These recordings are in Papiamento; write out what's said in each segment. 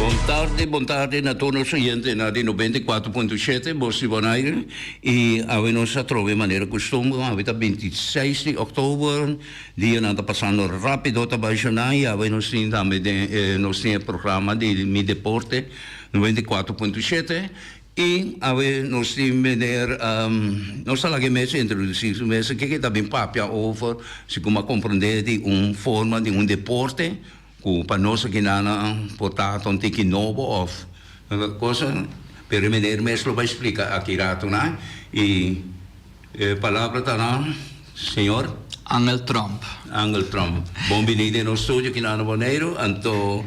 Bon tardi, bon tardi na tur nos oyentenan di 94.7 Bos di Bonaire y awe nos a trobe manera custumber, awe ta 26 di october, dianan ta pasando rapido ta bay shona y awe nos tin tambe den nos tin e programa di Mi Deporte 94.7 y awe nos tin meneer nos ta laga e mes introduci su mes kiko ta bin papia over si como a comprende di un forma di un deporte. Ku pa nos akinan por ta ta un tiki nobo òf cosa, pero e meneer mes lo bai splika aki ratonan i e palabra ta na señor. Angel Tromp. Angel Tromp. Bon bini den nos studio akinan na Boneiru. Anto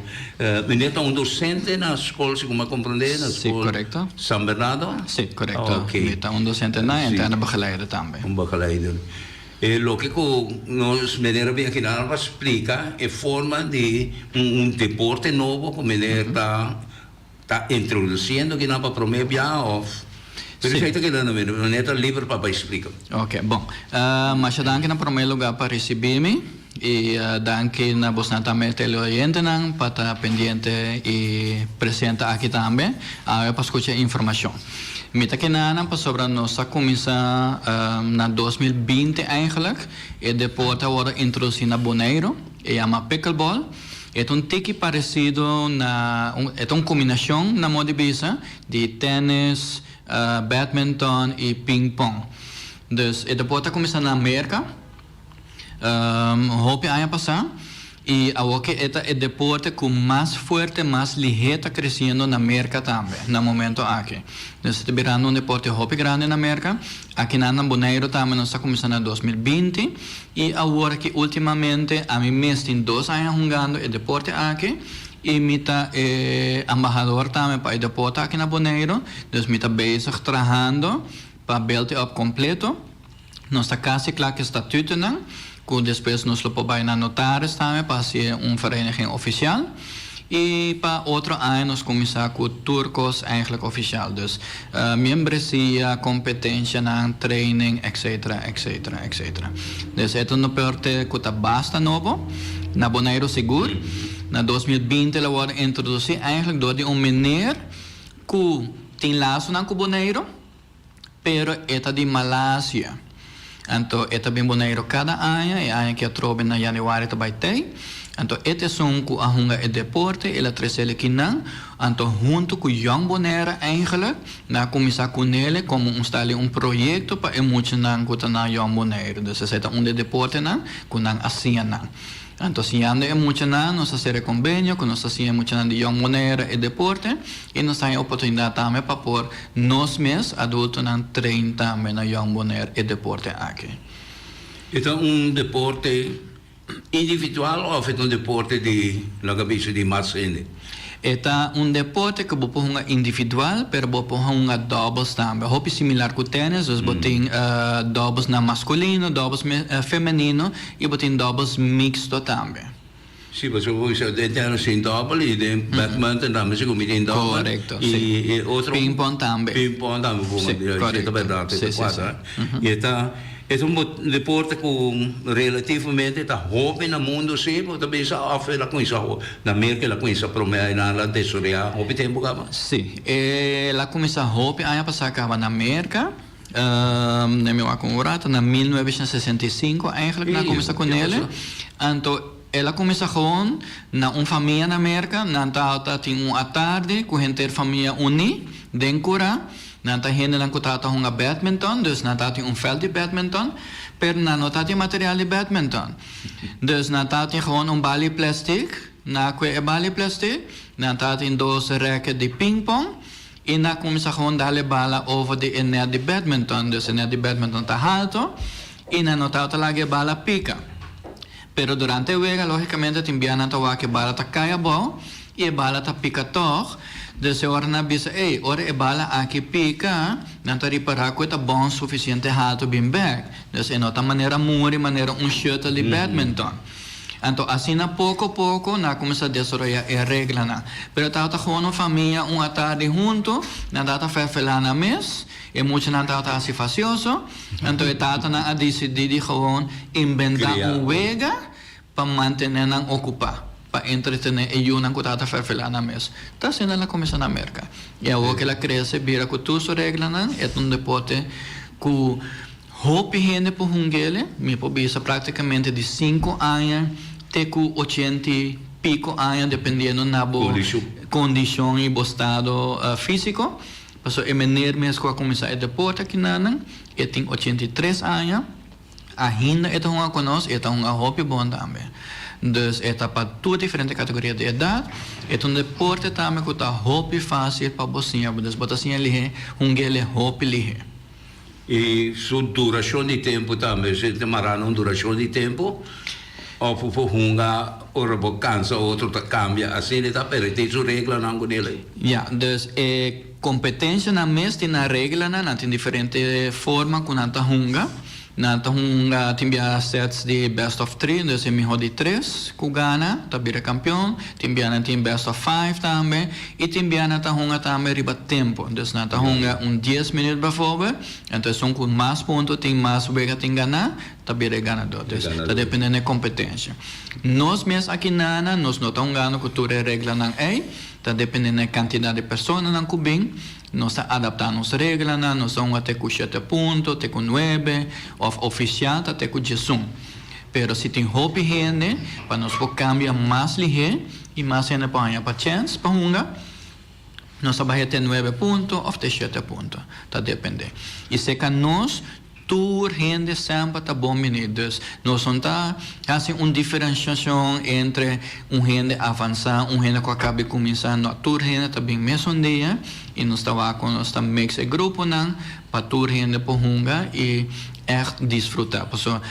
meneer ta un docente na skol segun mi a komprondé, na skol San Bernardo? Si, korekto. Mi ta un docente na en ta un begeleider tambe. Un begeleider. E loke ku nos meneer a bin aki nan pa splika e forma di un deporte nobo ku meneer ta ta introdusiendo aki nan pa prome bia òf pero esei ta keda na meneer, meneer ta liber pa bai splika. Oke, bon. Masha danki na prome luga pa risibi mi i danki na bosnan tambe teleoyentenan pa ta pendiente i presente aki tambe awe pa skucha e informashon. Mi ta kenanan pasobra nos a cuminsa na 2020 eigenlijk. E deporte a wordo introduci na Boneiru. E yama pickleball. E ta un tiki parecido na, e ta un combinacion na modo di bisa di tennis, badminton y ping pong. Dus e deporte a cuminsa na Merca. Hopi aña pasá i awor ke e ta e deporte ku mas fuerte, mas lihé ta kresiendo na Merka tambe na momento aki. Dus e ta birando un deporte hopi grandi na Merka. Akinan na Boneiru tambe nos ta kuminsá na 2020 i awor aki ultimamente ami mes tin dos aña hungando e deporte aki i mi ta e ambahador tambe pa e deporte aki na Boneiru. Dus mi ta bezig trahando pa build e op kompleto. Nos ta kasi kla ku e statutonan, ku despues nos lo por bai na notaris tambe pa hasi un vereniging ofisial. I pa otro aña nos kuminsá ku tur kos eigenlijk ofisial. Dus miembresia, kompetenshanan, training, etcetera, etcetera, etcetera. Dus e ta un deporte ku ta basta nobo, na Boneiru sigur. Na 2020 el a wòrdu introdusí eigenlijk dor di un meneer ku tin lasonan ku Boneiru. Pero e ta di Malasia. Anto e ta bin Boneiru kada aña, e aña ki atrobe na januari ta bai tei. Anto e ta esun ku a hunga e deporte, el a trese el ekinan. Anto huntu ku Jong Bonaire eigenlijk nan a kuminsá kunele komo un stali un proyekto pa e muchanan ku ta na Jong Bonaire. Dus esei ta un di e deportenan ku nan a siña nan. Anto siñando e muchanan nos a sera e kombenio ku nos ta siña e muchanan di Jong Bonaire e deporte i nos ta haña oportunidat tambe pa por nos mes adultonan train tambe na Jong Bonaire e deporte aki. E ta un deporte individual òf e ta un deporte di laga bisa di mas hende? E ta un deporte ku bo por hunga individual, pero bo por hunga doubles tambe. Hopi similar ku tennis, dus bo tin doubles na maskulino, doubles femenino i bo tin doubles mixto tambe. Sí, pasobra bo bisa den tennis tin double i den badminton tambe segun mi tin double. Korekto, sí. I e otro. Ping-pong tambe. Ping-pong tambe bo por hunga. Sí, korekto. Ta bèrdat, Sí, ta sí, sí. kuadra. I e ta. E ta un deporte ku relativamente ta hopi na mundu si, bo ta bisa òf el a kuminsá na Merka el a kuminsá promé i nan el a desaroyá hopi tempu kaba? Si, el a kuminsá hopi aña pasá kaba na Merka, den mi wak un rato, na 1965 eigenlijk nan a kuminsá ku nele. Anto el a kuminsá gewoon na un famia na Merka, nan tabata tin un atardi ku henter famia uní den kurá. Nan ta hendenan ku tabata hunga badminton, dus nan tabatin un vèlt di badminton, pero nan no tabatin material di badminton. Dus nan tabatin gewoon un bali plèstik, nan a kue e bali plèstik, nan tabatin dos rèket di pingpong i nan a kuminsá gewoon dal e bala over di e nèt di badminton. Dus e nèt di badminton ta haltu i nan no tabata laga e bala pika. Pero durante e wega logicamente tin bia nan ta wak e bala ta cay abao y e bala ta pica tog, dus e ora nan a bisa ey ora e bala aki pica nan ta ripara cu e ta bounce suficiente halto bin bek, dus e no ta manera muri manera un shuttle di badminton. Anto asina poco poco nan a cuminsa desaroya e reglanan. Pero tabata gewoon un famia un atardi hunto nan tabata ferfela nan mes. E muchanan tabata hasi fasioso, anto e tatanan a disidí di gewoon inventá un wega pa mantené nan okupá, pa pa entretené e yunan ku tabata ferfelá nan mes. Ta asina el a kuminsá na Merka. I awor ku el a krese bira ku tur su reglanan, e ta un deporte ku hopi hende por hung'el, mi por bisa práktikamente di sinku aña te ku ochenta i piko aña dependiendo na bo kondishon i bo stado físiko. Pasobra e meneer mes ku a kuminsá e deporte akinanan, e tin 83 aña. Ainda e ta hunga ku nos i e ta hunga hopi bon tambe. Dus e ta pa tur diferente kategoria di edat. E ta un deporte tambe ku ta hopi fásil pa bo siña. Dus bo ta siña lihé, hung'el hopi lihé. I su durashon di tempu tambe, si ta mará na un durashon di tempu òf bo por hunga ora bo kansa otro ta kambia asina e ta, pero e tin su reglanan ku nel ei. Ya, dus e Competencianan mes tin nan reglanan, nan tin diferente forma cu nan ta hunga. Nan ta hunga tin bia sets di best of three, dus e miho di tres cu gana ta bira campeon. Tin bia nan tin best of five tambe y tin bia nan ta hunga tambe riba tempo. Dus nan ta hunga un dies minuut bijvoorbeeld, enton esun cu mas punto tin mas wega tin gana ta bira e ganador. Dus ta depende na e competencia. Nos mes aki nana nos no ta hungando cu tur e reglanan ey. Ta depende na e kantidat di personanan ku bin. Nos ta adaptá nos reglanan, nos ta hunga te ku shete punto, te ku nuebe, òf ofisial ta te ku diesun. Pero si tin hopi hende, pa nos por kambia mas lihé i mas hende por haña pa chèns pa hunga, nos ta bah'é te nuebe punto òf te shete punto. Ta depende. I seka nos Tur hende semper ta bon bini. Dus nos no ta hasi un diferenciacion entre un hende avansa, un hende cu a caba di cuminsa. No, tur hende ta bin mesun dia y nos ta wak con nos ta mix e gruponan pa tur hende por hunga y echt disfruta. Pasobra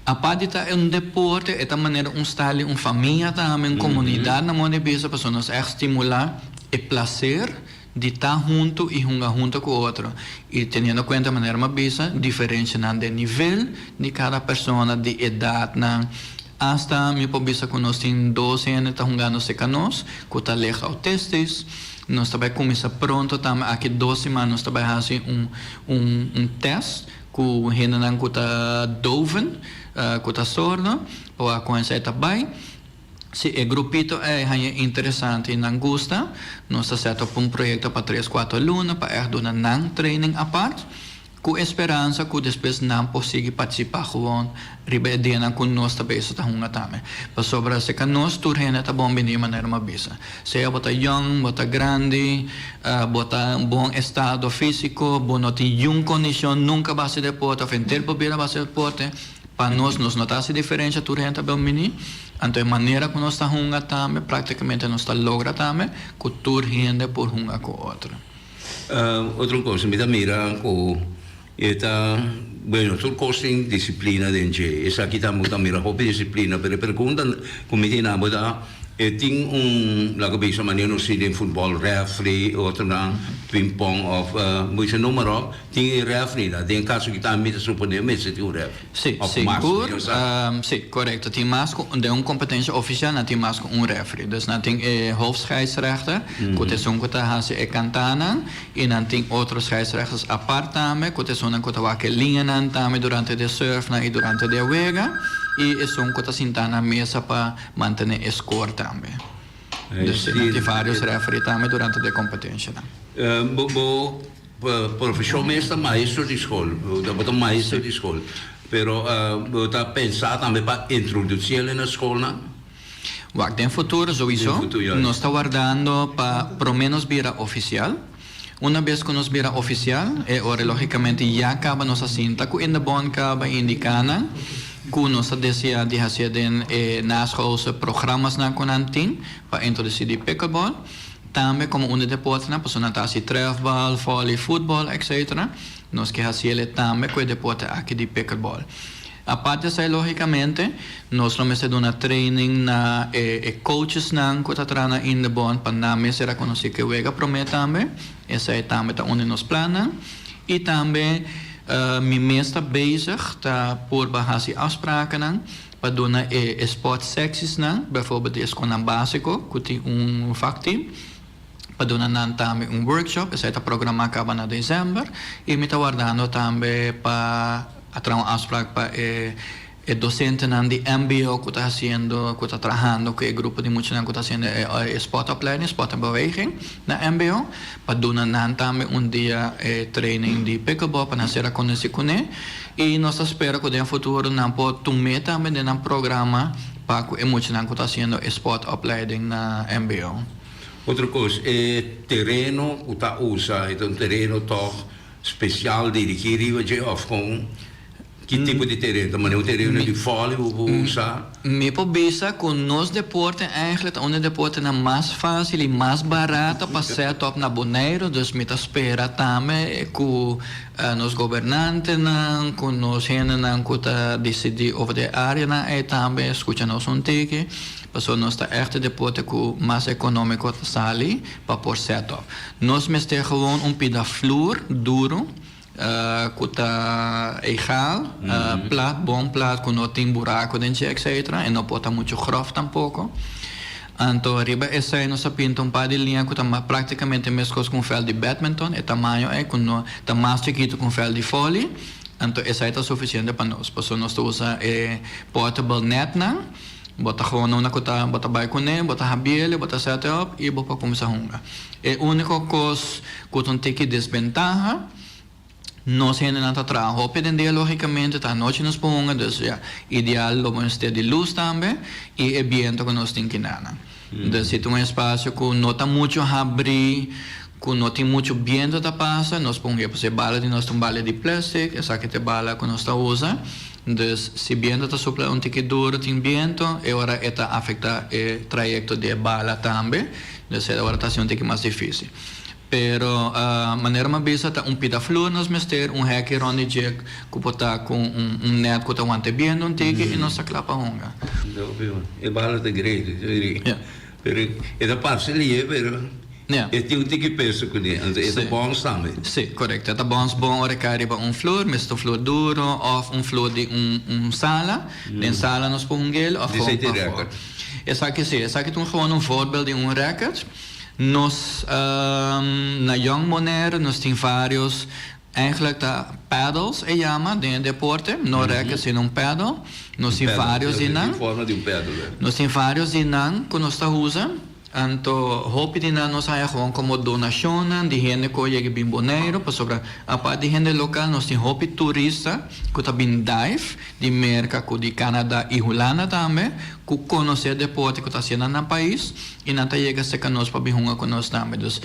apart di ta un deporte e ta manera un style di un famia tambe, un comunidad na modo di bisa pasobra nos echt stimula e placer Di ta huntu i hunga huntu ku otro, i teniendo kuenta manera mi a bisa, diferenshanan den nivel di kada persona, di edatnan. Asta mi por bisa ku nos tin dos hende ta hungando serka nos ku ta licht autistisch. Nos ta bai kuminsá pronto tambe, aki dos siman nos ta bai hasi un un un tèst ku hendenan ku ta doven, ku ta sordo, pa wak kon esei ta bai. Si e grupito ei haña interesante i nan gusta, nos ta set op un proyekto pa tres kuater luna pa ègt duna nan training apart, ku e speransa ku despues nan por sigui partisipá gewoon riba e dianan ku nos ta bezig ta hunga tambe. Pasobra serka nos tur hende ta bon bini manera mi a bisa. Sea bo ta yòn, bo ta grandi, bo ta bon estado físiko, bo no tin yun kondishon nunka base deporte òf henter bo bida base deporte, Pa nos, nos no ta hasi diferensha, tur hende ta bel bini. Anto e manera ku nos ta hunga tambe, praktikamente nos ta logra tambe ku tur hende por hunga ku otro. Otro kos, mi ta mira ku e ta, bueno, tur kos tin disiplina den dje. Esaki tambe bo ta mira hopi disiplina, pero e pregunta ku mi tin abo ta, E tin un, laga bisa manera nos si den futbol refri, otronan ping-pong of bo bisa noem maar op, tin e refri na. Den caso ki tambe mi ta supone mester tin un refri. Si, Of mas, sigur. mi no sa. Si, corecto. Tin mas cu, den un competencia oficial nan tin mas cu un refri. Dus nan tin e hoofdscheidsrechter, cu ta esun cu ta haci e cantanan, y nan tin otro scheidsrechters apart tambe, cu ta esunnan cu ta wak e liñanan tambe durante de surfnan y durante de wega, y esun cu ta sinta na mesa pa Mantené e score tambe. Dus nan tin varios referee tambe durante de competencianan. Bo bo profesion mes ta maestro di school, bo ta maestro di school, pero bo ta pensa tambe pa introduci el na schoolnan? Wak, den futuro souiso nos ta wardando pa prome nos bira oficial. Una bes ku nos bira ofisial, e ora lógikamente ya kaba nos a sinta ku Indebon kaba indiká nan ku nos ta deseá di hasié den e naschoolse programasnan ku nan tin pa introdusí di pickleball, tambe komo un di deportenan, pasobra nan ta hasi trèfbal, vòlei, futbòl, etcetera. Nos ke hasiel tambe ku e deporte aki di pickleball. Aparte esei lógikamente nos lo mester duna training na e coachesnan ku ta traha na Indebon pa nan mester a konosé ke wega promé tambe. Esei tambe ta un di nos plannan. I tambe mi mes ta bezig ta purba hasi afsprakennan pa duna e sportseksisnan, bijvoorbeeld di e skolnan básiko ku tin un vakteam, pa duna nan tambe un workshop, esei ta programá kaba na desèmber i mi ta wardando tambe pa a traha un afsprak pa e E docentenan di mbo cu ta haciendo, cu ta trahando cu e grupo di muchanan cu ta haciendo e sportopleiding, sport en beweging, na mbo, pa duna nan tambe un dia e training di pickleball pa nan ser a conoci cune. Y nos ta spera cu den futuro nan por tum'e tambe den nan programa pa cu e muchanan cu ta haciendo e sportopleiding na mbo. Otro cos, e tereno cu ta usa, e ta un tereno toch special dirigi riba dje of con? Ki tipo di tereno? Ta manera un tereno di vòli bo por usa? Mi por bisa ku nos deporte eigenlijk ta un di e deportenan mas fásil i mas barato pa sèt òp na Boneiru. Dus mi ta spera tambe ku nos gobernantenan, ku nos hendenan ku ta disidí over di e áreanan ei tambe skucha nos un tiki. Pasobra nos ta ègt e deporte ku mas ekonómiko ta sali pa por sèt òp. Nos mester gewoon un pida flur duru. Ku ta egal, plat, bon plat ku no tin buraku den dje etcetera e no por ta muchu grof tampoko. Anto riba esei nos a pinta un par di liña ku ta praktikamente meskos ku un vèlt di badminton, e tamaño ei ku no ta mas chikitu ku un vèlt di vòli, anto esei ta sufisiente pa nos pasobra nos ta usa e portable netnan, bo ta gewoon una ku ta bo ta bai kuné, bo ta habiel, bo ta sèt e òp i bo por kuminsá hunga. E úniko kos ku ta un tiki desbentaha, nos hendenan ta traha hopi den dia lógikamente, ta anochi nos por hunga, dus ya, ideal lo mester di lus tambe i e biento ku nos tin kinana. Dus si ta un espasio ku no ta muchu habrí, ku no tin muchu biento ta pasa, nos por hunga. Pasobra e bala di nos ta un bala di plèstik, esaki ta e bala ku nos ta usa. Dus si biento ta supla un tiki duru tin biento, e ora e ta afektá e trayekto di e bala tambe. Dus e ora ta hasi un tiki mas difísil. Pero manera mi a bisa ta un pida flur nos mester, un hèki rònt di dje ku por ta ku un nèt ku ta wanta e biento un tiki i nos ta kla pa hunga. E bala ta great, pero e ta parse lihe pero e tin un tiki peso kuné, anto e ta bòns tambe. Sí, korekto. E ta bòns bon ora e kai riba un flur, mester ta un flur duro òf un flur di un sala. Den sala nos por hung'el òf gewoon pafó. Esaki sí, esaki ta un gewoon un voorbeeld di un racket. Nos na Jong Bonaire nos tin varios, eigenlijk ta paddles e yama den e deporte, no racket sino un paddle. Nos tin varios di nan. Nos tin varios di nan ku nos ta usa. Anto hopi di nan nos haya gewoon komo donashonnan di hende ku a yega bin Boneiru, pasobra apart di hende lokal nos tin hopi turista ku ta bin dive di Merka ku di Canada i Hulanda tambe ku konosé deporte ku ta hasié na nan pais i nan ta yega serka nos pa bin hunga ku nos tambe. Dus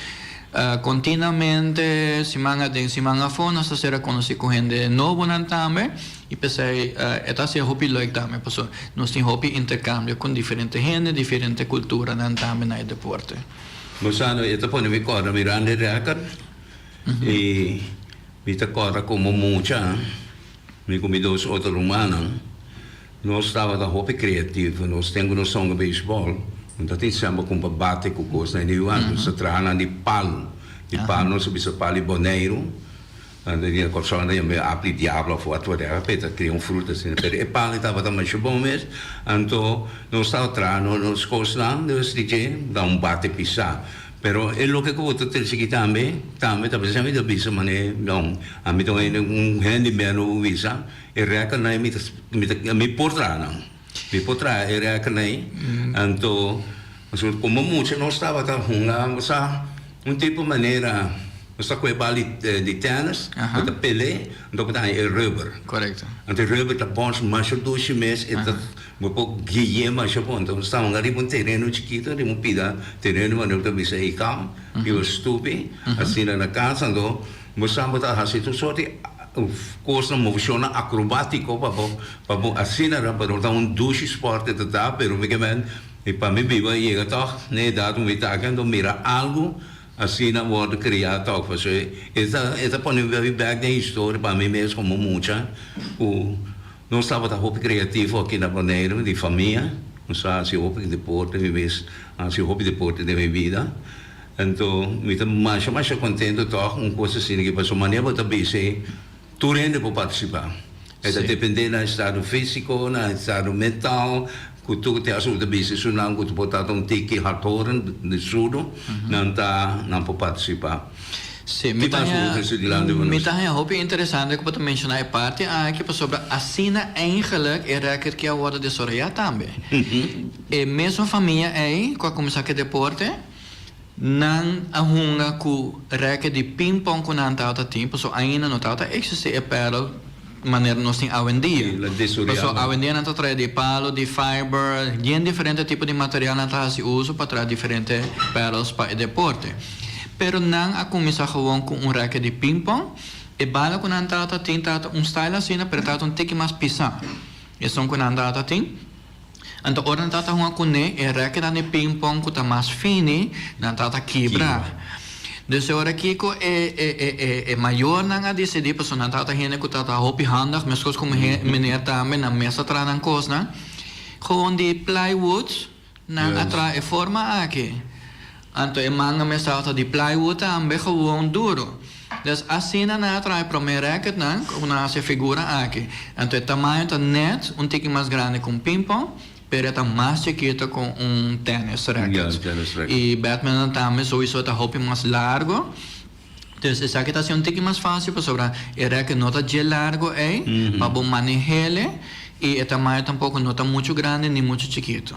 kontinuamente siman aden siman afó nos ta ser konosí ku hende nobonan tambe. I p'esei e ta hasié hopi leuk tambe pasobra nos tin hopi interkambio ku diferente hende, diferente kulturanan tambe na e deporte. Bo sa no, e ta pone mi kòrda mirando e rèkòrt i mi ta kòrda komo mucha mi ku mi dos otro rumannan nos tabata hopi kreativo. Nos ten ku nos ta hunga beisbòl, no ta tin semper kumpra bate ku kosnan di igual, nos ta traha nan di palu, di palu nos ta bisa palu di Boneiru. Nan ta di Kòrsou nan ta yama e apel di diablo òf wat whatever pero e ta kria un fruta asina pero e pan ei tabata masha bon mes anto nos tabata traha nos kosnan dus di dje da un bate pisá pero e loke ku bo ta trese aki tambe tambe ta bisa mi ta bisa manera don ami ta un hende un hende meno bo bisa e rèkòrnan ei mi ta mi ta mi por traha nan mi por traha e rèkòrnan ei anto pasobra komo mucha nos tabata hunga bo sa un tipo manera. Nos ta koe bal di tennis, bo ta pel'é, anto bo ta haña e rubber. Korekto. Anto e rubber ta bons masha dushi mes, e ta, bo por gui'é masha bon. Anto nos ta hunga riba un tereno chikito, riba un pida tereno manera bo ta bisa ei kam, riba stupi, asina na kas. Anto bo sa bo ta hasi tur sort di kosnan, moveshonnan akrobátiko pa bo, pa bo asina ta, pero ta un dushi spòrt e ta ta, pero mi ke men, pa mi biba yega tòg na e edat ku mi ta aki, anto mira algu. Asina wòrdu kriá tòg pasobra e ta e ta pone mi bèk den historia pa mi mes komo mucha ku nos tabata hopi kreativo aki na Boneiru di famia nos a hasi hopi deporte mi mes a hasi hopi deporte den mi bida anto mi ta masha masha kontento tòg un kos asina ki pasobra manera bo ta bisa tur hende por partisipá. E ta dependé na estado físiko, na estado mental, ku tur te asuntu ta bisa esunnan ku ta por ta un tiki hardhoren di sudo, nan ta nan por partisipá. Sí, mi ta haña, mi ta haña hopi interesante ku bo ta menshoná e parti aki pasobra asina eigenlijk e rèkert ki a wòrdu desaroyá tambe. E mesun famia ei ku a kuminsá ku e deporte, nan a hunga ku rèkert di pingpong ku nan tabata tin pasobra ainda no tabata eksistí e paddle manera nos tin awendia. Pasobra awendia nan ta trae di palo, di fiber, yen diferente tipo di material nan ta hasi uso pa traha diferente paddles pa e deporte. Pero nan a kuminsá gewoon ku un rèkè di pingpong. E bala ku nan tabata tin tabata un style asina, pero tabata un tiki mas pisá esun ku nan tabata tin. Anto ora nan tabata hunga kuné, e rèkènan di pingpong ku ta mas fini, nan tabata kibra. Dus e ora kiko e e e e e mayornan a disidí, pasobra nan tabata hende ku tabata hopi handig, meskos ku meneer tambe, nan mes a traha nan kosnan, gewoon di plywood, Nan a traha e forma aki. Anto e manga mes tabata di plywood tambe, gewoon duro. Dus asina nan a traha e prome racketnan ku nan hasi e figura aki. Anto e tamaño ta net un tiki mas grandi ku un pingpong, pero e ta mas chikito ku un tennis racket. I badminton tambe souiso ta hopi mas largo. Dus esaki ta hasi un tiki mas fácil pasobra e rèkè no ta dje largo ei pa bo maneh'é i e tamaño tampoko no ta muchu grandi ni muchu chikitu.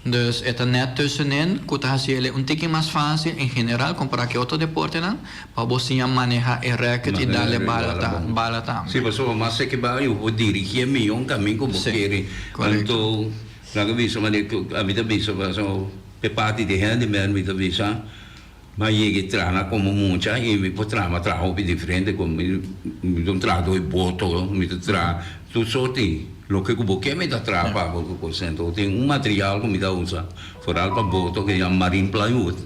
Dus e ta nèt tussenin ku ta hasi el un tiki mas fácil en general kompará ku e otro deportenan pa bo siña manehá e rèkè i dal e bala ta bala tambe. Sí, pasobra mas seki bai bo por dirigí e mion kamin ku bo kere. Anto laga bisa manera ku ami ta bisa pasobra e parti di handyman mi ta bisa. Mi a yega e traha na komo mucha i mi por traha, mi a traha hopi diferente ku mi mi ta un trahadó di boto, mi ta traha tur sorti loke ku bo ke mi ta traha pa bo ku kos. Anto tin un material ku mi ta usa foral pa boto ku yama marine plywood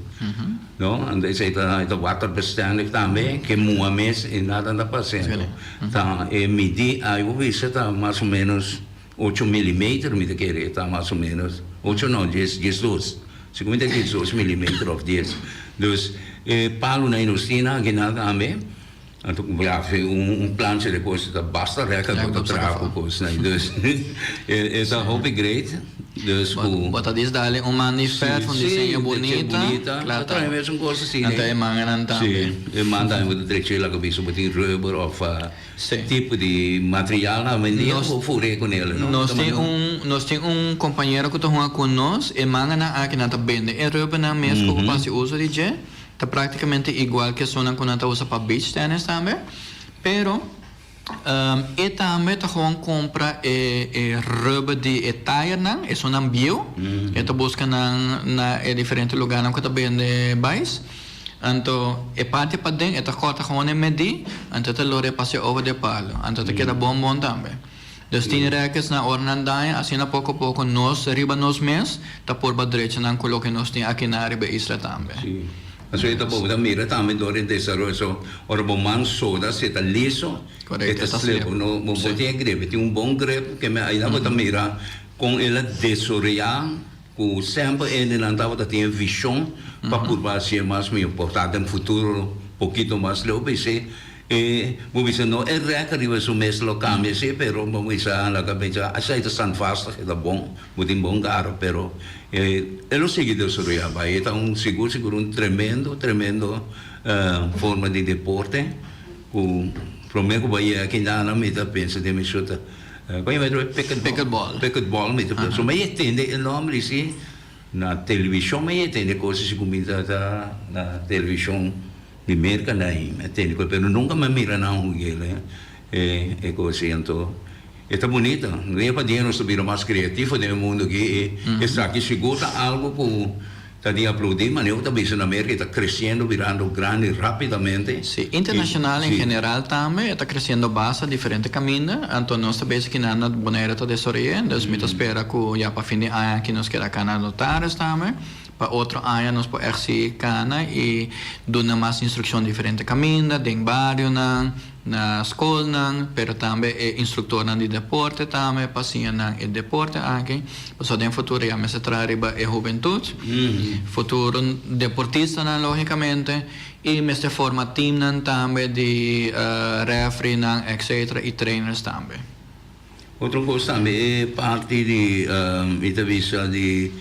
no, anto esei ta e ta waterbestendig tambe ke muha mes i nada ta pasa. Anto ta e midi ai bo bisa ta mas o menos Ocho milimeter mi ta kere ta mas o menos, ocho no, dies, diesdos. Segun mi ta diesdos milimeter of dies. Dus e palunan ei nos tin aki nan tambe, anto ku ya un un plancha di kos ta basta rèk anto ta traha ku kosnan. Dus e ta hopi great. Dus ku. Bo ta dis dale un man di fèt, un diseño bunita, kla ta. Anto e manganan tambe. Si, e man tambe bo ta drecha e laga bisa bo tin rubber of. Tipo di materialnan awendia Nos bo fur'é ku nel, no? Nos tin un nos tin un kompañero ku ta hunga ku nos, e manganan aki nan ta bende e rubbernan mes ku bo por hasi uso di dje, ta praktikamente igual ku esunnan ku nan ta usa pa beach tennis tambe, pero e tambe ta gewoon kumpra e e rubber di e tayernan, esunnan bieu, e ta buska nan na e diferente lugarnan ku ta bende bais. Anto e parti paden e ta kòrta gewoon e medí, anto e ta lora e pas'é over di e palo. Anto ta keda bon bon tambe. Dus tin rèkes na ora nan daña, asina poko poko nos riba nos mes ta purba drecha nan ku loke nos tin aki na riba e isla tambe. Sí. Pasobra e ta bo ta mira tambe dor e desaroyo. So, ora bo man soda si e ta liso, e ta slip. No, bo bo tin e grip. E tin un bon grip ke me ayina bo ta mira kon el a desaroyá. Ku semper hendenan tabata tin e vishon pa purba hasié mas mihó, por ta den futuro pokito mas leu p'esei e bo bisa no e rèk riba su mes lo kambia sí pero bo bisa laga pensa esei ta standvastig e ta bon bo tin bon karo pero e lo sigui desaroyá bai e ta un sigur sigur un tremendo tremendo forma di deporte ku promé ku bo a yega aki nan mi ta pensa den mi shuta. Kon yama e Pickleball. Pickleball mi ta pensa. So mi a tende e nomber i si na televishon mi a tende kos si ku mi ta ta na televishon di Merka na ahi mi a tende kos pero nunka mi a mira nan hug'el e e kos ei anto e ta bunita. Dia pa dia nos ta bira mas kreativo den e mundo aki i esaki sigur ta algu ku Ta di aplaudí manera ku ta bisa na Merka e ta kresiendo birando grandi rápidamente. Sí, internashonal en general tambe e ta kresiendo basta diferente kaminda, anto nos ta bezig kinan na Bonaire ta desaroy'é, dus mi ta spera ku ya pa fin di aña aki nos keda kana notaris tambe, pa otro aña nos por ègt sigui kana i duna mas instrukshon diferente kaminda, den barionan, na skolnan, pero tambe e instruktornan di deporte tambe pa siña nan e deporte aki, pasobra den futuro ya mester traha riba e hubentut, futuro deportistanan logicamente, y mester forma teamnan tambe di refereenan etcetera y trainers tambe. Otro cos tambe e parti di mi ta bisa di.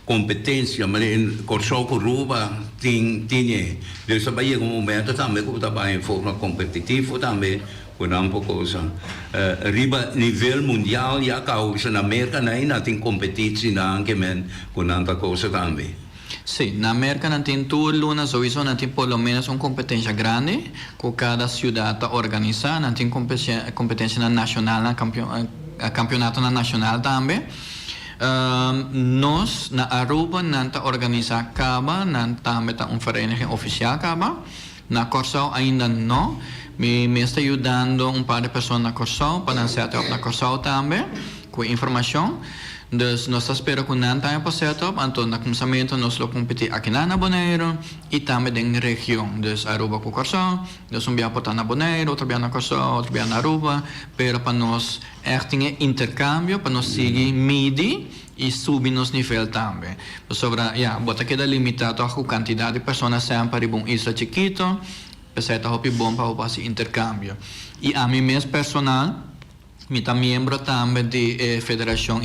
Kompetensia, manera in Kòrsou ku Aruba tin tin e. Dus ta bai yega un momento tambe ku bo ta bai en forma kompetitivo tambe ku nan por kosa. Riba nivel mundial ya kau bisa na Merka nan nan tin kompetitienan ke men ku nan ta kosa tambe. Sí, na Merka nan tin tur luna souiso nan tin por lo menos un kompetensia grandi ku kada siudat ta organisá. Nan tin kompetensianan nashonal, kampionatonan nashonal tambe. Nos na Aruba nan ta organisa caba, nan tambe ta un vereniging oficial caba. Na Corsou ainda no. Mi mes ta yudando un par di persona na Corsou pa nan set up na Corsou tambe cu informacion. Dus nos ta spera cu nan tambe por set up, anto na cuminsamento nos lo competi akinan na Boneiru y tambe den region, dus Aruba cu Corsou. Dus un bia por ta na Boneiru, otro bia na Corsou, otro bia na Aruba, pero pa nos Echt tin e intercambio pa nos sigui midi y subi nos nivel tambe. Pasobra, ya, bo ta keda limita toch cu cantidad di persona semper riba un isla chikito, p'esei ta hopi bon pa bo haci intercambio. Y ami mes personal, mi ta miembro tambe di e federacion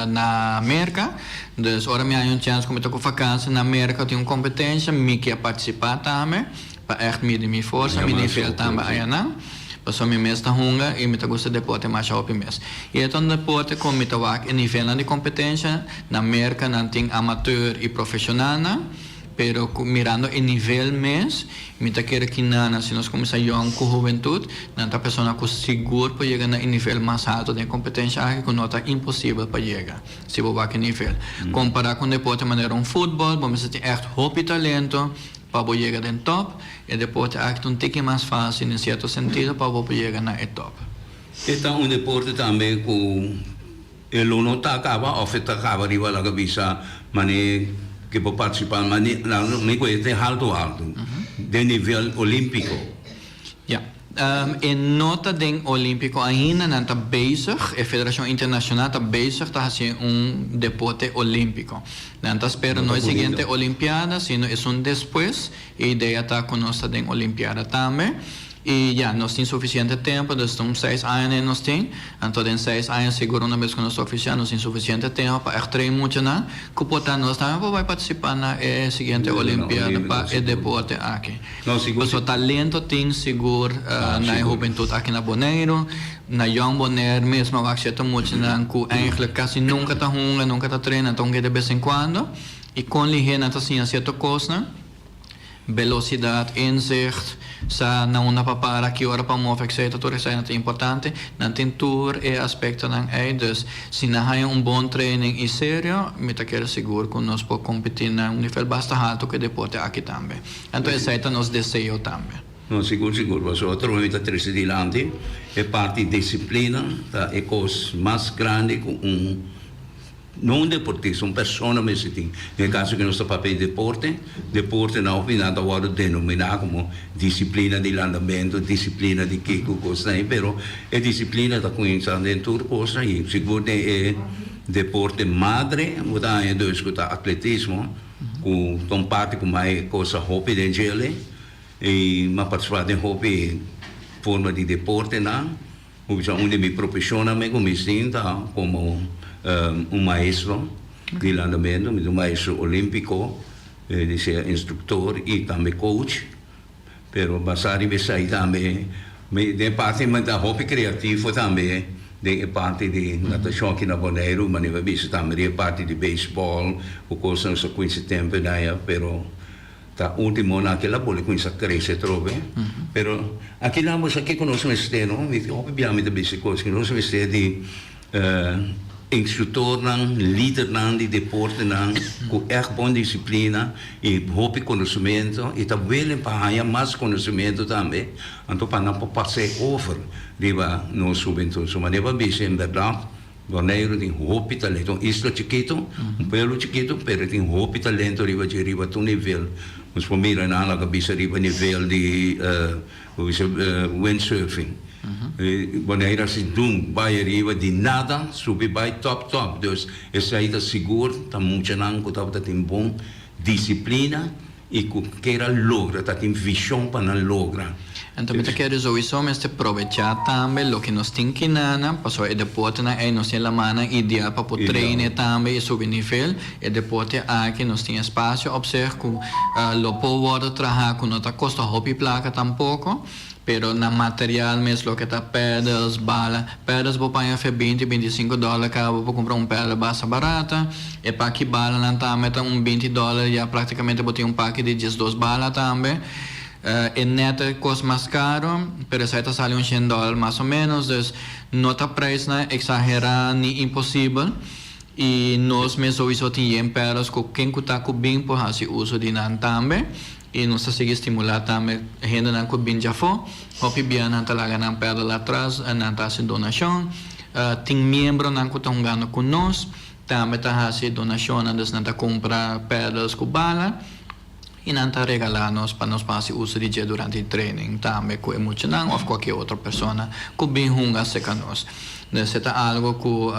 na Merca, dus ora mi haña un chance cu mi ta cu vakantie na Merca tin un competencia, mi kier participa tambe. Pa ègt midi mi forsa, mi nivel tambe ayanan. Pasobra mi mes ta hunga i mi ta gusta deporte masha hopi mes. I e ta un deporte ku mi ta wak e nivelnan di kompetensha. Na Merka nan tin amateur i profeshonalnan, pero ku mirando e nivel mes, mi ta kere kinanan si nos kuminsá yòn ku hubentut, nan ta persona ku sigur por yega na e nivel mas haltu den e kompetensha aki ku no ta imposibel pa yega si bo wak e nivel. Kompará ku un deporte manera un futbòl, bo mester tin ègt hopi talento. Pa bo yega den top, e deporte aki ta un tiki mas fácil den cierto sentido pa bo por yega na e top. E ta un deporte tambe cu e lo no ta caba of e ta caba riba laga bisa mane ke por participa mane mi cu e ta halto halto den nivel olimpico. Ya. E no ta den Olimpico ainda, nan ta bezig, e Federacion Internacional ta bezig ta haci un deporte Olimpico. Nan ta spera no e siguiente Olimpiada, sino esun despues, e idea ta cu nos ta den Olimpiada tambe. Y ya, nos tin suficiente tempo, dus ta un seis aña ne nos tin, anto den seis aña sigur una bes cu nos ta oficial nos tin suficiente tempo pa echt train muchanan cu por ta nos tambe por bay participa na e siguiente Olimpiada pa e deporte aki. Pasobra talento tin sigur na e hubentud aki na Boneiru. Na Jong Bonaire mes mi a wak cierto muchanan cu eigenlijk casi nunca ta hunga, nunca ta traina, nan ta hunga de bes en cuando. Y con lihe nan ta siña cierto cosnan, belocidad, inzicht, sa na unda pa para, ki ora pa move etcetera, tur esai nan ta importante. Nan tin tur e aspectonan ey, dus si nan haya un bon training y serio, mi ta kere sigur cu nos por competi na un nivel basta halto cu e deporte aki tambe. Anto esei ta nos deseo tambe. No, sigur sigur, pasobra otro mi ta trece dilanti e parti disciplina ta e cos mas grandi cu un, no un deportista, un persona mester tin. Den e caso cu nos ta papia di deporte, deporte na opinan ta wordo denomina como disciplina di landamento, disciplina di kico, cosnan ahi, pero e disciplina ta cuminsa den tur cos ahi, sigur den e deporte madre bo ta haña dus cu ta atletismo. Ku ta un parti ku mai kosa hopi den djele i m'a partisipá den hopi forma di deportenan. Ku bisa un di mi profeshonnan mi ku mi sin ta komo un maestro di landamentu. Mi ta un maestro olímpiko, di sea instruktor i tambe coach. Pero basá riba esei tambe mi den e parti mi ta hopi kreativo tambe den e parti di natashon aki na Boneiru, manera mi a bisa tambe den e parti di beisbòl ku kosnan nos a kuminsá tempu en aya, pero ta ultimo nan kila boli kuminsá krese atrobe. Pero aki nan bo sa kiko nos mester no, mi hopi bia mi ta bisa e kos ku nos mester di Instruktornan, lidernan di deportenan ku ègt bon disiplina i hopi konosementu i ta willing pa haña mas konosementu tambe, anto pa nan por pas'é over riba nos hubentut. So manera bo a bisa en bèrdat Boneiru tin hopi talento, un isla chikitu, un pueblo chikitu, pero tin hopi talento riba dje, riba tur nivel. Nos por mira nan laga bisa riba nivel di bo bisa windsurfing. Bonaire a si dun bai ariba di nada subi bai top top dus esei ta sigur ta muchanan ku tabata tin bon disiplina. i ku kier a logra, ta tin vishon pa nan logra. Anto mi ta kere souiso mester probechá tambe loke nos tin kinana, pasobra e deportenan ei nos tin lamannan ideal pa por train tambe i subi nivel. E deporte aki nos tin espasio op zich ku lo por wòrdu trahá ku no ta kosta hopi plaka tampoko, pero na material mes loke ta pedals, bala, pedals bo paña fe binti, bintisinko dòler kaba bo por kumpra un pedal basta barata, e paki balanan tambe ta un binti dòler ya praktikamente bo tin un paki di diesdos bala tambe. E net ta kos mas karo, pero esei ta sali un shen dòler mas o ménos, dus no ta preisnan eksaherá ni imposibel. I nos mes souiso tin yen pèros ku ken ku ta ku bin por hasi uso di nan tambe. I nos ta sigui stimulá tambe hendenan ku bin djafó. Hopi bia nan ta laga nan pèrdel atras, nan ta hasi donashon. Tin miembronan ku ta hungando ku nos tambe ta hasi donashonnan, dus nan ta kumpra pèrdels ku bala. I nan ta regalá nos pa nos por hasi uso di dje durante di training tambe ku e muchanan òf kualke otro persona ku bin hunga serka nos. Dus e ta algu ku,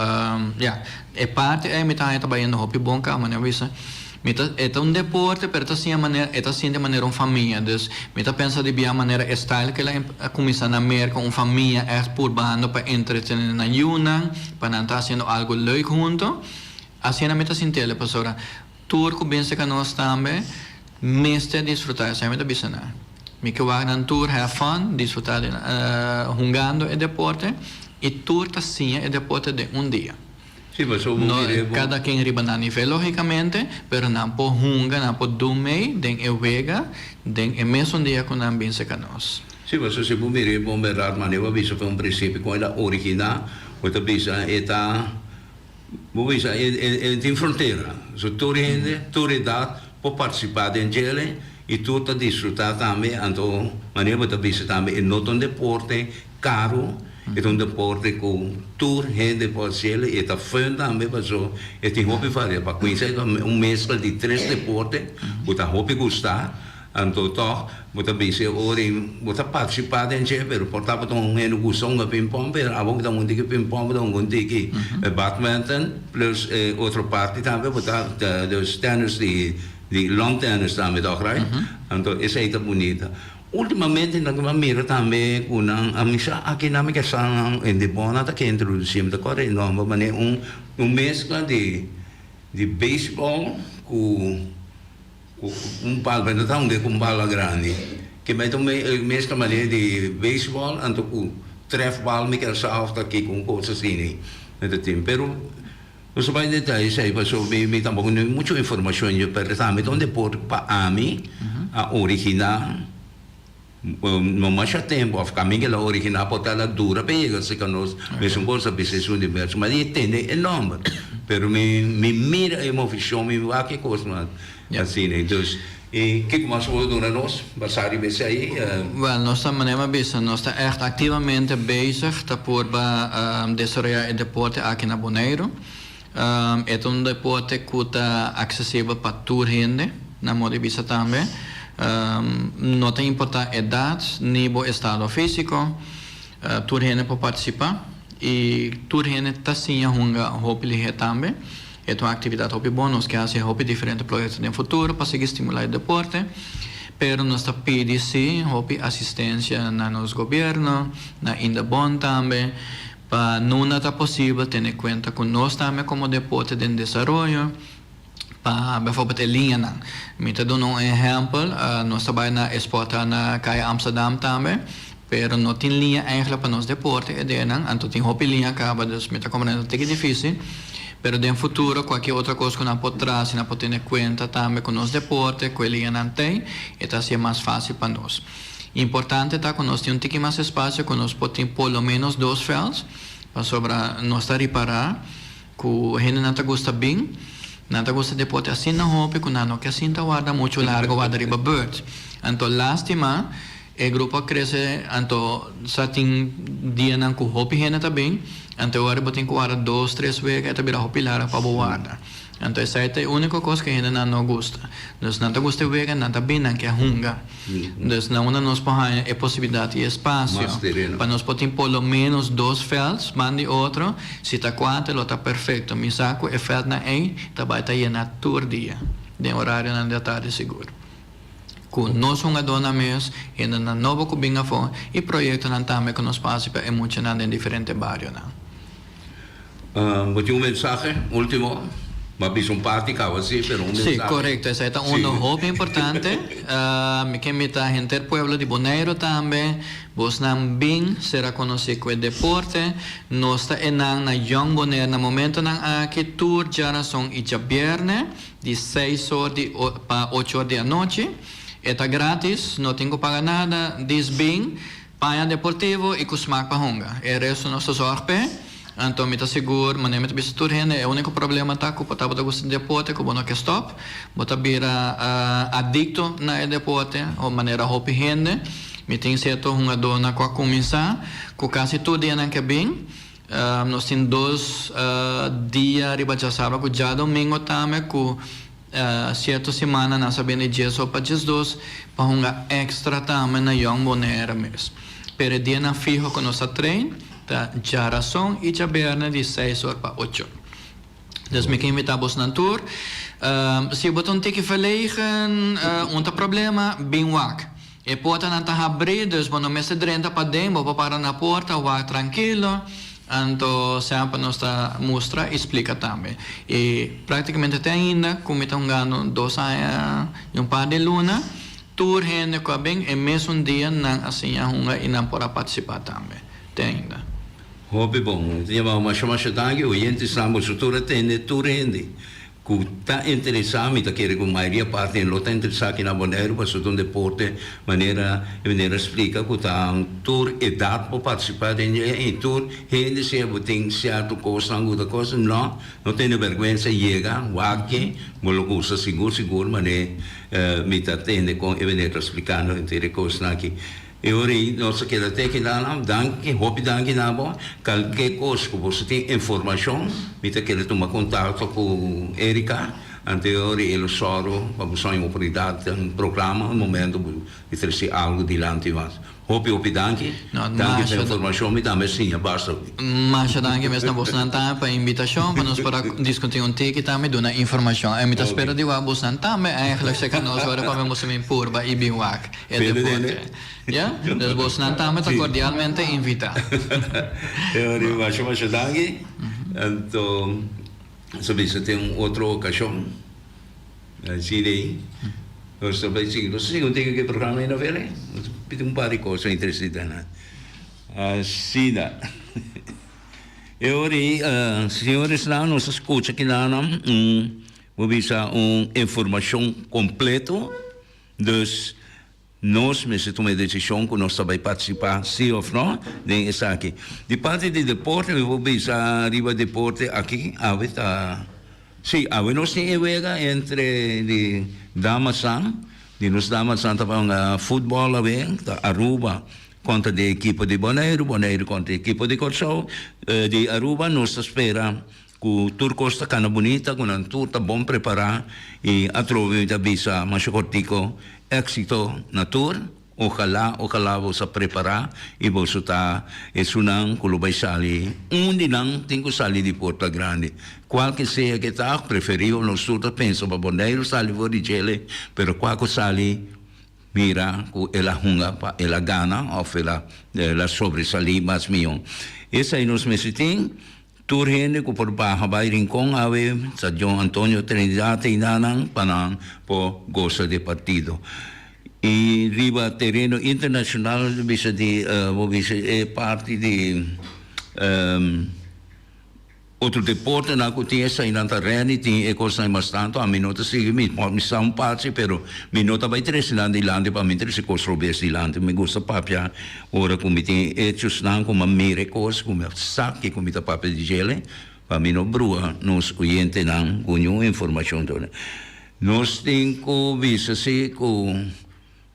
ya, e parti ei mi ta haña ta bayendo hopi bon kaba manera mi bisa. Mi ta, e ta un deporte pero e ta siña manera, e ta sinti manera un famia. Dus mi ta pensa di bia manera e style ku el a kuminsá na Merka, un famia ègt purbando pa entretené nan yunan, pa nan ta hasiendo algu leuk hunto. Asina mi ta sintiel pasobra. Tur ku bin serka nos tambe mester disfrutá esei mi ta bisa nan. Mi ke wak nan tur have fun, disfrutá di hungando e deporte i tur ta siña e deporte den un dia. Sí, pasobra bo mira e bo. Kada ken riba nan nivel lógikamente, pero nan por hunga, nan por dun mei den e wega den e mesun dia ku nan bin serka nos. Sí, pasobra si bo mira e bon bèrdat manera bo a bisa for un prinsipio kon el a originá, bo ta bisa e ta. Bo bisa e no tin frontera. So tur hende, tur edat por partisipá den djele i tur ta disfrutá tambe. Anto manera bo ta bisa tambe e no ta un deporte karu, e ta un deporte ku tur hende por hasiel i e ta fun tambe paso e tin hopi variedad. Pa kuminsá e ta un meskla di tres deporte ku ta hopi gustá. Anto tòg bo ta bisa e ora ei bo ta partisipá den dje, pero por tabata un hende gusta hunga pimpòn, pero abo ku ta hunga un tiki pimpòn, bo ta hunga un tiki badminton, plus e otro parti tambe bo ta dus tènis di di lawn tennis tambe tòg right? Anto esei ta bunita. Ultimamente nan a mira tambe ku nan a misa aki nan mi ke sa nan hende bon nan ta ke introdusí mi ta kòrda e nòmber manera un un meskla di di beisbòl ku Ku un bal, pero no ta hunga ku un bala grandi. Ke mei ta un meskla manera di beisbòl anto ku trèfbal mi ker sa òf ta kiko un kos asina mi ta tin. Pero nos ta bai detaye esei pasobra mi mi tampoko no tin muchu informashon dje pero tambe ta un deporte ku pa ami a originá No masha tempu of kamin ke la originá por ta la dura pa yega serka nos mesun kos a bisa esun di Merce ma di tende e nòmber pero mi mi mira e movishon mi wak e kosnan asina entonces i kiko mas bo duna nos basá riba esei? Wèl nos ta manera mi a bisa nos ta ègt aktivamente bezig ta purba desaroyá e deporte aki na Boneiru E ta un deporte ku ta aksesibel pa tur hende, na modo di bisa tambe. No ta importá edat ni bo estado físiko, tur hende por partisipá i tur hende ta siña hunga hopi lihé tambe. E ta un aktividat hopi bon, nos ke hasi hopi diferente proyekto den futuro pa sigui stimulá e deporte, pero nos ta pidi sí hopi asistensia na nos gobièrnu, na Indebon tambe. Pa nunda ta posibel tene kuenta ku nos tambe komo deporte den desaroyo, pa bèvorbèlt e liñanan. Mi ta duna un ehèmpel, nos ta bai na esporta na Kaya Amsterdam tambe, pero no tin liña eigentlik pa nos deporte e denan, anto tin hopi liña kaba, dus mi ta komprende ta tiki difísil. Pero den futuro kualke otro kos ku nan por traha, si nan por tene kuenta tambe ku nos deporte, ku e liñanan t'ei, e ta hasié mas fásil pa nos. Importante ta ku nos tin un tiki mas espasio ku nos por tin por lo menos dos vèlt, pasobra nos ta ripará ku hendenan ta gusta bin, nan ta gusta deporte asina hopi ku nan no ke sinta warda muchu largo warda riba bùrt. Anto lástima e grupo a krese anto sa tin dianan ku hopi hende ta bin, anto e ora bo tin ku warda dos tres wega e ta bira hopi largo pa bo warda. Anto esei ta e úniko kos ku e hendenan no gusta. Dus nan ta gusta e wega, nan ta bin, nan ke hunga. Dus na unda nos por haña e posibilidat i espasio pa nos por tin por lo ménos dos vèlt ban di otro, si ta kuater lo ta perfekto. Mi sa ku e vèltnan ei ta bai ta yená tur dia den orarionan di atardi sigur. Ku nos hungadónan mes, hendenan nobo ku bin afó i proyektonan tambe ku nos por hasi pa e muchanan den diferente barionan. Bo tin un mensahe último? Bo a bisa un parti kaba si, pero un Sí, mensahe. korekto. Esei ta Sí. uno hopi importante. Mi ke invitá henter pueblo di Boneiru tambe. Bosnan bin sera konosí ku e deporte. Nos ta enan na Jong Bonaire na momentonan aki tur djarason i djabièrnè di seis or di pa ocho or di anochi. E ta gratis, no tin ku paga nada. Dis bin. Paña deportivo i ku smak pa hunga. E resto nos ta zòrg p'e. Anto mi ta sigur, manera mi ta bisa tur hende, e úniko problema ta ku bo tabata gusta di deporte ku bo no ke stòp. Bo ta bira adikto na e deporte, o manera hopi hende. Mi tin sierto hungadónan ku a kuminsá ku kasi tur dia nan ke bin. Nos tin dos dia riba djasabra ku djadomingo tambe ku Cierto simana nan sa bende djes o pa 12 pa hunga extra tambe na Jong Bonaire mes. Pero e dianan fiho cu nos ta train ta djarason y djabierne di seis or pa ocho. Dus mi ke invita bosnan tur. Si bo ta un tiki verlegen, un ta problema, bin wak. E portanan ta habrí, dus bo no mester drenta paden, bo por para na porta, wak trankilo. Anto semper nos ta mustra i splika tambe. I práktikamente te ainda ku mi ta hungando dos aña i un par di luna, tur hende ku a bin e mesun dia nan a siña hunga i nan por a partisipá tambe te ainda. Hopi bon. Mi ta yama bo masha masha danki. Oyentesnan boso tur a tende tur hende. Ku ta interesá, mi ta kere ku mayoria parti lo ta interesá aki na Boneiru pasobra ta un deporte manera e meneer a splika ku ta tur edat por partisipá den dje i tur hende sea bo tin sierto kosnan ku ta kos no no tene bèrgwensa yega wak bo lo gusta sigur sigur manera mi ta tende kon e meneer ta splikando henter e kosnan aki. E ora ei nos a keda te keda nan. Danki, hopi danki na bo. Kalke kos ku boso tin informashon, mi ta kere tuma kontakto ku Erika. Anto e ora ei e lo sòru pa boso haña oportunidat den programa un momento bo di trese algu dilanti mas. Hopi, hopi danki. Danki pa e informashon, mi tambe a siña basta. Masha danki mes na bosnan tambe pa e invitashon pa nos por a diskutí un tiki tambe duna informashon. E mi ta spera di wak bosnan tambe eigenlijk serka nos ora pabia boso bin purba i bin wak. E deporte. Ya? Dus bosnan tambe ta cordialmente invita. Ori, masha masha danki. Anto, nos a bisa tin un otro ocasion. Si dei, nos ta bai sigui. Nos ta sigui un tiki ku e programa ei novela ei. Nos ta pidi un par di cosa interesante nan. Asina. E ori, señoresnan, nos a scucha kinanan un, bo bisa un informacion completo. Dus, nos mester tuma e desishon ku nos ta bai partisipá sí òf nò den esaki. Di parti di deporte, mi por bisa riba deporte aki, awe ta, sí, awe nos tin e wega entre di damasnan, di nos damasnan ta bai hunga futbòl awe, ta Aruba kontra di ekipo di Boneiru, Boneiru kontra ekipo di Kòrsou, di Aruba nos ta spera Ku tur kos ta kana bunita, ku nan tur ta bon prepará i atrobe mi ta bisa masha kortiko, éksito na tur. Ojalá, ojalá boso a prepará i boso ta esunnan ku lo bai sali, un di nan tin ku sali di porta grandi. Kual ke sea ke ta, preferibel nos tur ta pensa pa Boneiru sali for di djele, pero kua ku sali mira ku el a hunga pa el a gana òf el a el a sobresalí mas mihó. Esei nos mester tin. Tur hende ku por baha bai Rincon awe sa John Antonio Trinidad einan pa nan por gosa di e partido. I riba tereno internashonal bisa di bo bisa e parti di otro deportenan ku tin eseinan ta ready tin e kosnan mas tantu ami no ta sigui mi mi sa un parti pero mi no ta bai trese nan dilanti pa mi trese kos robes dilanti mi gusta papia Ora ku mi tin echosnan ku mi a mira e kos ku mi a sa kiko mi ta papia di djele, pa mi no brua nos oyentenan ku niun informashon tòg. Nos tin ku bisa si ku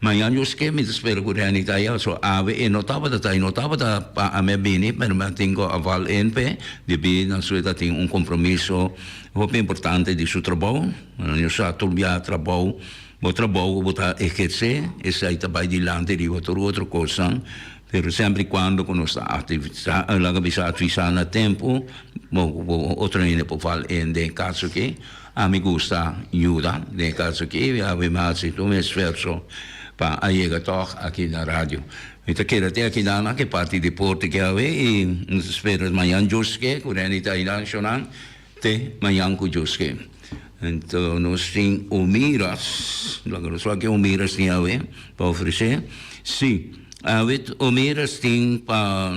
mañan Dios ke mi ta spera ku Renny ta aya, so awe e no tabata ta, e no tabata pa ami a bini, pero mi a tin ku a val in p'e, debí na su e ta tin un kompromiso hopi importante di su trabou, nos sa tur bia trabou. Bo trabou ku bo ta ehersé, esei ta bai dilanti riba tur otro kosnan. Pero semper y cuando cu nos ta activisa, laga bisa advisa na tempo, bo bo otro hende por val in den e caso aki. Ami gusta yuda den e caso aki, awe mi haci tur mi esfuerso pa a yega tog aki na radio. Mi ta keda te aki nan aki parti deporte ki awe y nos ta spera mañan Dios ke cu Renny ta ayuda shonan te mañan cu Dios ke. Anto nos tin Omiras, laga nos wak ke Omiras tin awe pa ofrece. Si, awe Omiras tin pa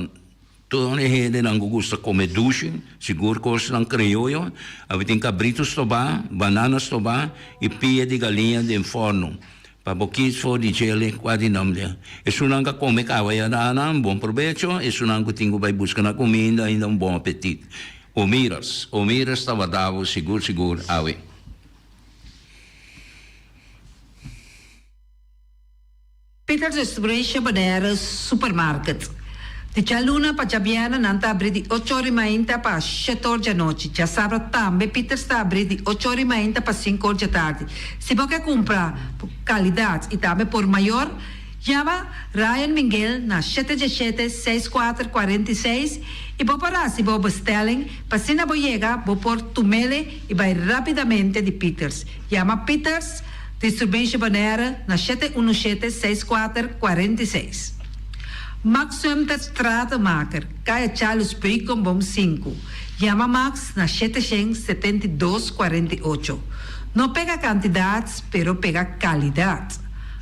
tur e hendenan cu gusta come dushi, sigur cosnan crioyo. Awe tin cabrito stobá, banana stobá y pia di galiña den forno. Pa bo kies for di djele kua di nan den. Esunnan ka kome kawa ya da nan bon probecho, esunnan ku tin ku bai buska nan kuminda ainda un bon apetit. Omiras, Omiras ta warda bo sigur sigur awe. Peter Distribution Bonaire Supermarket. Di djaluna pa djabièrnè nan ta abrí di ocho or i mainta pa shete or djanochi. Djasabra tambe Peters ta abrí di ocho or i mainta pa sinku or djatardi. Si bo ke kumpra kalidat i tambe por mayor, yama Ryan Minguel na shete djeshete, seis kuater, 46 i bo por hasi bo bestelling pa asina bo yega bo por tumele i bai rapidamente di Peters. Yama Peters Distribution Bonaire na shete unu shete, seis kuater, 46. Max Sumter Stratenmaker, Kaya Charles Beukenboom sinku. Yama Max na 772 48. No pega kantidat, pero pega kalidat.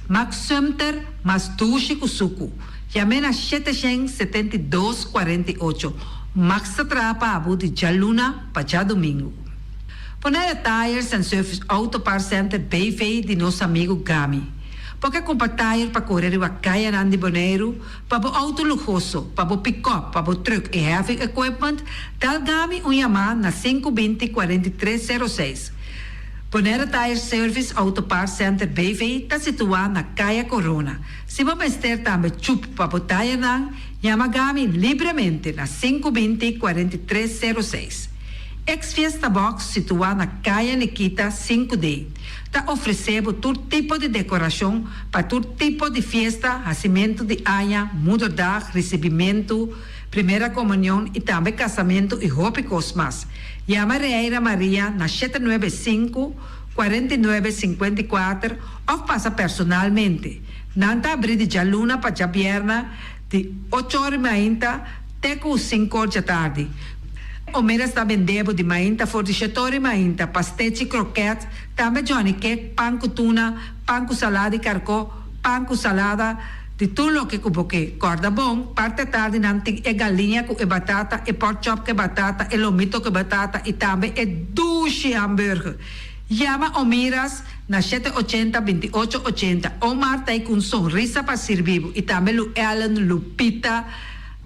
Max Sumter mas dushi ku suku. Yam'é na 772 48. Max ta traha pa bo di djaluna pa djadumingu. Bonaire Tires and Service Auto Parts Center BV di nos amigu Gami. Bo ke kumpra tayer pa kore riba kayanan di Boneiru, pa bo outo luhoso, pa bo pikòp, pa bo trùk i heavy equipment, dal Gami un yamá na sinku binti 43 sero seis. Bonaire Tire Service Auto Parts Center BV ta situá na Kaya Korona. Si bo mester tambe chup pa bo tayernan, yama Gami libremente na sinku binti 43 sero seis. Ex Fiesta Box situá na Kaya Nikita sinku D. Ta ofresé bo tur tipo di dekorashon pa tur tipo di fiesta, hasimentu di aña, moederdag, risibimentu, primera komunion i tambe kasamentu i hopi kos mas. Yama Reira Maria na shete nuebe sinku, 49, 54 òf pasa personalmente. Nan ta abrí di djaluna pa djabièrnè di ocho or mainta te ku sinku or djatardi. Omeras ta bende bo di mainta for di shetor i mainta, pastechi, kroket, tambe johnny cake, pan ku tuna, pan ku salada di karkó, pan ku salada, di tur loke ku bo ke. Kòrda bon, parti atardi nan tin e galiña ku e batata, e pork chop ku e batata, e lomito ku e batata i tambe e dushi hamburger. Yama Omiras na shete ochenta, 28 80. Omar ta ei ku un sonrisa pa sirbi bo i tambe Lu Ellen, Lupita,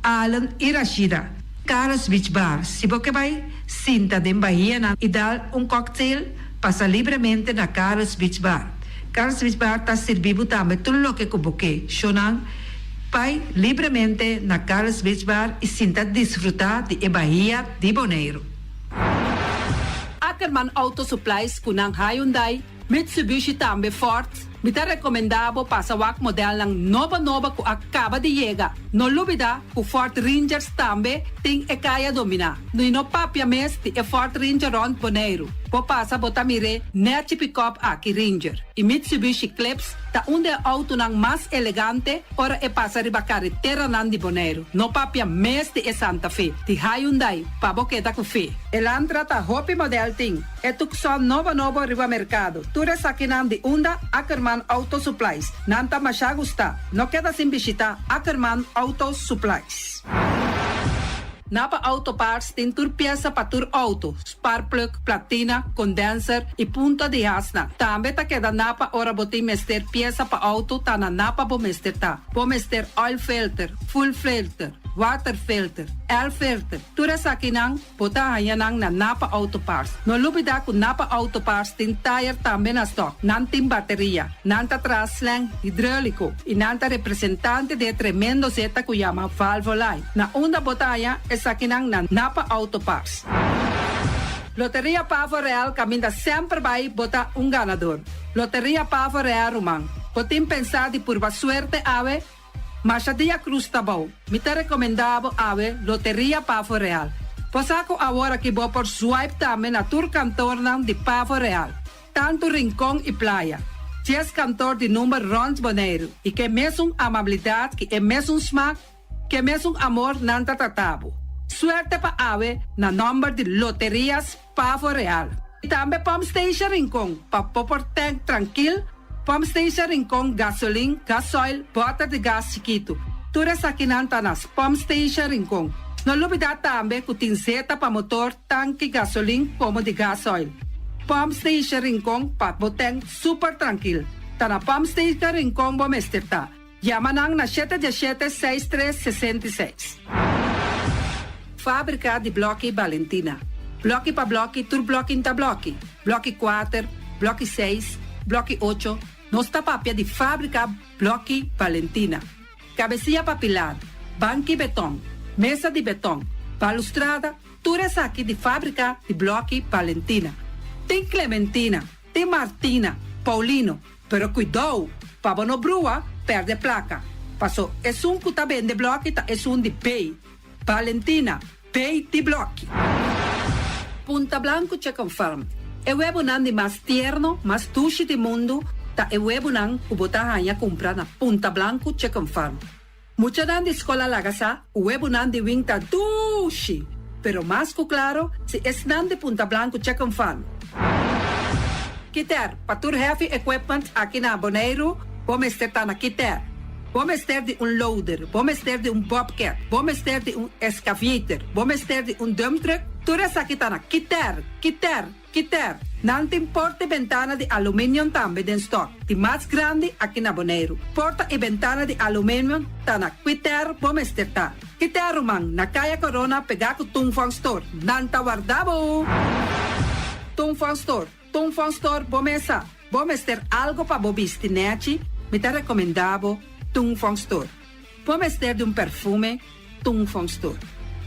Allen i Rashida. Carlos Beach Bar, Si bo ke bai sinta den bahianan i dal un cocktail, pasa libremente na Carlos Beach Bar. Carlos Beach Bar ta sirbi bo tambe tur loke ku bo ke. Shownan, bai libremente na Carlos Beach Bar i sinta disfrutá di e bahia di Boneiru. Ackerman Auto Supplies ku nan Hyundai, Mitsubishi tambe Ford. Mi ta rekomendá bo pasa wak modelnan nobo nobo ku a kaba di yega. No lubidá ku Ford Rangers tambe tin e kaya dominá. I no papia mes di e Ford Ranger rònt Boneiru. Bo pasa bo ta mir'é nèchi pikòp aki Ranger. I Mitsubishi Eclipse ta un di e outonan mas elegante ora e pasa riba kareteranan di Boneiru. No papia mes di e Santa Fe di Hyundai pa bo keda ku fe. Elantra ta hopi modèl tin. E Tucson nobo nobo riba merkado. Tur esakinan di unda Ackerman Auto Supplies. Nan ta masha gusta. No keda sin bishita Ackerman Auto Supplies. Napa Auto Parts tin tur piesa pa tur auto, sparkplug, platina, condenser y punta di hasnan. Tambe ta keda Napa ora bo tin mester piesa pa auto ta na Napa bo mester ta. Bo mester oil filter, fuel filter, water filter, air filter, tur esakinan Bo ta haña nan na Napa Auto Parts. No lubidá ku Napa Auto Parts tin tayer tambe na stòk. Nan tin bateria. Nan ta traha slang hidróliko i nan ta representante di e tremendo zeta ku yama Valvoline. Na unda bo ta haña esakinan na Napa Auto Parts. Loteria Pavo Real kaminda semper bai bo ta un ganador. Loteria Pavo Real ruman. Bo tin pensá di purba suerte awe? Masha dia Cruz ta bou. Mi ta recomenda bo awe Loteria Pavo Real. Bo sa cu awor aki bo por swipe tambe na tur kantoornan di Pavo Real, tanto Rincon y Playa. Dies kantoor di number rond Boneiru y ke mesun amabilidad ki e mesun smaak, ke mesun amor nan ta trata bo. Suerte pa awe na nomber di Loterias Pavo Real. Y tambe Pump Station Rincon pa bo por tank trankil, Pump Station Rincon gasolin, gasoil, boter di gas chikitu. Tur esakinan ta na Pump Station Rincon. No lubida tambe cu tin zeta pa motor, tanki gasolin como di gasoil. Pump Station Rincon pa bo tank super trankil. Ta na Pump Station Rincon bo mester ta. Yama nan na shete diesshete seis tres 66. Fábrika di blòki Balentina. Blòki pa blòki tur blòki n'ta blòki. Blòki kuater, blòki seis, blòki ocho, nos ta papia di fábrika blòki Balentina. Kabesia pa pilar, banki beton, mesa di beton, balustrada, tur esaki di fábrika di blòki Balentina. Tin Clementina, tin Martina, Paulino, Pero kuidou, pa bo no brua, pèrdè plaka. Paso esun ku ta bende blòki ta esun di Bay. Valentina, Bay di blòki. Punta Blanco Chicken Farm, E webonan di mas tierno, mas dushi di mundu ta e webonan ku bo ta haña kumpra na Punta Blanco Chicken Farm. Muchanan di skol a laga sa ku webonan di wing ta dushi, pero mas ku klaro si esnan di Punta Blanco Chicken Farm. Kiter, Pa tur heavy equipment aki na Boneiru bo mester ta na Kiter. Bo mester di un loader, bo mester di un bobcat, bo mester di un excavator, bo mester di un dump truck, tur esaki ta na Kiter, Kiter. Kiter, Nan tin porta i bentana di aluminium tambe den stock, di mas grandi aki na Boneiru. Porta i bentana di aluminium ta na Kiter bo mester ta. Kiter ruman, na Kaya Corona pegá ku Tung Fong Store. Nan ta warda bo! Tung Fong Store, Tung Fong Store bo mesa. Bo mester algo pa bo bisti nèchi? Mi ta rekomendá bo Tung Fong Store. Bo mester di un perfume? Tung Fong Store.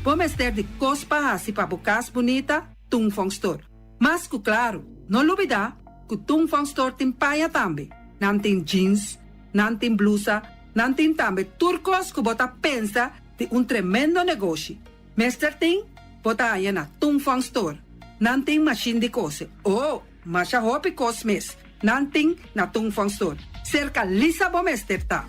Bo mester di kos pa hasi pa bo kas bunita? Tung Fong Store. Mas ku klaru, no lubidá ku Tung Fong Store tin paña tambe. Nan tin jeans, nan tin blusa, nan tin tambe tur kos ku bo ta pensa di un tremendo negoshi. Mester tin, bo ta haña na Tung Fong Store. Nan tin mashin di kose. Oh, masha hopi kos mes nan tin na Tung Fong Store. Serka Lisa bo mester ta.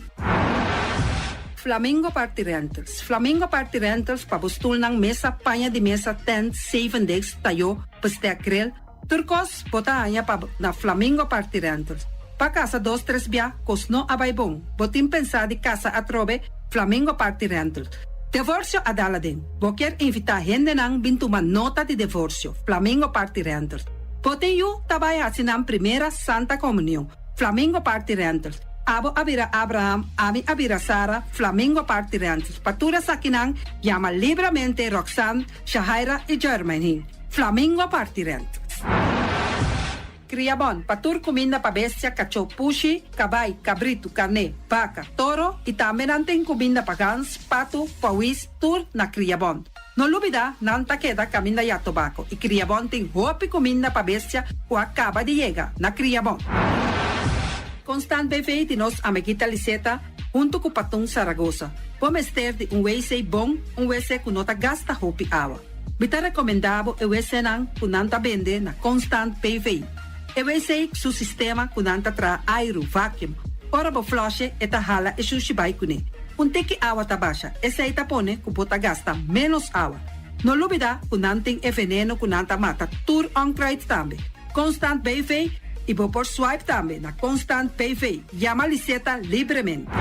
Flamingo Party Rentals Flamingo Party Rentals pa bo stulnan, mesa, paña di mesa, tent, zevendegs, tayó, bestek, grill, tur kos bo ta haña pa na Flamingo Party Rentals. Pa kasa dos tres bia kos no a bai bon, bo tin pensá di kasa atrobe, Flamingo Party Rentals. Devorsio a dal aden. Bo kier invitá hendenan bin tuma nota di devorsio, Flamingo Party Rentals. Bo tin yu ta bai hasi nan primera Santa Komunion, Flamingo Party Rentals. Abo a bira Abraham, ami a bira Sara, Flamingo Party Rentals. Pa tur esakinan, yama libramente Roxanne, Shahaira i Jermaine. Flamingo Party Rentals. Kriabon, pa tur kuminda pa bestia, kachó, pushi, kabai, kabritu, karné, baka, toro i tambe nan tin kuminda pa gans, patu, pawis, tur na Kriabon. No lubida, nan ta keda kaminda ya tobako i Kriabon tin hopi kuminda pa bestia ku a kaba di yega na Kriabon. Constant BV di nos amiguita Liseta huntu ku Patun Saragosa. Bo mester di un wc bon, un wc ku no ta gasta hopi awa. Mi ta rekomendá bo e wcnan ku nan ta bende na Constant BV. E wc su sistema ku nan ta traha airu, vacuum, ora bo flush'e e ta hala e shushi bai kuné. Un tiki awa ta basha, esei ta pone ku bo ta gasta ménos awa. No lubidá ku nan tin e veneno ku nan ta mata tur onkruid tambe. Constant BV i bo por swipe tambe na Constant BV. Yama Liseta libremente.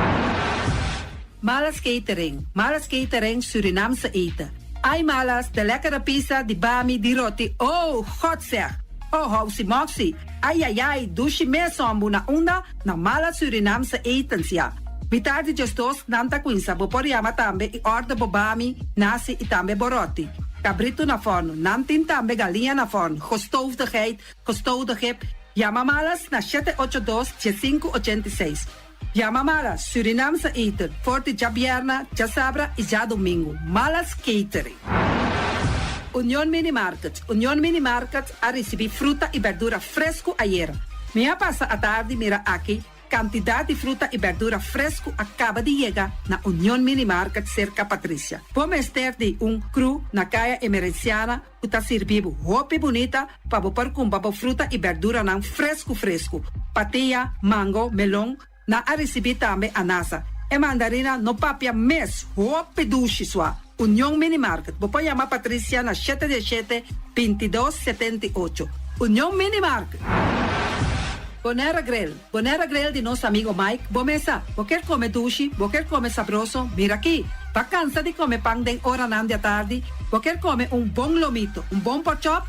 Malas Catering, Malas Catering Surinaamse eten. Ai Malas, de lekkere pizza, di bami, di roti, oh, God zeg! Oh, housi moxi, ai ai ai, dushi mes hombu na unda? Na Malas Surinaamse etens ya. Mitar di 12 nan ta cuinsa, bo por yama tambe y order bo bami, nasi y tambe bo roti. Cabrito na forno, nan tin tambe galiña na forno, gestoofde geit, gestoofde kip. Yama Malas na 782 1586. Yama Malas, Surinaamse eten, for di djabierna, djasabra y djadomingo. Malas Catering. Union Mini Market, Union Mini Market a ricibi fruta y berdura fresco ayera. Mi a pasa atardi mira aki. Kantidat di fruta i bèrdura fresku a kaba di yega na Union Mini Market serka Patricia. Bo mester di un kru na Kaya Emerenciana ku ta sirbi bo hopi bunita pa bo por kumpra bo fruta i bèrduranan fresku fresku. Patia, mango, melon, Nan a risibí tambe anasa. E mandarina no papia mes, hopi dushi sua. Union Mini Market, bo por yama Patricia na shete diesshete, bintidos, setenta i ocho. Union Mini Market. Bonera Grill, Bonera Grill di nos amigo Mike, bo mesa, bo kier come dushi, bo kier come sabroso, mira aki. Bo a cansa di come pan den oranan di atardi, bo kier come un bon lomito, un bon porkchop,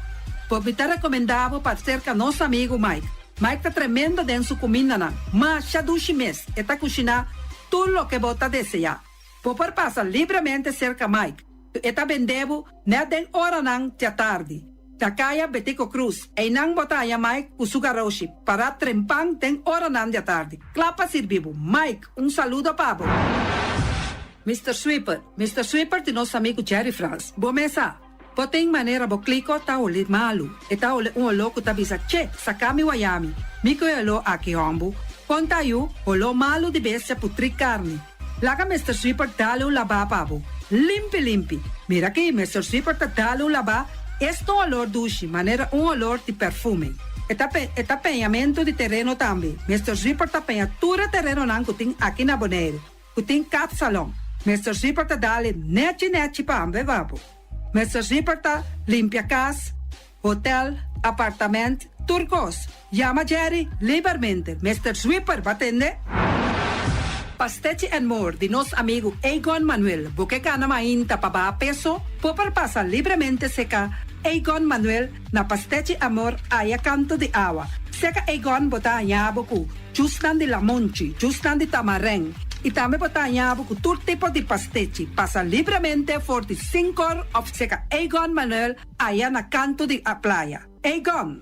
bo mi ta recomenda bo pa cerca nos amigo Mike. Mike ta tremendo den su cumindanan, masha dushi mes, e ta cushiná tur loke bo ta deseá. Bo por pasa libremente cerca Mike, e ta bende bo net den oranan di atardi. Na Caya Betico Croes, einan bo ta haña Mike cu su garoshi, para trempan den oranan di atardi, cla pa sirbi bo. Mike, un saludo pa bo. Mister Sweeper, Mister Sweeper di nos amigo Jerry Frans. Bo mesa. Bo tin manera bo kliko ta holi malu. E ta holi un oló ku ta bisa, Che, saka mi wayami. Mi ku e oló aki hòmbu. Kon ta yu, holó malu di bestia putrí karni. Laga Mister Sweeper dal un labá pa bo. Limpi limpi. Mira aki, Mister Sweeper ta dal un labá, esta un olor dushi, manera un olor di perfume. E ta e ta peñamentu di tereno tambe. Mister Sweeper ta peña tur e terenonan ku tin aki na Boneiru. Ku tin kapsalon. Mister Zipper ta dale nechi nechi pa hambe babo. Mister Zipper ta limpia kas, hotel, apartament, tur kos. Yama Jerry libermente. Mister Zwipper ba tende? Pastechi and More di nos amigu Egon Manuel. Bo ke gana mainta pa baha peso? Bo por pasa libremente seka Egon Manuel na Pastechi Amor aya kanto di awa. Seka Egon bo ta haña bo ku Jusnan di lamonchi, jusnan di tamarèn i tambe bo ta haña bo ku tur tipo di pastechi. Pasa libremente for di sinkor òf seka Egon Manuel aya na kantu di a playa. Egon!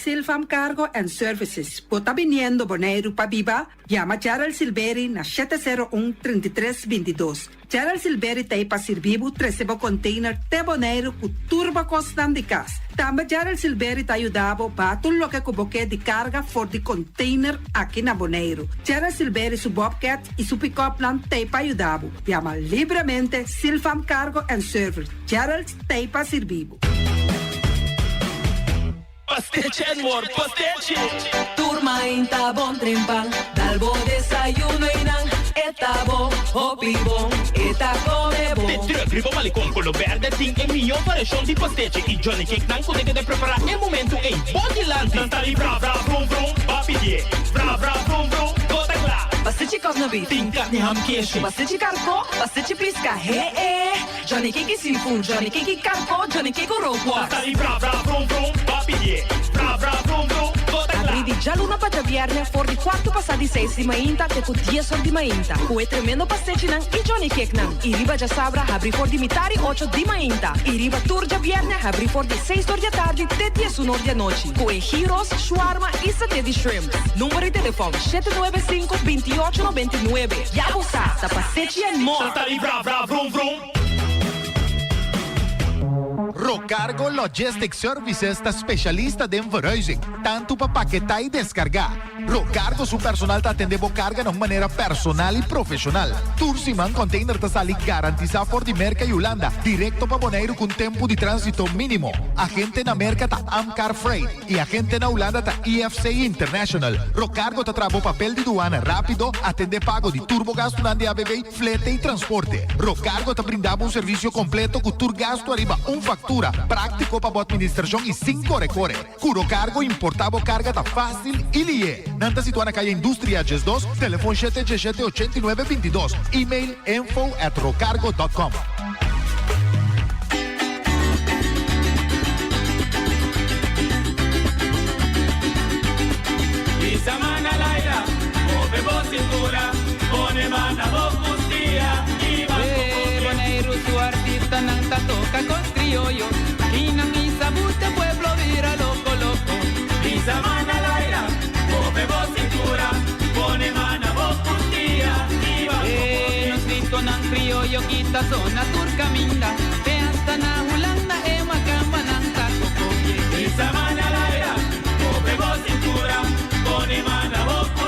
Silfam Cargo and Services, bo ta biniendo Boneiru pa biba? Yama Gerald Silberi na 701 33 22. Gerald Silberi ta ei pa sirbi bo trese bo container te Boneiru ku tur bo kosnan di kas. Tambe Gerald Silberi ta yuda bo baha tur loke ku bo ke di karga for di container aki na Boneiru. Gerald Silberi su bobcat i su pick-upnan ta ei pa yuda bo. Yama libremente Silfam Cargo and Service. Gerald ta ei pa sirbi bo. Pastechi and more, pastechi! Tur mainta bon trempan, dal bo desayuno y nan e ta bo, hopi bon, e ta come bon. De truck riba Malecon Colo Berde tin e mihó variashon di pastechi y Johnny Cake nan ku ta keda prepará e momentu ei bo dilanti. Nan ta di bra bra vrum vrum, ba pidié. Bra bra vrum vrum, bo ta kla. Pastechi kòs na bif. Tin karni ham keshi. Pastechi karkó, pastechi piska, he e. Johnny Cake i seafood, Johnny Cake i karko, Johnny Cake ku rookworst. Ta di bra bra vrum vrum, ba pidié. Bra bra vrum vrum, bo ta kla. Abrí di djaluna pa djabièrnè for di kuartu pasá di seis di mainta te ku dies or di mainta ku e tremendo pastechinan i Johnny Cakenan. I riba djasabra habrí for di mitar i ocho di mainta i riba tur djabièrnè habrí for di seis or di atardi te diesun or di anochi ku e gyros, shawarma i saté di shrimp. Number di telefòn, shete nuebe sinku, binti ocho 99. Ya bo sa, ta pastechi and more! Ta di bra bra vrum vrum. Rocargo Logistic Services ta specialista den verhuizing, tanto pa paketá i deskargá. Rocargo su personal ta atendé bo karga na un manera personal i profeshonal. Tur siman container ta sali garantisá for di Merka i Hulanda direkto pa Boneiru ku un tempu di tránsito mínimo. Agente na Merka ta Amcar Freight. I agente na Hulanda ta IFC International. Rocargo ta traha bo papel di duana rápido, atendé pago di tur bo gastunan di ABV, flete i transporte. Rocargo ta brinda bo un servisio kompleto ku tur gastu ariba un faktura, práktiko pa bo atministrashon i sin kore kore. Ku Rocargo importá bo karga ta fásil i lié. Nan ta situá na Kaya Industria 12, telefon shete djeshete 89 22, email info at rocargo dot com. Bisa man na laira, move bo cintura, pone man na bo custia y ban cu E Boneiru su artistanan ta toca cos crioyo, Kinan y Sabute pueblo bira loco loco. Bisa man na laira, move bo cintura, pone man na bo custia y ban cu E nos ritmonan crioyo kita zona tur caminda, te hasta na Hulanda e macambanan ta cocopie. Bisa man na laira, move bo cintura, pone man na bo.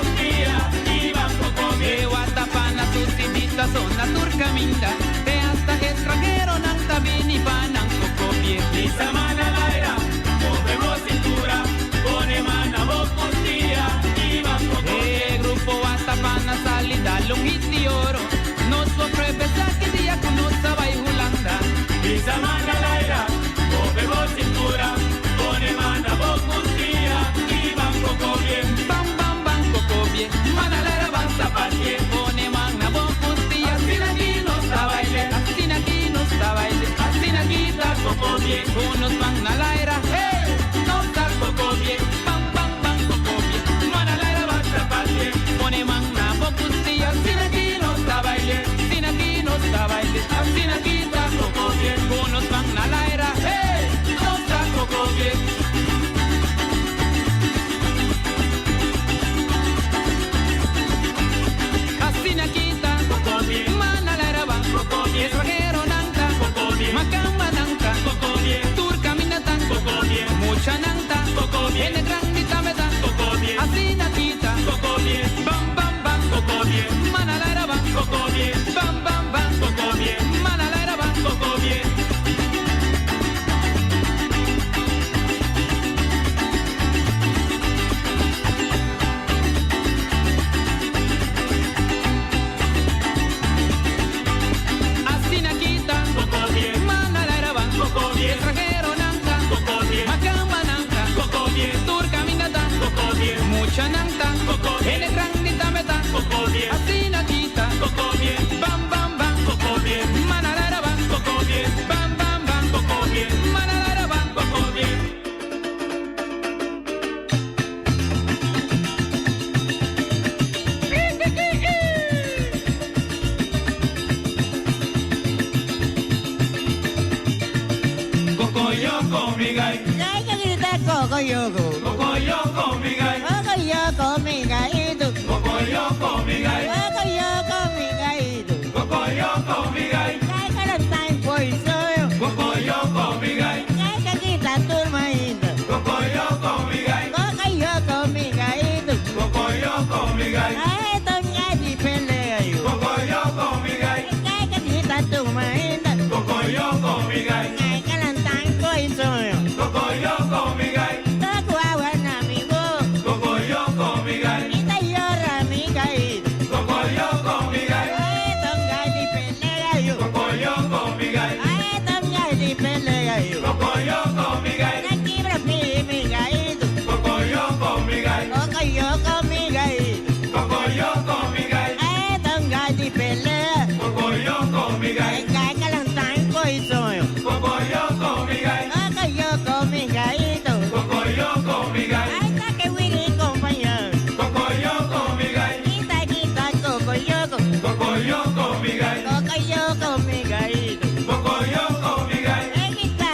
Cocoyoco, mi gai. Hay que gritar cocoyoco. Cocoyoco, mi gai. Cocoyoco, mi gaito. Cocoyoco, mi gai. Cocoyoco, mi gaito. Cocoyoco, mi gai. Hay que cantar en poisoyo. Cocoyoco, mi gai. Hay que gritar turmaíndo. Cocoyoco, mi gai. Cocoyoco, mi gaito. Cocoyoco, mi gai. Ay, tonga di pelea yo. Cocoyoco, mi gai. Hay que gritar turmaíndo. Cocoyoco, mi gai. Hay que cantar en poisoyo. Cocoyoco, mi gai. Toco agua na mi voz. Cocoyoco, mi gai. Y te llora mi gaito. Cocoyoco, mi gai. Ay, tonga di pelea yo. Cocoyoco, mi gai. Ay, tonga di pelea yo. Cocoyoco, mi gai. Aquí mi mi gaito. Cocoyoco, mi gai. Cocoyoco, mi gaito. Cocoyoco, mi gai. Ay, tonga di pelea. Cocoyoco, mi gai. Ay, calantan coisoyo. Cocoyoco, mi gai. Cocoyoco, mi gaito. Cocoyoco, mi gai. Ay, ta que wiri compañero. Cocoyoco, mi gai. Quita, quita, cocoyoco. Cocoyoco, mi gai. Cocoyoco, mi gaito. Cocoyoco, mi gai. Ay, quita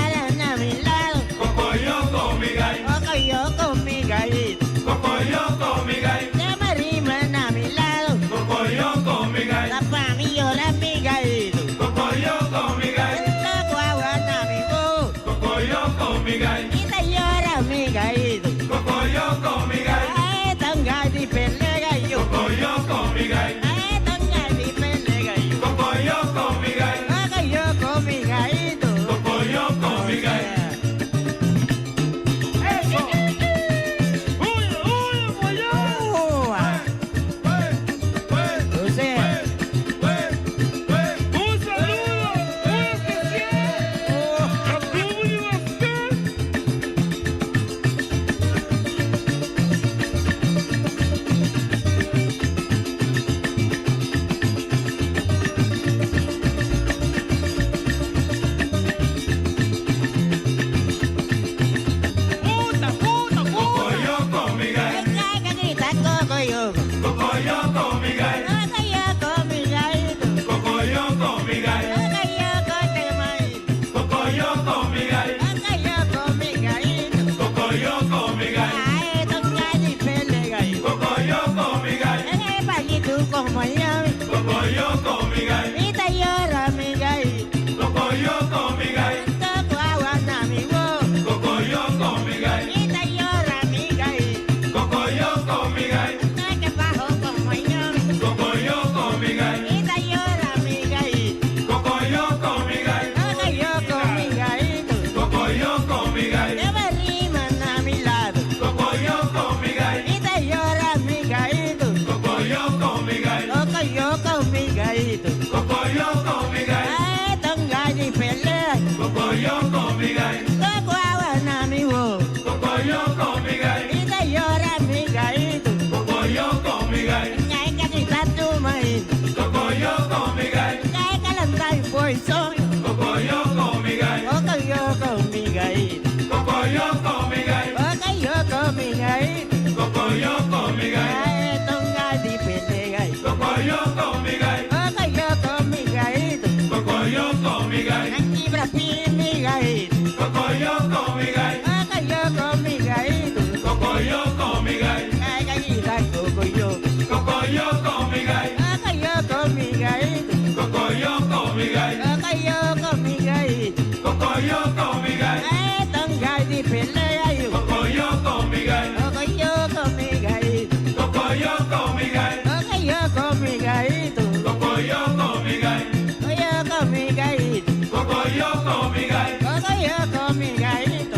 a mi lado. Cocoyoco, mi gai. Cocoyoco, mi gaito. Cocoyoco, mi gai. Se me riman a mi lado. Cocoyoco, mi gai. La pa mi llora mi gaito. Cocoyoco, mi gai. Toco agua na mi voz. Cocoyoco, mi gai. Y te llora mi gaito. Cocoyoco, mi gai. Ay, tonga di pelea yo. Cocoyoco, mi gai. Ay, tonga di pelea yo. Cocoyoco, mi gai. Cocoyoco, mi gaito. Cocoyoco, mi gai. Eso. O sea. Un saludo muy especial a Público Puta, puta, puta. Cocoyoco, mi gai. Ay, que grita cocoyoco. Cocoyoco, mi gai. Cocoyoco, mi gaito. Cocoyoco, mi gai. Cocoyoco, te maito. Cocoyoco, mi gai. Cocoyoco, mi gaito. Cocoyoco, mi gai. Ay, tonga di pelea yo. Cocoyoco, mi gai. En el palito como yo. Cocoyoco, mi gai. Y te llora mi gaito. Cocoyoco, mi gai. Toco agua na mi voz. Cocoyoco, mi gai. Y te llora mi gaito. Cocoyoco, mi gai. No que bajo como yo. Cocoyoco, mi gai. Y te llora mi gaito. Cocoyoco, mi gai. Cocoyoco, mi gaito. Cocoyoco, mi gai. Que me riman a mi lado. Cocoyoco, mi gai. Y te llora mi gaito. Cocoyoco, mi gai. Cocoyoco, mi gaito. Cocoyoco, mi gai. Ay, tonga di pelea. Cocoyoco, mi gai. Toco agua na mi voz. Cocoyoco, mi gai. Y te llora mi gaito. Cocoyoco, mi gai. Ay, que grita tu maíz. Cocoyoco, mi gai. Ay, que lanza y poison. Cocoyoco, mi gai. Cocoyoco, mi gaito. Cocoyoco, mi gai. Cocoyoco, mi gaito. Cocoyoco, mi gai. Ay, tonga di pelea. Cocoyoco, mi gai. Cocoyoco, mi gaito. Cocoyoco, mi gai. Aquí brapi mi gaito. Cocoyoco, mi gai. Cocoyoco, mi gaito. Cocoyoco, mi gai. Ay, gallita, cocoyoco. Cocoyoco, mi gai. Cocoyoco, mi gaito. Cocoyoco, mi gai. Cocoyoco, mi gaito. Cocoyoco, mi gai. Ay, tonga di pelea yo. Cocoyoco, mi gai. Cocoyoco, mi gaito. Cocoyoco, mi gai. Cocoyoco, mi gaito. Cocoyoco, mi gai. Cocoyoco, mi gaito. Cocoyoco, mi gai. Cocoyoco, mi gaito.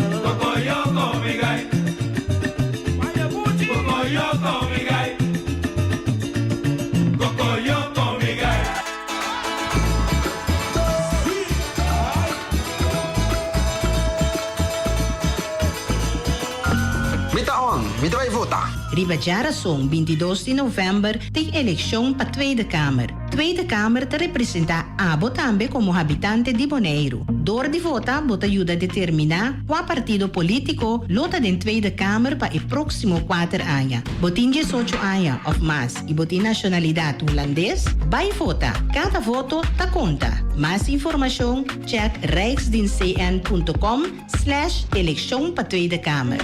ta on, mi ta bai vota. Riba djarason 22 di novèmber tin elekshon pa Tweede Kamer. Tweede Kamer ta representá abo tambe komo habitante di Boneiru. Dor di vota bo ta yuda determiná kua partido polítiko lo ta den Tweede Kamer pa e próksimo kuater aña. Bo tin diesocho aña òf mas i bo tin nashonalidat hulandes? Bai vota! Kada voto ta konta! Mas informashon check rijksdienstcn.com slash elekshon pa Tweede Kamer.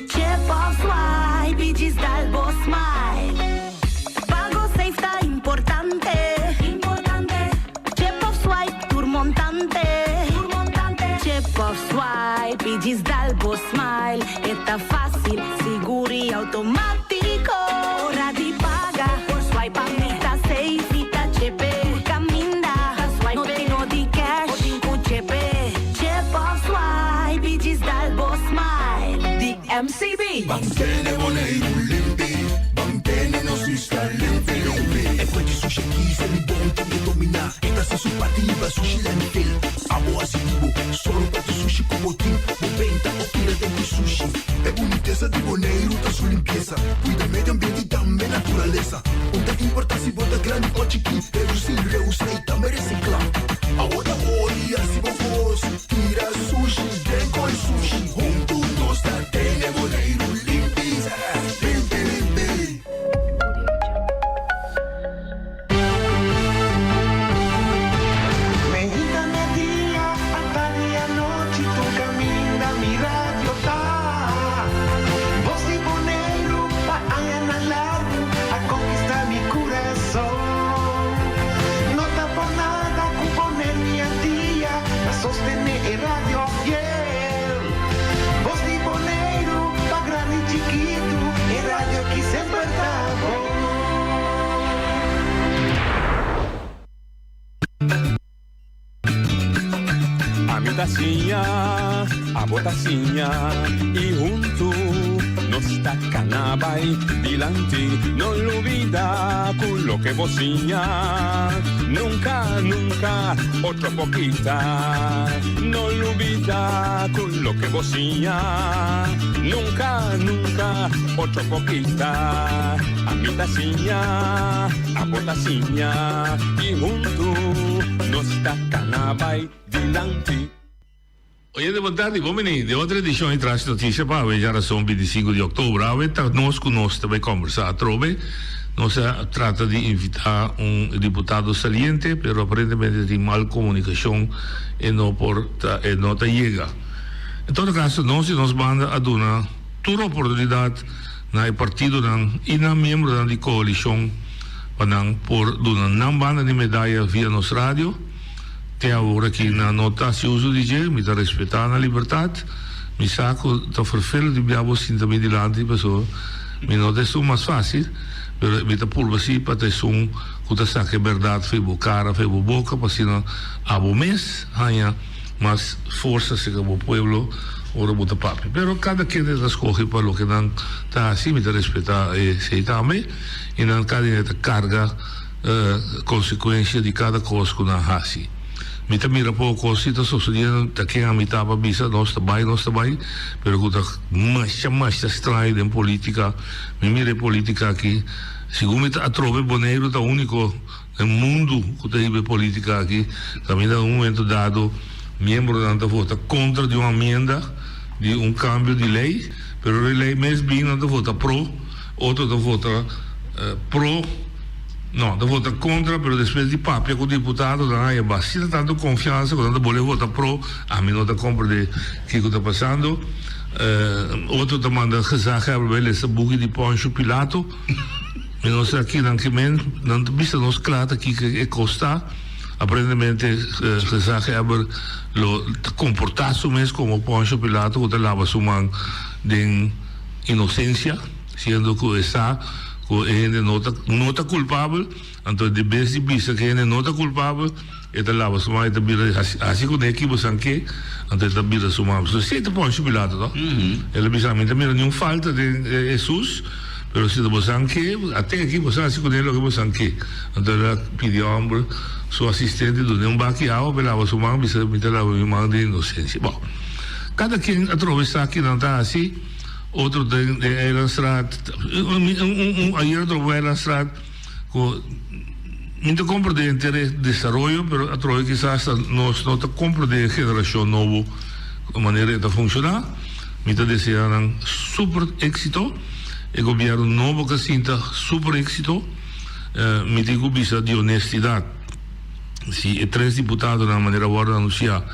Chip of swipe i djis dal bo smile. Pago safe ta importante. Chip of swipe tur montante. Chip of swipe i djis dal bo smile. E ta fásil, sigur i outomátiko. Ora di paga, por swipe pa mi ta safe. Mi ta chepe, tur kaminda. No tin no di cash, bo tin ku chepe. Chip of swipe i djis dal bo smile. Di MCB. Ban tene Boneiru limpi, ban tene nos isla limpi limpi. E fuente sushi aki Selibon tin ke dominá. E ta hasi su parti libra sushi landfill. Abo hasi di bo, sòru pa tur sushi ku bo tin. Bo benta o tira den ku sushi. E bunitesa di Boneiru ta su limpiesa. Kuida medio ambiente i tambe naturalesa. Un ta importá si bo ta grandi o chikí. Redusí, reusá i tambe resiklá. Awor ta ora di hasi bo kos. Tira sushi den koi sushi. Huntu nos ta tene Boneiru limpi. Limpi limpi. Meinta media atardi anochi tur caminda mi radio ta Voz di Boneiru pa añanan largu a conquista mi curason No ta por nada cu Boneiru y Antia ta sostene e radio fiel Voz di Boneiru pa grandi y chikitu e radio aki semper ta bon. Ami ta siña, abo ta siña y huntu nos ta cana bay dilanti. No lubida cu loke bo siña nunca, nunca otro por kita. No lubida cu loke bo siña nunca, nunca otro por kita. Ami ta siña, abo ta siña y huntu nos ta cana bay dilanti. Oyente bon tardi, bon bini den otro edicion di Trash Noticia pa awe djarason 25 di october. Awe ta nos cu nos ta bay combersa atrobe. Nos a trata di invita un diputado saliente pero aparentemente tin mal comunicacion e no por ta e no ta yega. En todo caso nos di nos banda a duna tur oportunidad na e partidonan y na miembronan di coalicion pa nan por duna nan banda di medaya via nos radio. Te awor aki nan no ta haci uso di dje, mi ta respeta nan libertad. Mi sa cu ta vervelend di bia bo sinta mi dilanti pasobra mi no ta esun mas facil, pero mi ta purba si pa ta esun cu ta saca e berdad fo'i bo cara, fo'i bo boca pa asina abo mes haña mas forsa cerca bo pueblo ora bo ta papia. Pero cada kende ta scoge pa loke nan ta haci, mi ta respeta esey tambe y nan cada hende ta carga consecuencia di cada cos cu nan haci. Mi ta mira poco cos si ta sosodiendo, ta ken ami ta pa bisa nos ta bay, nos ta bay, pero cu ta masha masha straño den politica. Mi mira e politica aki, segun mi ta atrobe Boneiru ta unico Den mundu ku ta hiba e politika aki, kaminda na un momento dado miembronan ta vota kontra di un amienda di un kambio di lei, pero ora e lei mes bin nan ta vota pro, otro ta vota pro, no, ta vota kontra, pero despues di papia ku diputado nan haña basita tantu konfiansa ku nan ta bolbe vota pro, ami no ta komprende kiko ta pasando. Otro ta manda gezaghebber bai lesa buki di Poncio Pilato. Mi no sa kinan ki men, nan ta bisa nos kla ta kiko e kos ta. Aparentemente gezaghebber lo ta komportá su mes komo Poncio Pilato ku ta laba su man den inosensia, siendo ku e sa ku e hende no ta no ta kulpabel. Anto de bes di bisa ku e hende no ta kulpabel, e ta laba su man, e ta bira hasi hasi kuné ki bo san ke, anto e ta bira su man. Pasobra esei ta Poncio Pilato, no? El a bisa, Mi ta mira niun falta den Hesus. Pero si ta bosan ke, ate aki bosan hasi kuné loke bosan ke. Anto el a pidi e hòmber su asistente dun'é un baki awa pa e laba su man, bisa mi ta laba mi man den inosensia. Bon, kada ken a trobe sa ki nan ta hasi, otro den den Eilandstraat, un un ayer a trobe Eilandstraat ku mi ta komprendé henter e desaroyo, pero a trobe kisas ta nos no ta komprendé e generashon nobo manera e ta funshoná. Mi ta desea nan super éxito. E gobierno nobo ka sinta super éxito. Mi tin ku bisa di honestidad si e tres diputadonan manera a wòrdu anunsiá,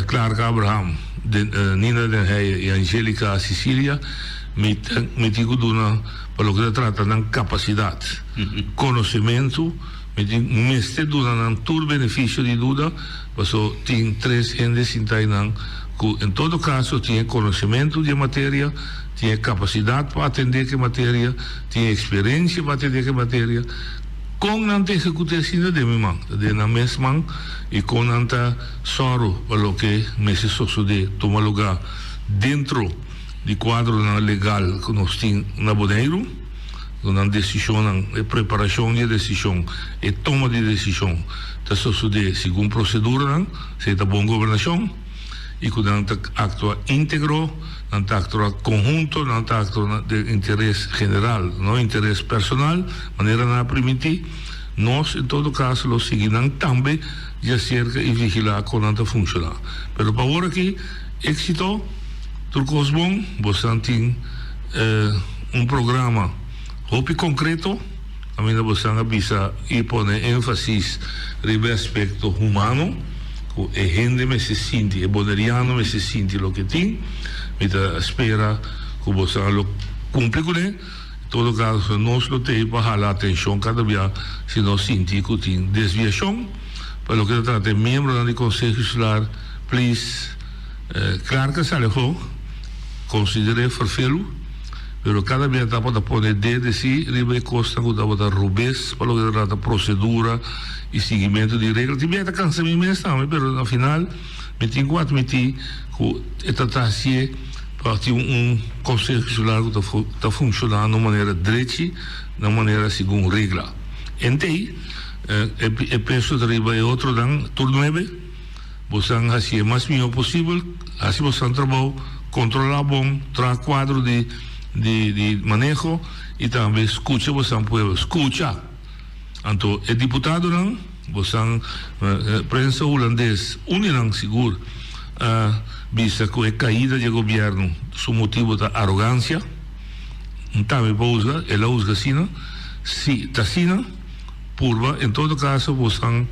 Clark Abraham, Nina den Heyer i Angelica Cicilia, mi mi tin ku duna pa loke ta trata nan kapasidat, konosementu, mi tin mester duna nan tur benefisio di duda paso tin tres hende sinta einan ku en todo kaso tin e konosementu di e materia, tin e kapasidat pa atendé ku e materia, tin e eksperensia pa atendé ku e materia. Kon nan ta ehekut'é asina den mi man, ta den nan mes man i kon nan ta sòru pa loke mester sosodé tuma lugá dentro di kuadronan legal ku nos tin na Boneiru, ku nan desishonnan, e preparashon di e desishon, e toma di desishon ta sosodé segun proseduranan, esei ta bon gobernashon, i ku nan ta aktua íntegro, nan ta aktua konhunto, nan ta aktua den interes general, no interes personal, manera nan a primintí. Nos en todo kaso lo sigui nan tambe djaserka i vigilá kon nan ta funshoná. Pero pa awor aki, éksito, tur kos bon, bosan tin un programa hopi konkreto. Kaminda bosan a bisa i pone énfasis riba e aspekto humano, ku e hende mester sinti, e boneriano mester sinti loke tin. Mi ta spera ku bosan lo kumpli kuné. En todo kaso, nos lo tei pa hala atenshon kada bia si nos sinti ku tin desviashon. Pa loke ta trata e miembronan di Konseho Insular, please, klar ke sali afó, konsider'é ferfelu. Pero kada bia tabata pone dede si riba e kosnan ku tabata robes pa loke ta trata prosedura i siguimentu di regla. Tin bia ta kansa mi mes tambe, pero na final mi tin ku atmití ku e ta ta hasié pa tin un Konseho Insular ku ta ta funshoná na un manera drechi, na un manera segun regla. Entei e peso ta riba e otronan tur nuebe. Bosan hasi e mas mihó posibel, hasi bosan trabou, kontrolá bon, traha kuadro di di di maneho i tambe skucha bosan pueblo. Skucha! Anto e diputadonan, bosan prensa hulandes, un di nan sigur a bisa ku e kaida di e gobièrnu su motibu ta arogansia. N tambe por husga, el a husga asina. Si ta asina. Purba, en todo caso bosan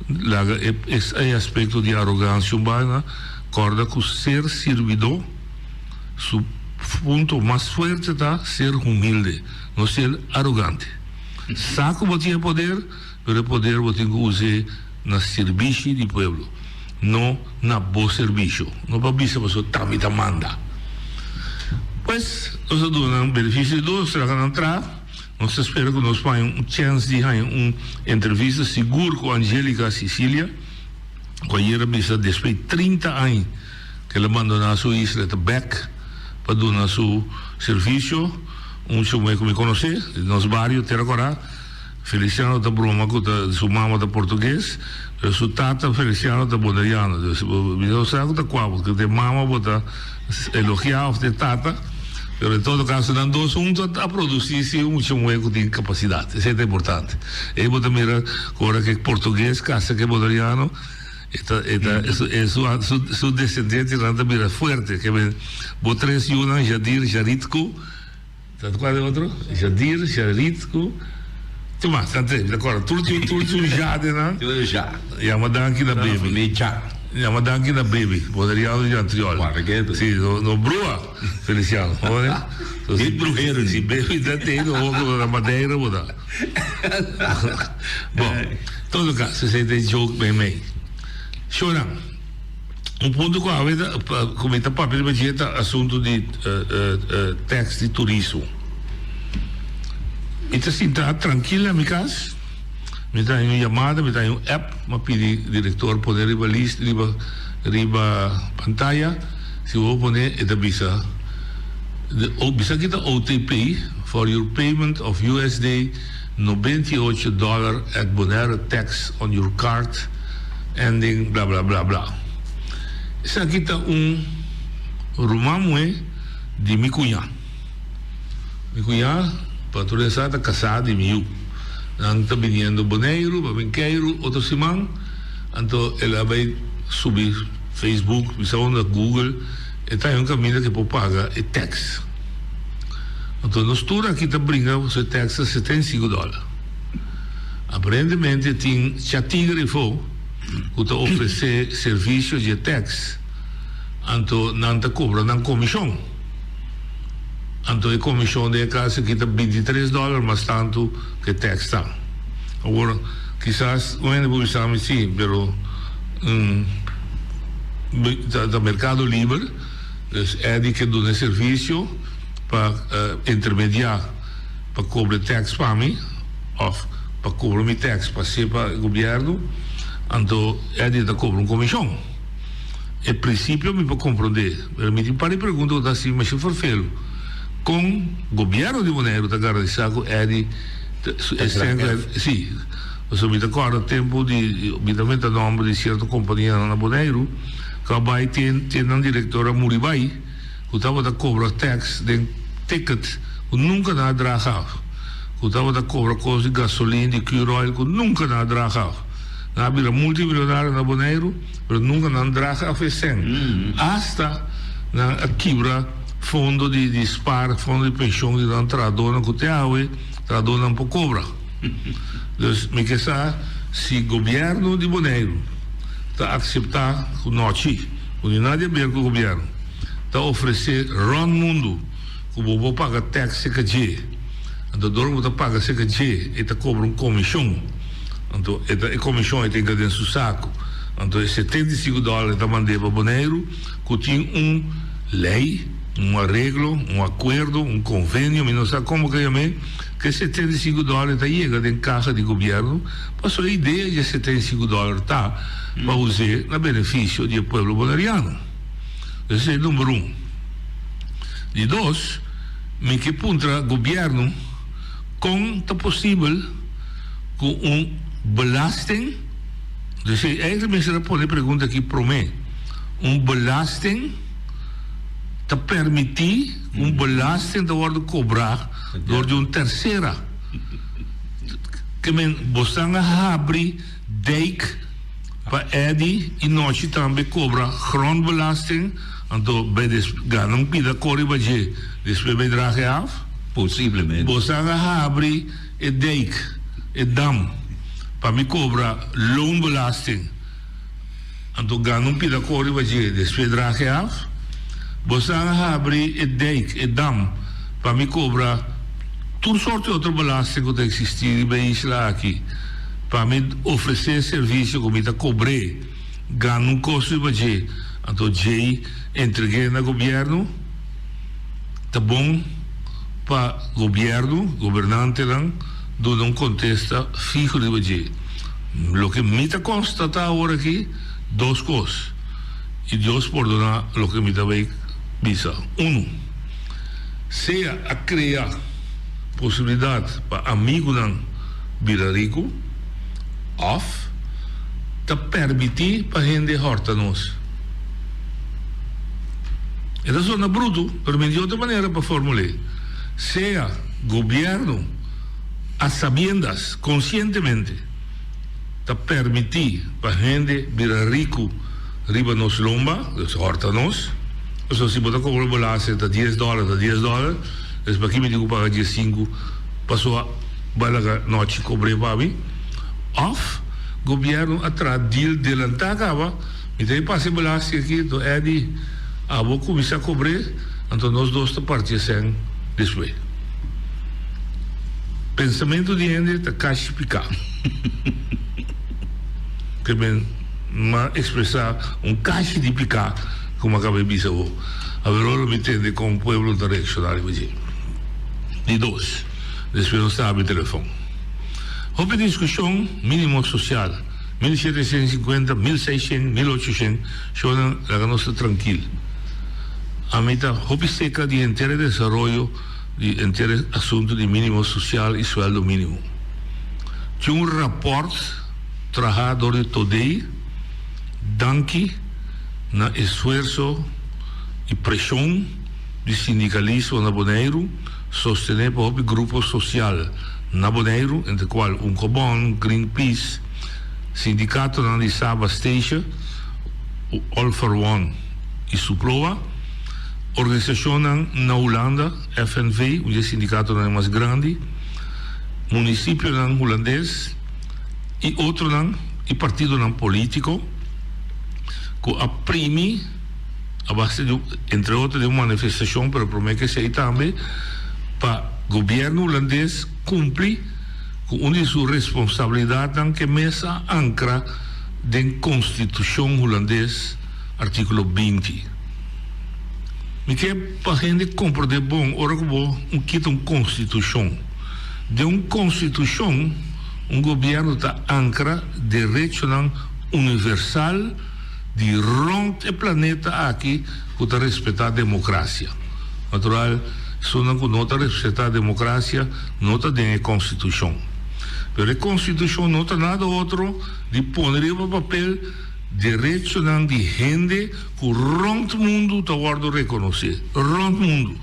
laga e e aspecto di arogancia un banda, corda cu ser sirbidor su punto mas fuerte ta ser humilde, no ser arogante. Sa cu bo tin e poder, pero e poder bo tin cu us'e na sirbishi di pueblo, no na bo serbicio, no pa bisa pasobra ta mi ta manda. Pues, nos a duna nan beneficio di duda, nos traha nan traha. Nos ta spera ku nos por haña un chèns di haña un entrevista sigur ku Angelica Cicilia, ku ayer a bisa despues di 30 aña ku el a bandoná su isla e ta bèk pa duna su servisio. Un chumé ku mi konosé di nos bario Tera Kòrá. Feliciano ta broma ku ta su mama ta portugues, pero su tata Feliciano ta boneriano. Dus mi no sa ku ta kua, ku ta e mama bo ta elogiá òf ta e tata, pero en todo kaso nan dos huntu a produsí si un mucha muhé ku tin kapasidat. Esei ta importante. Ei bo ta mira ku ora ku e portugues kasa ku e boneriano e ta e ta e su su desendientenan ta bira fuerte. Ke men bo tres yunan Jadir, Jarit ku. Ta kua e otro? Jadir, Jarit ku Tin mas, ta tres, mi ta kòrda. Tur tin tur tin un ja den nan. Tur un ja. Yama danki na Ta na baby. famia ja. Yama danki na baby. Boneriano di Antriol. Guarda ketu. Si, no no brua, Feliciano. Hoor. So si Niet bruhero si ni. baby ta tei no hoor ku na Madeira bo ta. Bon, todo kaso esei ta e joke meimei. Shownan. Un punto ku awe ta ku mi ta papia riba dje ta asuntu di tax di turismo. Mi ta sinta trankil na mi kas, mi ta haña un yamada, mi ta haña un app, mi a pidi direktor pone riba list riba riba pantaya, si bo pone e ta bisa. Bisa ki ta OTP for your payment of USD 98 dollar at Bonaire tax on your card ending bla bla bla bla. Esaki ta un ruman muhé di mi cuñá. Mi cuñá pa tur esa ta casá di mi yu. Nan ta biniendo Boneiru pa bin keiru otro siman, anto el a bay subi Facebook, bisa unda Google. E ta un kaminda ku e por paga e tèks. Anto nos tur aki ta bringa ku su tèks ta 75 dòler. Aparentemente tin chatigre efo ku ta ofresé servisio di e tèks, anto nan ta kobra nan komishon. Anto e komishon den e kas aki ta 23 dòler mas tantu ku e tèks ta. Awor kisas un hende por bisa mi si, pero ta merkado liber, dus Eddy ke duna e servisio pa intermediá pa kobra e tèks pa mi òf pa kobra mi tèks pa hasié pa e gobièrnu, anto Eddy ta kobra un komishon. E prinsipio mi por komprondé, pero mi tin par di pregunta ku ta hasi mi masha ferfelu. Kon gobièrnu di Boneiru ta garantisá ku Eddy Sí, pasobra mi ta kòrda tempu di, mi ta menta nòmber di sierto kompanianan na Boneiru ku a bai te te nan direktor a muri bai, ku tabata kobra tèks den ticket ku nunka nan a draga af, ku tabata kobra kos di gasolin, di Curoil ku nunka nan a draga af. Nan a bira multimilionario na Boneiru, pero nunka nan draga af e sèn. Asta nan a kibra fondo di di spar, fondo di penshon di nan trahadónan ku te awe. Trahadónan por kobra. Dus mi ke sa si gobièrnu di Boneiru ta akseptá ku nochi, ku ni nada di aber ku gobièrnu, ta ofresé rònt mundu ku bo por paga tèks serka dje. Anto dor ku bo ta paga serka dje e ta kobra un komishon. Anto e ta e komishon e tin ka den su saku. Anto e 75 dòler e ta mand'é pa Boneiru ku tin un lei. Un areglo, un akuerdo, un konvenio, mi no sa komo ke yam'é, ku e 75 dòler ta yega den kaha di gobièrnu, pasobra e idea di e 75 dòler ta pa us'é na benefisio di e pueblo boneriano. Esei e number un. Di dos, mi ke puntra gobièrnu kon ta posibel ku un belasting, esei eigentlik mester a pone e pregunta aki promé, un belasting, ta permití ku un belasting ta wòrdu kobrá dor di un tersera. Ke men bosnan a habri dijk pa Eddy i nochi tambe kobra grondbelasting, anto bai des gana un pida kor riba dje, despues bai draga e af? Posiblemente. Bosnan a habri e dijk, e dam, pa mi kobra loonbelasting. Anto gana un pida kor riba dje, despues drage af. Bosan a habri e dijk, e dam, pa mi kobra tur sorti otro belasting ku ta eksistí riba e isla aki, pa mi ofresé e servisio ku mi ta kobr'é, gana un kos riba dje, anto djei entreg'é na gobièrnu. Ta bon pa gobièrnu, gobernantenan, duna un kontesta fiho riba dje. Loke mi ta konstatá awor aki, dos kos, i Dios pordoná loke mi ta bai bisa. Unu, sea a krea posibilidat pa amigunan bira riku, òf ta permití pa hende hòrta nos. E ta sona brutu, pero mi di otro manera pa formul'é. Sea gobièrnu a sabiendas, konsientemente, ta permití pa hende bira riku riba nos lomba, dus hòrta nos. Pasobra si bo ta kobra bo lase ta dies dòler, ta dies dòler, dus pakí mi tin ku paga diesinku pasobra bo a laga nochi kobr'é pa mi? Òf gobièrnu a traha deal delantá kaba, mi ta e pasa e belasting aki, anto Eddy abo kuminsá kobr'é, anto nos dos ta parti e sèn despues. Pensamentu di hende ta kashi piká. Ke men m'a ekspresá un kashi di piká ku m'a kaba di bisa bo. Aver ora mi tende kon pueblo ta reakshoná riba dje. Di dos, despues nos ta habri telefòn. Hopi diskushon mínimo sosial, 1750, 1600, 1800, shownan laga nos ta trankil. Ami ta hopi seka di henter e desaroyo di henter e asuntu di minimo sosial i sueldo minimo. Tin un rapòrt trahá dor di Todei danki na esfuerso i preshon di sindikalismo na Boneiru sostené pa hopi grupo sosial na Boneiru entre kual Unkobon, Greenpeace, sindikatonan di Saba Station, All for One i Suploa, organisashonnan na Hulanda, FNV, un di e sindikatonan e mas grandi, munisipionan hulandes i otronan i partidonan polítiko ku a primi a base di entre otro di un manifestashon pero promé ku esei tambe pa gobièrnu hulandes kumpli ku un di su responsabilidatnan ku e mes a ankra den Konstitushon Hulandes, artíkulo 20. Mi ke pa hende komprondé bon ora ku bo un kita un konstitushon. Den un konstitushon un gobièrnu ta ankra derechonan universal di rònt e planeta aki ku ta respetá demokrasia. Natural, esunnan ku no ta respetá demokrasia no ta den e konstitushon. Pero e konstitushon no ta nada otro di pone riba papel derechonan di hende ku rònt mundu ta wòrdu rekonosé. Rònt mundu.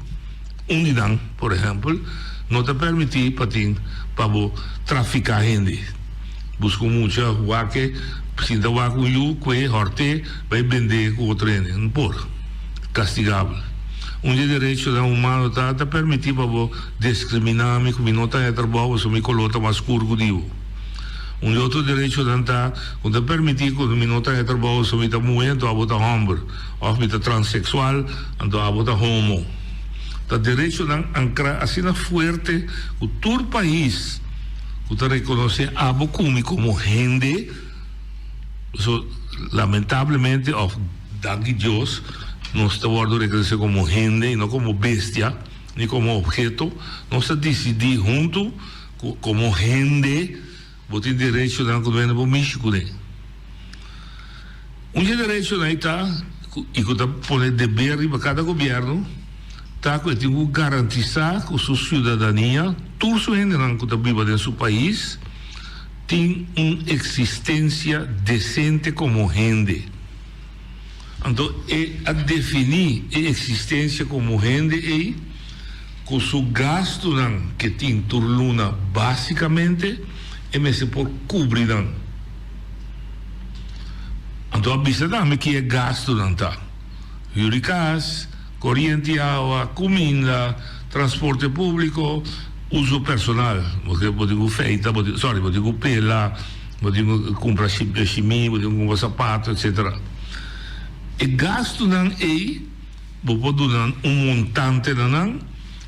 Un di nan, por ehèmpel, no ta pèrmití pa tin pa bo trafiká hende. Buska un mucha wak-e, sinta wak un yu, kue, hòrt'é, bai bend'é ku otro hende. No por. Kastigabel. Un di e derechonan humano ta ta pèrmití pa bo deskriminá mi ku mi no ta haña trabou pasobra mi koló ta mas skur ku di bo. Un di otro derechonan ta ku ta pèrmití ku mi no ta haña trabou pasobra mi ta muhé anto abo ta hòmber. Òf mi ta transseksual, anto abo ta homo. Ta derechonan ankrá asina fuerte ku tur pais ku ta rekonosé abo ku mi komo hende, pasobra lamentablemente òf danki Dios nos ta wòrdu rekonosé komo hende i no komo bestia ni komo opheto, nos ta disidí huntu ku komo hende bo tin derechonan ku no hende por mishi kuné. Un dje derechonan ei ta, i ku ta pone deber riba kada gobièrnu, ta ku e tin ku garantisá ku su siudadania, tur su hendenan ku ta biba den su pais, tin un eksistensia desente komo hende. Anto e a definí e eksistensia komo hende ei ku su gastunan ke tin tur luna básikamente e mester por kubri nan. Anto a bisa tambe ki e gastunan ta, hür di kas, koriente i awa, kuminda, transporte públiko, uso personal, bo tin ku feita, bo tin, sorry, bo tin ku pela, bo tin ku kumpra shimi, bo tin ku kumpra sapato, etsetera. E gastunan ei bo por duna un montante na nan,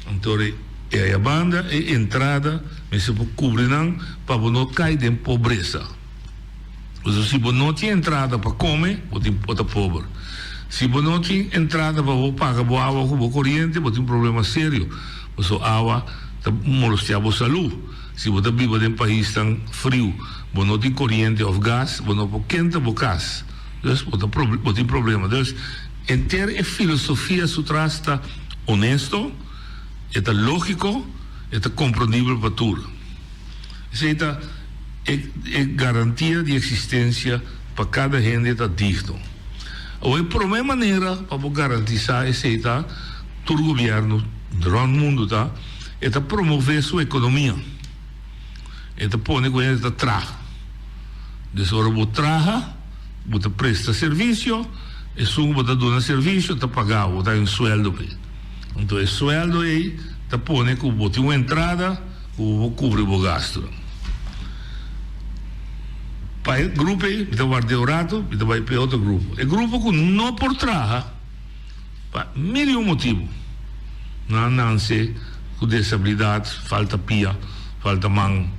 anto e ayabanda, e entrada mester por kubri nan pa bo no kai den pobresa. Pasobra si bo no tin entrada pa kome, bo tin bo ta pober. Si bo no tin entrada pa bo paga bo awa ku bo koriente, bo tin problema serio, pasobra awa ta molestiá bo salú. Si bo ta biba den paisnan friu, bo no tin koriente òf gas, bo no por kenta bo kas. Dus bo ta bo tin problema. Dus henter e filosofia su tras ta honesto, e ta lógiko, e ta komprondibel pa tur. Esei ta e e garantia di eksistensia pa kada hende ta digno. Awor e promé manera pa bo garantisá esei ta tur gobièrnu rònt mundu ta e ta promové su ekonomia. E ta pone ku hende ta traha. Des ora bo traha bo ta presta servisio, esun ku bo ta duna servisio ta paga bo, bo ta haña un suèldo p'e. Anto e suèldo ei ta pone ku bo tin un entrada. Ku bo por kubri bo gastunan. Pa e grupo ei mi ta ward'é un ratu, mi ta bai pa e otro grupo. E grupo ku no por traha pa mil i un motibu, nan a nanse ku desabilidat, falta pia, falta man,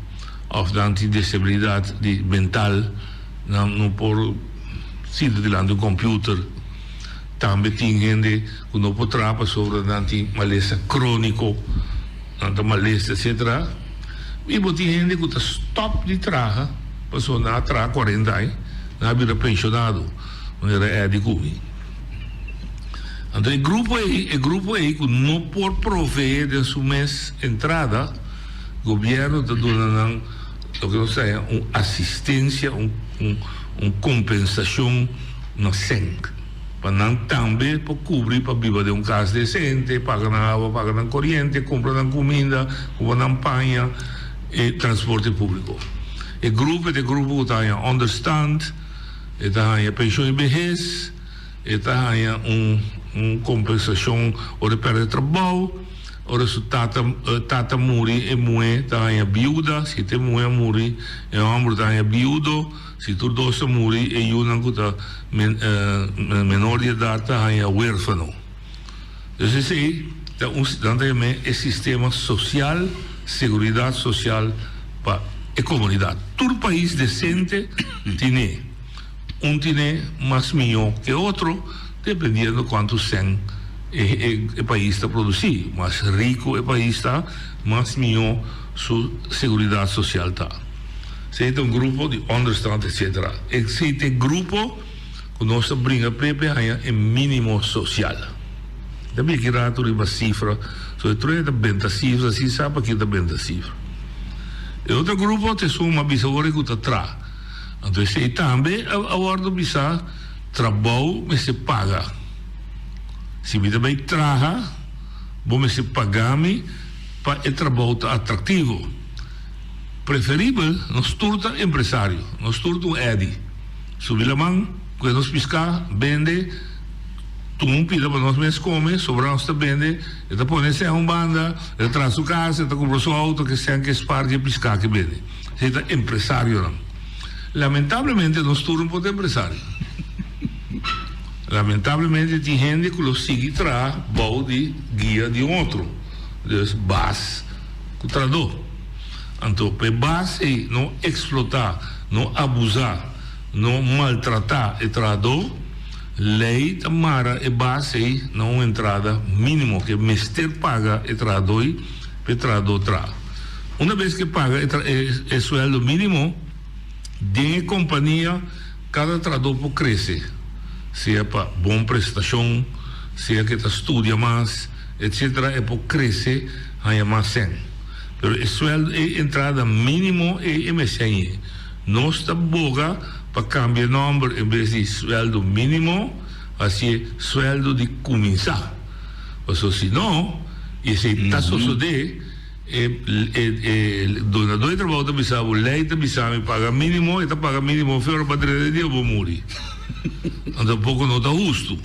òf nan tin desabilidat di mental, nan no por sinta dilanti un kòmpiuter. Tambe tin hende ku no por traha pasobra nan tin malesa króniko. Nan ta malesa etcetera y bo tin hende cu ta stop di traha pasobra nan a traha cuarenta aña nan a bira pensionado manera Eddie cu mi. Anto e grupo ei, e grupo ei ku no por proveé den su mes entrada, gobièrnu ta duna nan loke nos ta haña un asistensia, un un kompensashon na sèn, pa nan tambe por kubri pa biba den un kas desente, paga nan awa, paga nan koriente, kumpra nan kuminda, kumpra nan paña, e transporte públiko. E grupo ta e grupo ku ta haña ònderstand, e ta haña penshon di behes. E ta haña un un kompensashon ora e pèrdè trabou, ora su tata tata muri e muhé ta haña biuda, si ta e muhé a muri e hòmber ta haña biudo, si tur dos a muri e yunan ku ta menor di edat ta haña wérfano. Dus esei ta un nan ta yam'é e sistema sosial, seguridat sosial pa e komunidat. Tur pais desente tin'é. Un tine mas mihó ke otro dependiendo kuantu sèn e pais ta produsí. Mas riku e pais ta, mas mihó su seguridat sosial ta. Esei ta un grupo di onderstand etcetera. Esei ta e grupo ku nos ta bringa p'e p'e haña e mínimo sosial. Ta bira ki ratu riba sifra, so e truena ta benta sifra sin sa pakiko ta benta sifra. E otro grupo ta esun mas bisa ora ku ta traha. Anto esei tambe a wòrdu bisá, Trabou mester paga. Si mi ta bai traha, bo mester paga mi pa e trabou ta atraktivo. Preferibel nos tur ta empresario, nos tur ta un Eddy. Subi laman, kue nos piská, bende, tuma un pida pa nos mes kome, sobra nos ta bende, e ta pone esei un banda, e ta traha su kas, e ta kumpra su outo, ke sèn ke spar dje piská ke bende. Esei ta empresarionan. Lamentablemente nos tur no por ta empresario. Lamentablemente tin hende ku lo sigui traha bou di guia di un otro, dus baas ku trahadó. Anto pa e baas ei no eksplotá, no abusá, no maltratá e trahadó, lei ta mara e baas ei na un entrada mínimo ku e mester paga e trahadó ei pa e trahadó traha. Una bes ke paga e sueldo mínimo, den e kompania kada trahadó por krese, sea pa bon prestashon, sea ke ta studia mas, etcetera, e por krese haña mas sèn. Pero e sueldo, e entrada mínimo ei e mester hañ'é. Nos ta boga pa kambia e nòmber en bes di sueldo mínimo, hasié sueldo di kuminsá. Pasobra si no, i esei ta sosodé, E e donadó di trabou ta bisa bo, lei ta bisa mi paga mínimo, e ta paga mínimo fe ora pa drenta di dia bo muri. Anto poko no ta hustu.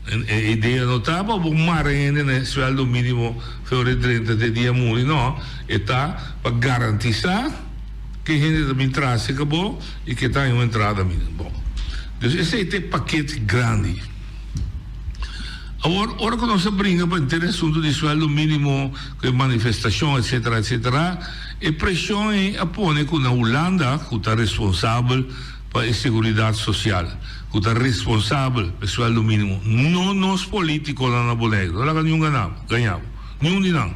E idea no ta pa bo mara hende na e sueldo mínimo fe ora e drenta te dia muri, no. E ta pa garantisá ke hende ta bin traha serka bo i ke ta haña un entrada mínimo. Bon, dus esei ta e pakete grandi. Awor, ora ku nos a bringa pa henter e asuntu di sueldo mínimo, ku e manifestashon, etcetera, etcetera, e preshon ei a pone ku na Hulanda, ku ta responsabel pa e seguridat sosial, ku ta responsabel pa e sueldo mínimo, no nos polítikonan na Boneiru, no laga niun gana bo, gaña bo, niun di nan,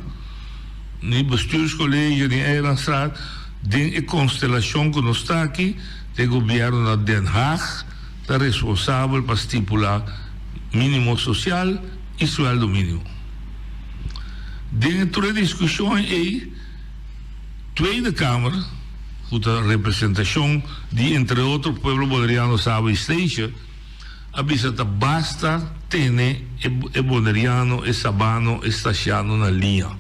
ni Bestuurscollege, ni Eilandsraad, den e konstelashon ku nos ta aki, ta e gobièrnu na Den Haag, ta responsabel pa stipulá mínimo sosial i suèldo mínimo. Den e tur e diskushon ei, Tweede Kamer, ku ta representashon di entre otro pueblo boneriano Saba i Steesje, a bisa ta basta tene e boneriano, e sabano, e stashiano na liña.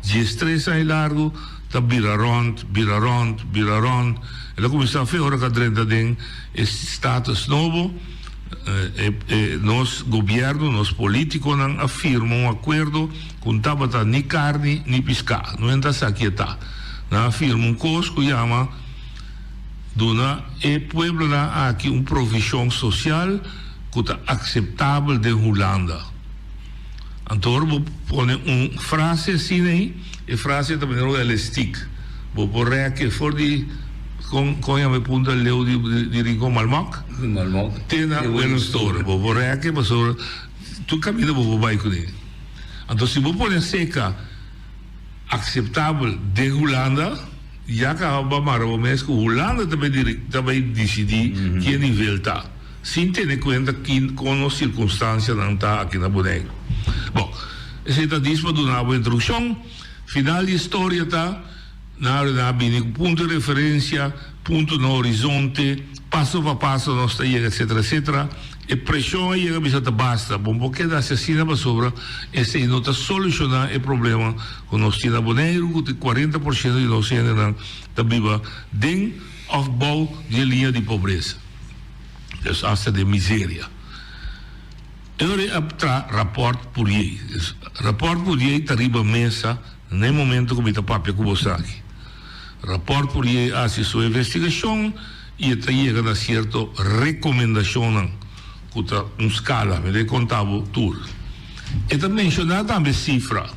Diestres aña largu ta bira rònt, bira rònt, bira rònt. El a kuminsá fe ora ku a drenta den E status nobo, e nos gobierno, nos politiconan a firma un acuerdo cu n tabata ni carni ni pisca. No hende ta sa ki e ta. Nan a firma un cos cu yama duna e pueblonan aki un provision social cu ta aceptabel den Hulanda. Anto ora bo pone un frase asina ei, e frase ta manera un elestik. Bo por rèk e for di, kon kon yama e punta leu di di Rincon Malmok? Malmok. Te na Willemstoren. Bo por rèk e pasobra tur kaminda bo por bai kuné. Anto si bo pone seka akseptabel den Hulanda, ya kaba bo a mara bo mes ku Hulanda ta bai ta bai disidí ki e nivel ta. Sin tene kuenta ki kon nos sirkunstansianan ta aki na Boneiru. Bon, esei ta dis pa duna bo introdukshon. Final di e storia ta, nan a ordená bini ku punto di referensia, punto na horizonte, paso pa paso nos ta yega etsetera etsetera. E preshon a yega bisa ta basta, bo no por keda hasi asina pasobra esei no ta solushoná e problema ku nos tin na Boneiru ku tin 40% di nos hendenan ta biba den òf bou di e liña di pobresa. Dus hasta den miseria. E ora ei a traha rapòrt Pourier. Dus rapòrt Pourier ta riba mesa na e momento ku mi ta papia ku boso aki. Rapòrt Pourier a hasi su investigashon i e ta yega na sierto rekomendashonnan ku ta un skala. Mi ta konta bo tur. E ta menshoná tambe sifra.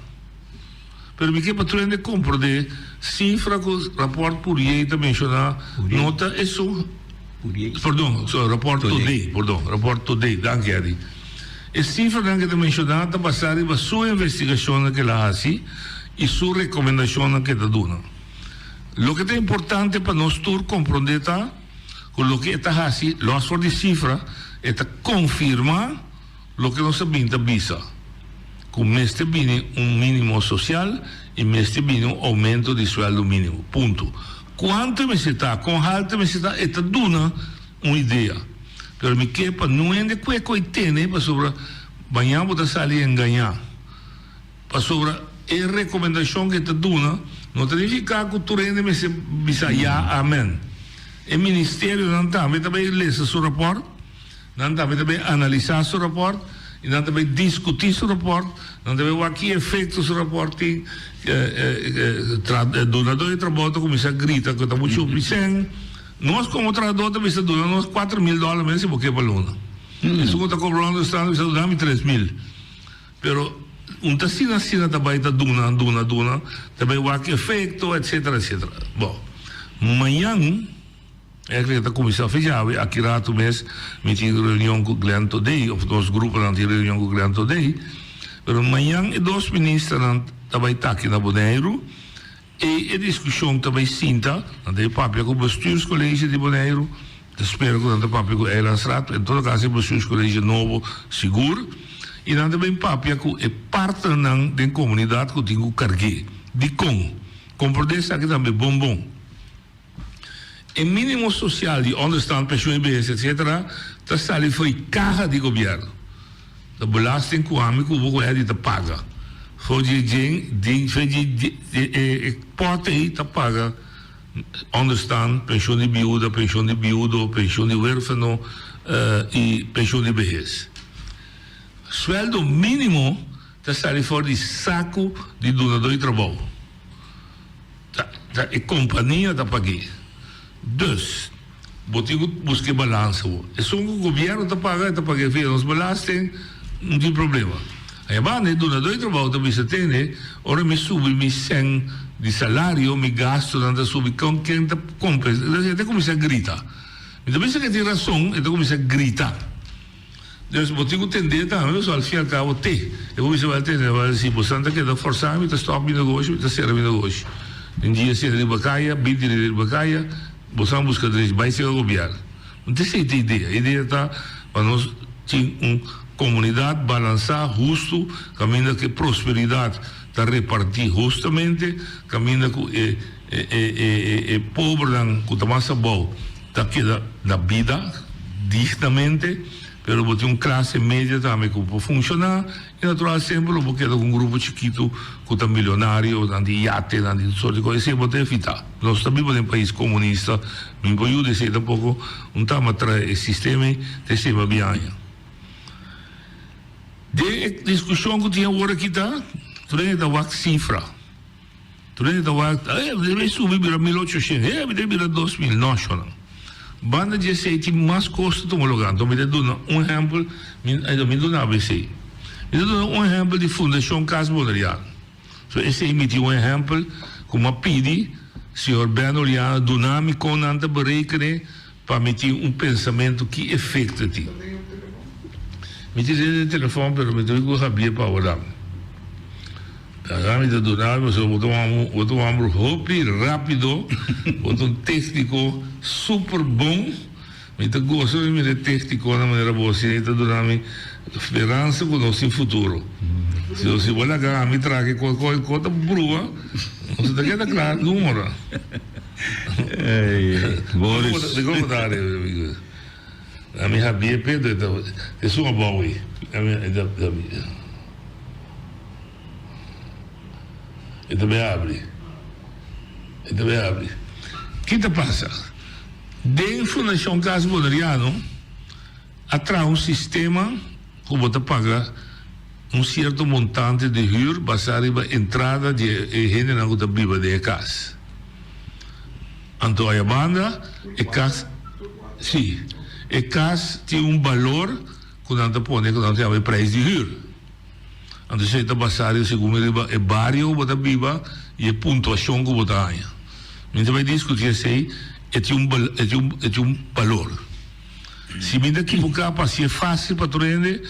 Pero mi ke pa tur hende komprondé sifra ku rapòrt Pourier ta menshoná no ta esun. Perdon, rapòrt Todé, perdon, rapòrt Todé, danki Eddy. E sifranan ku e ta menshoná ta basá riba su investigashonnan ku el a hasi i su rekomendashonnan ku e ta duna. Loke ta importante pa nos tur komprondé ta ku loke e ta hasi, lòs for di sifra, e ta konfirmá Loke nos a bin ta bisa, ku mester bini un mínimo sosial i mester bini un oumento di suèldo mínimo. Punto. Kuantu e mester ta, kon haltu e mester ta, e ta duna un idea. Pero mi ke pa no hende kue koi tene pasobra mañan bo ta sali engañá. Pasobra e rekomendashon ku e ta duna no ta nifiká ku tur hende mester bisa ya, amen. E ministerionan tambe ta bai lesa su rapòrt. Nan tambe ta bay analisa su raport y nan ta bay discuti su raport, nan ta bay wak ki efecto su raport tin. Dunador di trabou ta cuminsa grita cu ta mucho bisen. Nos como trahador ta bisa duna nos 4000 dollar mes si bo ke pa luna. Esun cu ta cobra onderstand ta bisa duna mi 3000. Pero un ta asina asina ta bay ta duna, duna, duna, ta bay wak efecto etcetera etcetera. Bo, mañan. Eigenlijk ta kuminsá fe djawe, aki ratu mes mi tin reunion ku Glenn Todé, òf nos gruponan tin reunion ku Glenn Todé, pero mañan e dos ministernan ta bai ta aki na Boneiru i e diskushon ta bai sinta, nan ta bai papia ku Bestuurscollege di Boneiru, ta spera ku nan ta papia ku Eilandsraad, en todo kaso e Bestuurscollege nobo sigur, i nan ta bai papia ku e partnernan den komunidat ku tin ku karg'é. Dikon? Komprondé esaki tambe bon bon. E minimo sosial di onderstand, pensioen i behes etc. Ta sali for di kaha di gobièrnu. Ta belasting ku ami ku bo ku Eddy ta paga. For di e djen den for di e pòt ei ta paga onderstand, pensioen di biuda, pensioen di biudo, pensioen di huérfano i pensioen di behes. Suèldo mínimo ta sali for di saku di dunadó di trabou. Ta e kompania ta pag'é. Dus, bo tin ku buska e balansa bo. Esun ku gobièrnu ta paga, e ta pag'é via nos belasting, no tin problema. Aña banda e dunadó di trabou ta bisa, Tende, ora mi subi mi sèn di salario, mi gastunan ta subi, kon ken ta kompensá? E ta kuminsá grita. Mi ta bisa ku e tin rason, e ta kuminsá grita. Dus bo tin ku tendé tambe pasobra al fin y al cabo te e bo bisa wèl tende wèl si bosan ta keda forsá mi ta stòp mi negoshi mi ta sera mi negoshi un dia sera riba kaya binti dia riba kaya bosan buska drechi bai sega gobièrnu no ta esei ta idea idea ta pa nos tin un komunidat balansá hustu kaminda ku e prosperidat ta repartí hustamente kaminda ku e e pobernan ku ta mas abou ta keda na bida dignamente, pero bo tin un klase media tambe ku por funshoná i natural semper lo bo keda ku un grupo chikitu ku ta milionario, nan tin yate, nan tin tur sort di kos, esei bo ta evitá. Nos ta biba den pais komunista, mi por yuda esei tampoko, un tama trae e sistema ei ta esei pa biaña. Den e diskushon ku tin awor aki ta, tur hende ta wak sifra. Tur hende ta wak, eh, mi debe subi bira 1800, eh, mi debe bira 2000. No, shonnan. Banda di esei tin mas kos ta tuma lugá. Anto mi ta duna un ehèmpel, mi, ay no, mi duna abo esei. Mi ta duna un ehèmpel di Fundashon Kas Boneriano. So esei mi tin un ehèmpel ku mi a pidi señor Ben Oliana duna mi kon nan ta berekene Pa mi tin un pensamentu ki efecto e tin. Mi tin den e telefon pero mi tin cu Javier pa ora. Laga mi ta duna mi pasobra bo ta un homber bo ta un homber hopi rapido, bo ta un tecnico super bon. Mi ta gosa di mira e técniconan manera bo asina i ta duna mi speransa cu nos tin futuro. Si si bo laga ami traha e cos cu e ta brua, nos ta keda cla algun ora. Boris. Di como ta ari? Ami Javier Pedro e ta esun abou ei. E ta bay habri. E ta bay habri. Ki ta pasa? Den Fundashon Kas Boneriano a traha un sistema ku bo ta paga un sierto montante di hür basá riba entrada di e hendenan ku ta biba den e kas. Anto ayabanda e kas, si, e kas tin un balor ku nan ta pone ku nan ta yama e prijs di hür. Anto esei ta basá riba segun riba e bario ku bo ta biba i e puntuashon ku bo ta haña. Mi ta bai diskutí esei, e tin un e tin un e tin un balor. Si mi ta ekiboká pa hasié fásil pa tur hende,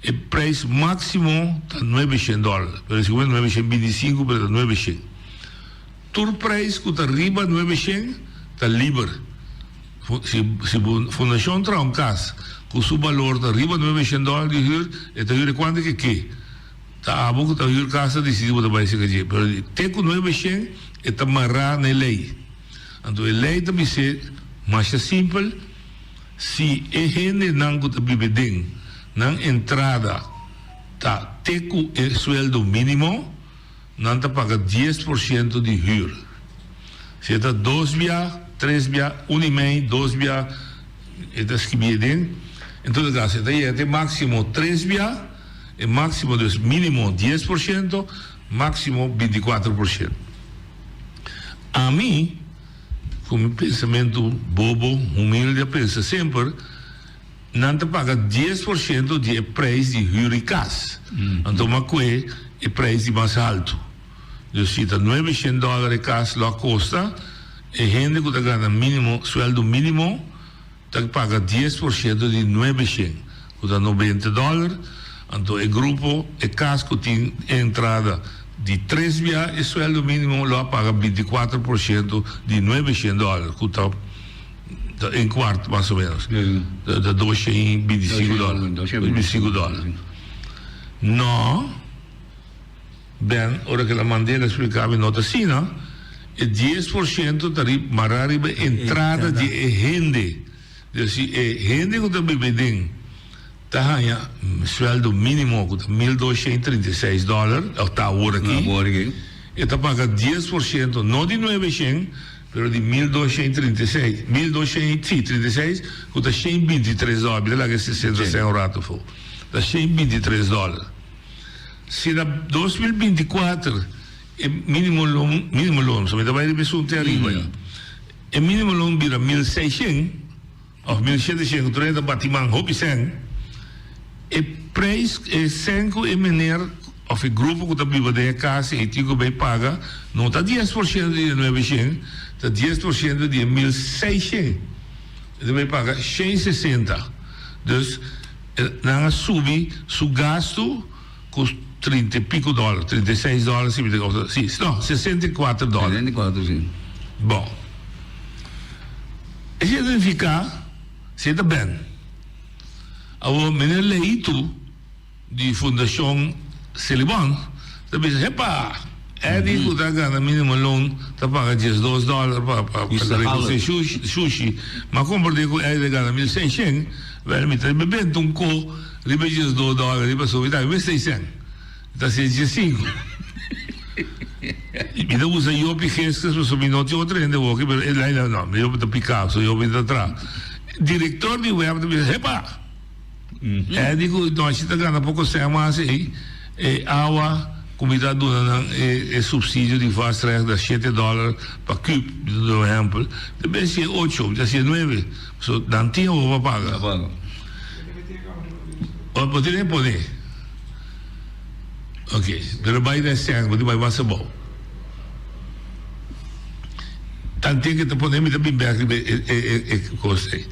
e preis máksimo ta nuebe shen dòler, pero segun mi nuebe shen binti i sinku, pero ta nuebe shen. Tur preis ku ta riba nuebe shen ta liber. Si si bo fundashon traha un kas ku su balor ta riba nuebe shen dòler di hür, e ta hür e kuantu ke ke. Ta abo ku ta hür kas ta disidí bo ta bai serka dje. Pero te ku nuebe shen e ta mará na e lei. Anto e lei ta bis'é masha simpel, si e hendenan ku ta biba den nan entrada ta te ku e sueldo mínimo, Nan ta paga dies por ciento di huur. Si e ta dos bia, tres bia, un y mei, dos bia, e ta skibi e den. En todo caso, e ta yega te maximo tres bia, e maximo dus minimo dies por ciento, maximo binticuatro por ciento. Ami, cu mi pensamento bobo, humilde a pensa semper, Nan ta paga dies por shento di e prijs di huur di kas. Anto m'a kue e prijs di mas haltu. Dus si ta nuebe shen dòler e kas lo a kosta, e hende ku ta gana mínimo, suèldu mínimo, ta paga dies por shento di nuebe shen, ku ta nobenta dòler. Anto e grupo, e kas ku tin e entrada di tres bia e suèldu mínimo lo a paga bintikuater por shento di nuebe shen dòler, ku ta. Ta un kwart mas o menos. Ta 225 dòler. 225 dòler. No, Ben, ora ku el a mand'é el a splika mi no ta asina. E dies por shento ta riba mará riba e entrada di e hende. Dus si e hende ku ta biba den ta haña suèldo mínimo ku ta 1236 dòler, òf ta awor aki, e ta paga dies por shento, no di nuebe shen, Pero di 1236, 1200, sí, 36, ku ta 123 dòler, mi ta laga e sesenta sèn un ratu afó, ta 123 dòler. Si na 2024 e mínimo loon, mínimo loon, so mi ta bai riba esun te ariba ya, e mínimo loon bira 1600, Of 1700 ku tur hende ta bati man hopi sèn, e preis e sèn ku e meneer of e grupo ku ta biba den e kas ei tin ku bay paga no ta dies por shento di e nuebe shen, ta dies por shento di e 1600. E ta bay paga 160. Dus nan a subi su gastu ku trinta i piko dòler, 36 dòler si mi ta of si no 64 dòler. 64 si. Bon. Esei ta nifiká si e ta bèn. Awor meneer Leito di Fundashon Selibon ta bisa, Hepa! Eddie ku ta gana minimum loon ta paga 12 dòler pa pa rekosé shushi. M'a komprendé ku Eddie ta gana 1600, wèl mi ta bebenta un ko riba e 12 dòler ei pasobra mi ta haña 1600. Ta ser 15. Mi ta usa Jopi Gestes pasobra mi no tin otro hende woki pero e laila no, Jopi ta pica so Jopi ta traha. Director di web ta bisa hepa! Eddie cu nochi ta gana poco cen mas ey e awa cu mi ta duna nan e subsidio di vastrecht da shete dollar pa cube, mi ta duna un ehempel, ta bes si e ocho, mi ta si e nuebe, so nan tin awo pa paga. Bo tin e pone. Ok, pero bai na e sèn, bo tin bai mas abou. Tanten ke ta pone mi ta bin bèk riba e e e kos ei.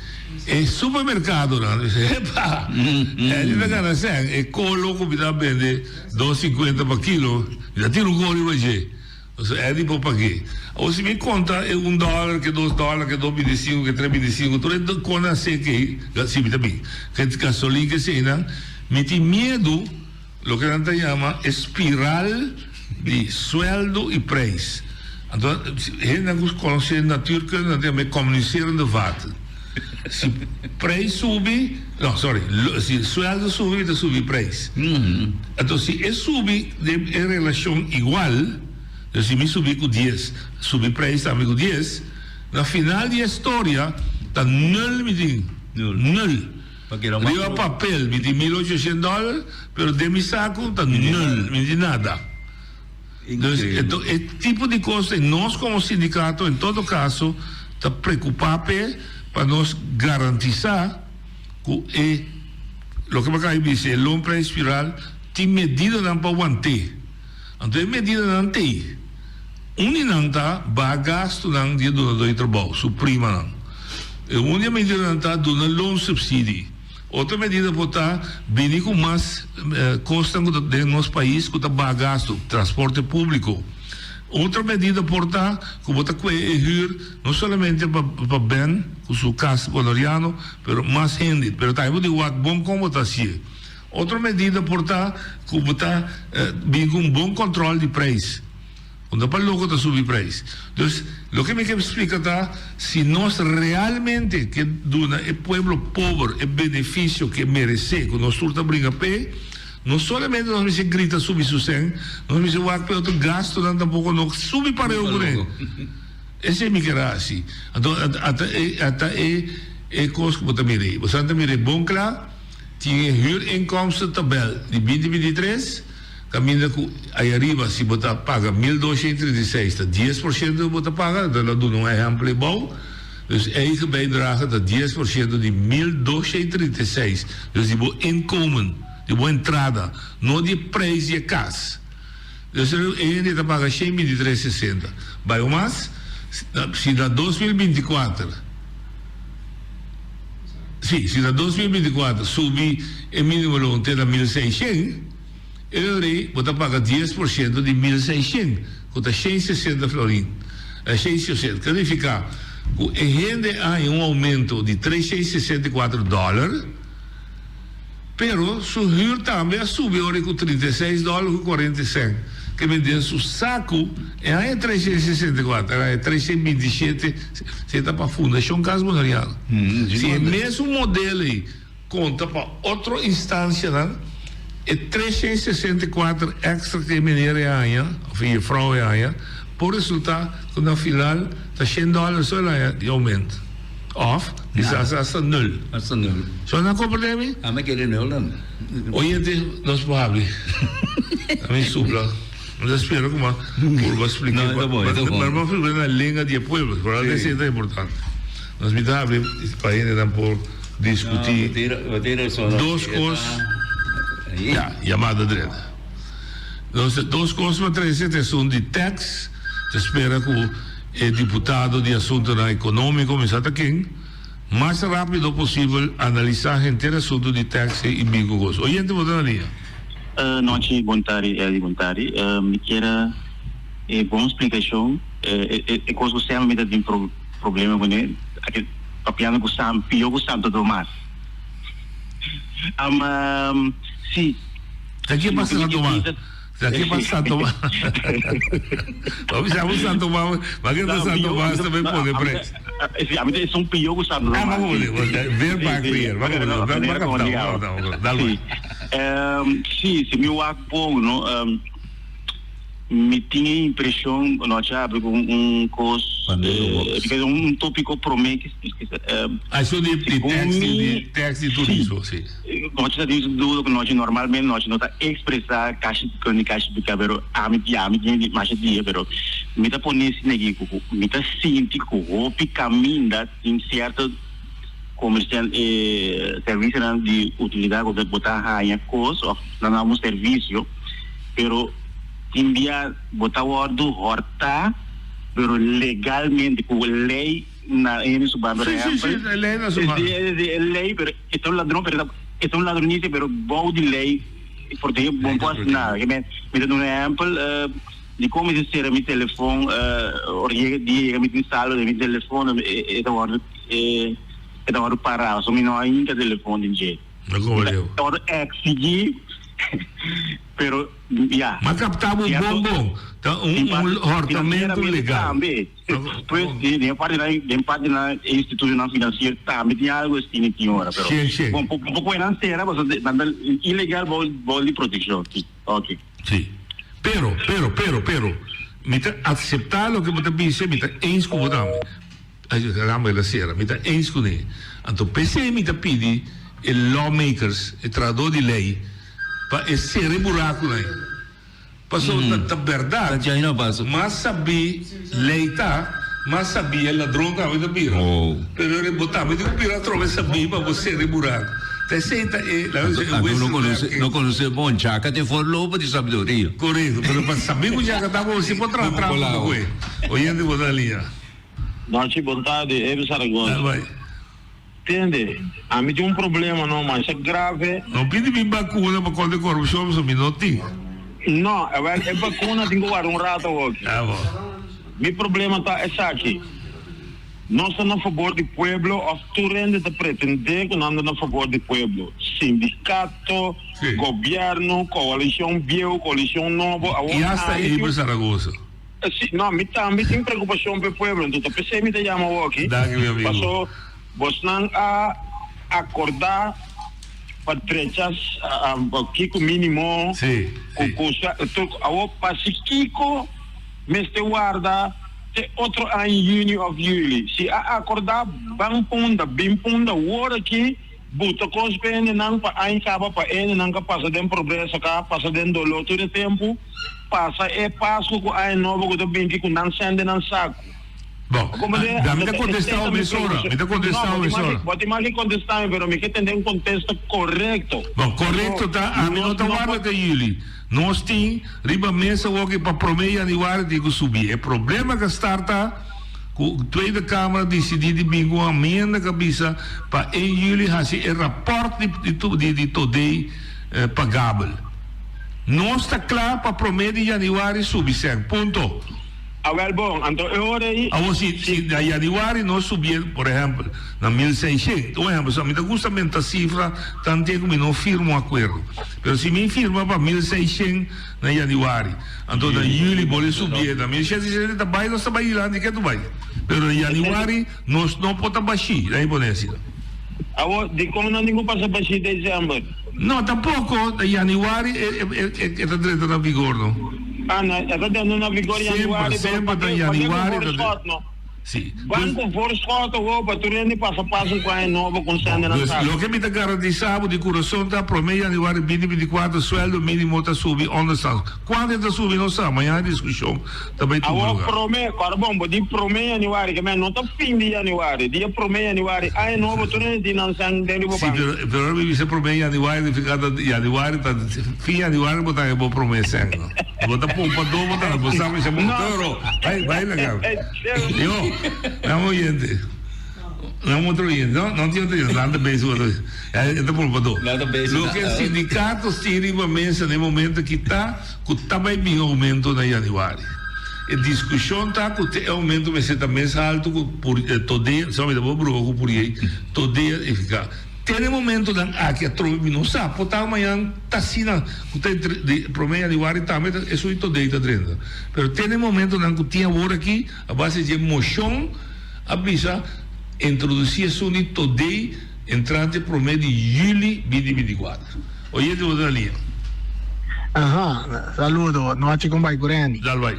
E supermerkadonan ta bisa, Hepa! Eddie ta gana sèn, e kolo ku mi ta bende dos sinkuenta pa kilo, mi ta tira un kolo riba dje. Pasobra Eddie por pag'é. Awor si mi konta e un dòler, ke dos dòler, ke dos bintisinku, ke tres bintisinku, tur e kos nan seki ei, si mi ta bin, ke gasolin, ke eseinan, mi tin miedu loke nan ta yama e spiral di suèldo i preis. Anto hendenan ku konosé natuurkunde nan ta yama e communicerende vaten. Si preis subi, no sorry, si suèldo subi ta subi preis. Anto si e subi den e relashon igual, dus si mi subi ku dies, subi preis tambe ku dies, na final di e storia ta nul mi tin, nul. Riba papel mi tin mil ochoshent dòler, pero den mi saku ta nul, mi no tin nada. Dus e tipo di kos ei nos komo sindikato en todo kaso ta preokupá p'e pa nos garantisá ku e loke bo a kaba di bisa e loonprijsspiraal tin medidanan pa want'é. Anto e medidanan t'ei. Un di nan ta baha gastunan di e dunadó di trabou, su primanan. E un di e medidanan ta duna loonsubsidie. Otro medida por ta bini ku mas kosnan ku ta den nos pais ku ta baha gastu, transporte públiko. Otro medida por ta ku bo ta kue e hür no solamente pa pa Ben ku su kas boneriano, pero mas hende. Pero tambe bo tin wak bon kon bo ta hasié. Otro medida por ta ku bo ta bini ku un bon kòntròl di preis. Unda pa loko ta subi prijs. Dus, loke mi ke splika ta, si nos realmente ke duna e pueblo pober e benefisio ke meresé, ku nos tur ta bringa p'e, no solamente nos mester grita subi su sèn, nos mester wak p'e otro gastunan tampoko no subi pareu kuné. Esei mi ker a hasi. Anto, ata e, ata e, e kos ku bo ta mira ei. Bo sa ta mira ei bon kla, tin e huurinkomstentabel di binti 23. Caminda cu ay ariba si bo ta paga 1236 ta 10% bo ta paga, ta lo duna un ehempel ebou, dus eigen bijdrage ta 10% di 1236, dus di bo inkomen, di bo entrada, no di e prijs di e cas. Dus e hende ta paga 123 sesenta. Bay un mas, si na 2024, si, si na 2024 subi e minimo loon te na 1600, Euri bo ta paga dies por shento di 1600, ku ta 160 florin, 160. Ke nifiká ku e hende a haña un oumento di 364 dòler, pero su hür tambe a subi ora ku 36 dòler ku 40 sènt. Ke men den su saku e haña 364, el haña 327, si e ta pa Fundashon Kas Boneriano. Si e mesun modelo ei. Konta pa otro instansianan e 364 èkstra ku e meneer e haña òf e jefrou e haña por resultá ku na final ta shen dòler so el haña di oumento òf kisas asta nul. Asta nul. So nan komprendé mi? Ami kere nul dan. Oyente nos por habri. Ami supla. Mi ta spera ku mi purba splika. No, ta bon, ta bon. Pero mi a splika na lenga di e pueblo, por esei ta importante. Nos mi ta habri pa hendenan por. Discutí dos cos Ya, yamada drenta. Nos dos cos pa trece ta esun di tax, ta spera cu e diputado di asuntonan economico, mi sa ta ken, mas rapido posibel analisa henter asunto di tax y bin cu cos. Oyente bo ta na liña. Nochi, bon tardi Eldy, bon tardi. Mi kier a e bon splicacion, e cos cu semper mi ta tin problema cune, Papiando ku Sam, pió ku Santo Tomas. Am, si. Ta ke pa Santo Tomas? Ta ke pa Santo Tomas? Bo bisa ku Santo Tomas, ma ke ta Santo Tomas ta bai pone pres. Si, ami ta esun pió ku Santo Tomas. Ah, ma pone, ver pa krier, ma pone, ma kapta, ma kapta, dal bai. Si, si mi wak bon, no. Mi tin e impresion cu nochi a habri cu un cos, because un topico prome ki Aso di di tax di tax di turismo, si. Nochi ta tin su duda cu nochi normalmente nochi no ta expresa kashi con di kashi pica pero ami ya ami tin masha dia pero mi ta pone asina aki cu mi ta sinti cu hopi caminda tin cierto comercial servicionan di utilidad cu bo ta haya cos of nan daba un servicio. Pero tin bia bo ta wòrdu hòrtá, pero legalmente ku lei na hende su banda. Sí, sí, sí, e lei na su banda. Sí, sí, e lei, pero e ta un ladron, pero e ta un ladronicia, pero bou di lei, por te bo no por hasi nada. Mi ta duna un ehèmpel. Dikon mi tin sera mi telefon ora yega dia yega mi tin saldo den mi telefon e ta wòrdu e ta wòrdu pará pasobra mi no a hinka telefon den dje. No komo Mi leu. ta wòrdu eksigí pero ya. Ma kaptá bo bon bon ta un un hòrtamentu legal. Tambe pues den e parti nan den parti nan e institucionnan financiero tambe tin algo asina tin ora pero Shen shen. bon bo kohe nan sera pasobra nan ta ilegal bou bou di protekshon si oke. Si. Pero, pero, pero, pero, mi ta acepta loke bo ta bisa, mi ta eens cu bo tambe. Ay, caramba, el a cera. Mi ta eens cu ne. Anto, p'esey mi ta pidi e lawmakers, e trahador di ley, pa e cera e buracunan ey. Pasobra ta, ta berdad, mas sabí ley ta, mas sabí e ladron tambe ta bira. Pero ora bo tambe tin cu bira atrobe sabí pa bo cera e buracu. Ta esey ta e, laga nos bisa, e Anto no whistleblower conoce, ke. no conoce bon djaka te for lobo di sabiduria. Correcto, pero pa sabí cu djaka ta bo si por traha trampa cu bo e. Oyente bo ta na liña. Nochi bon tardi, Evi Zaragoza. Dal bai. Tende, ami tin un problema no masha grave. No pidi mi bakuna pa kontra korupshon pasobra mi no tin. No, awel e bakuna tin ku warda un rato awoki. Ah bo. Mi problema ta esaki, nos ta na fabor di pueblo of tur hende ta pretende ku nan ta na fabor di pueblo, sindikato, gobierno, koalishon bieu, koalishon nobo, awor I hasta ami tin. Eber Zaragoza. Si, no, mi tambe tin preocupacion p'e pueblo, enton ta p'esey mi ta yama awoki, Danki mi amigo. paso bosnan a acorda pa drecha kico minimo, Si, cu si. cusa, tur, awo pasi kico mester warda te otro aña juni of juli, si a acorda ban punda, bin punda wor aki, buta cos p'e hendenan pa aña caba pa e hendenan ka pasa den pobresa ka pasa den dolor tur e tempo. Pasa e Pasku ku Aña Nobo ku ta binti ku nan sende nan saku. Bon, da mi ta kontestá bo mesora, mi ta kontestá bo mesora. Bo tin mas di kontestá mi, pero mi ke tende un kontesta korekto. Bon, korekto ta, ami no ta warda te juli. Nos tin riba mesa awor ki pa promé yanüari tin ku subi. E problema ku a starta ku Tweede Kamer a disidí di bin ku un amienda ku a bisa pa en juli hasi e rapòrt di di todei pagabel. Nos ta kla pa promé di yanüari subi sèn. Punto. Awèl bon, anto e ora ei. Awor si si na yanüari nos subié, por ehèmpel, na 1600, un ehèmpel, so mi ta gusta menta sifra tanten ku mi no firma un akuerdo. Pero si mi firma pa 1600 na yanüari, anto na yüli bo le subié na 1770, ta bai nos ta bai dilanti ke tu bai. Pero na yanüari nos no por ta bashí, na mi pone asina. Awor, dikon nan tin ku pasa bashí desèmber? No, tampoko, na yanüari e ta drenta na vigor, no. Ah, na, e ta drenta na vigor yanüari, Semper, pero semper ta pake, pake ku yanüari ta voorschot, no? Si. Ban ku voorschot awor pa tur hende pasa paso ku aña nobo ku un sende nan Dus, saku. loke mi ta garantisa bo di kurason ta promé yanüari binti bintikuater sueldo mínimo ta subi onderstand. Kuantu e ta subi no sa, mañana diskushon ta bai tuma Awor lugar. prome, kòrda bon, bo di prome yanüari, ke men no ta fin di yanüari, dia prome yanüari, aña nobo tur hende tin nan sèn den riba Si, bank. pero, pero ora mi bisa prome yanüari nifiká ta yanüari ta fin yanüari bo ta haña bo prome sèn, no. Bo ta pompa do bo ta, bo sa mi sa bo No. toro, bai, bai laga. Yo, nan oyente, nan otro oyente, no, no tin otro oyente, nan ta bezig otro, e ta pompa do. Nan ta bezig, Loke sindikato tin riba mesa na e momento aki ta ku ta bai bin oumento na yanüari. E diskushon ta ku te e oumento mester ta mes haltu ku por todea, so mi ta por bruha ku puriei, todea efiká. Te na e momentonan aki atrobe mi no sa, por ta mañan ta asina ku ta entre di prome yanüari tambe ta esun di todei ta drenta. Pero te na e momentonan ku tin awor aki a base dje moshon a bisa introdusí esun di todei entrante prome di yüli binti 24. Oyente bo ta na liña. Aha, saludo. Nochi con bai cu Randy. Dal bai.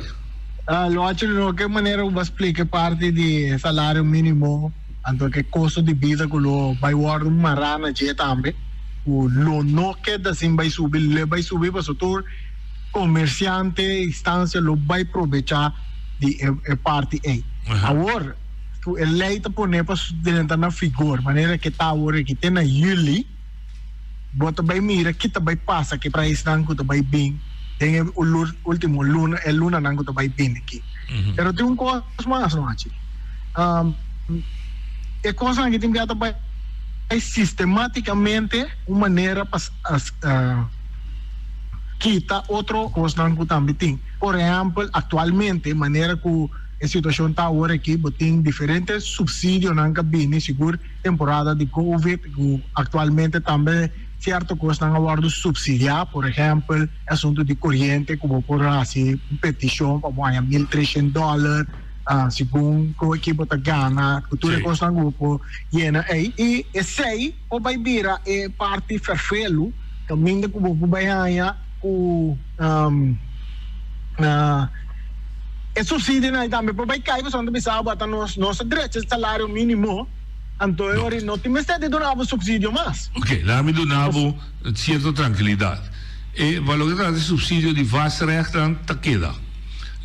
Lochi, no ke manera cu bo a splica e parti di e salario minimo, anto ke costo di bida cu lo bai wordo mara na dje tambe, cu lo no keda sin bai subi, lo bai subi pasobra tur comerciante, instancia lo bai probecha di e parti ey. Awor cu e ley ta pone pa drenta na figor, manera ke ta awor aki te na juli, Bo ta bai mira ki ta bai pasa ku e praisnan ku ta bai bin den e ultimo luna, e lunanan ku ta bai bin aki. Pero tin un kos mas nochi. E kosnan aki tin bia ta bai sistematicamente un manera pa kita otro kosnan ku tambe tin. Por ehèmpel, aktualmente manera ku e situashon ta awor aki bo tin diferente supsidionan ka bini sigur temporada di covid ku aktualmente tambe sierto kosnan a wòrdu supsidiá, por ehèmpel e asuntu di koriente ku bo por hasi un petishon pa bo haña mil treshent dòler segun ku ki bo ta gana ku tur e kosnan ku bo por yena ei i esei por bai bira e parti fèrfelu kaminda ku bo por bai haña ku e supsidionan ei tambe por bai kai pasobra nan ta bisa bo ata nos nos a drecha e salario mínimo anto e ora no tin mester di duna bo supsidio mas. Ok, laga mi duna bo sierto trankilidat. E pa loke ta trata e supsidio di vastrechtnan ta keda.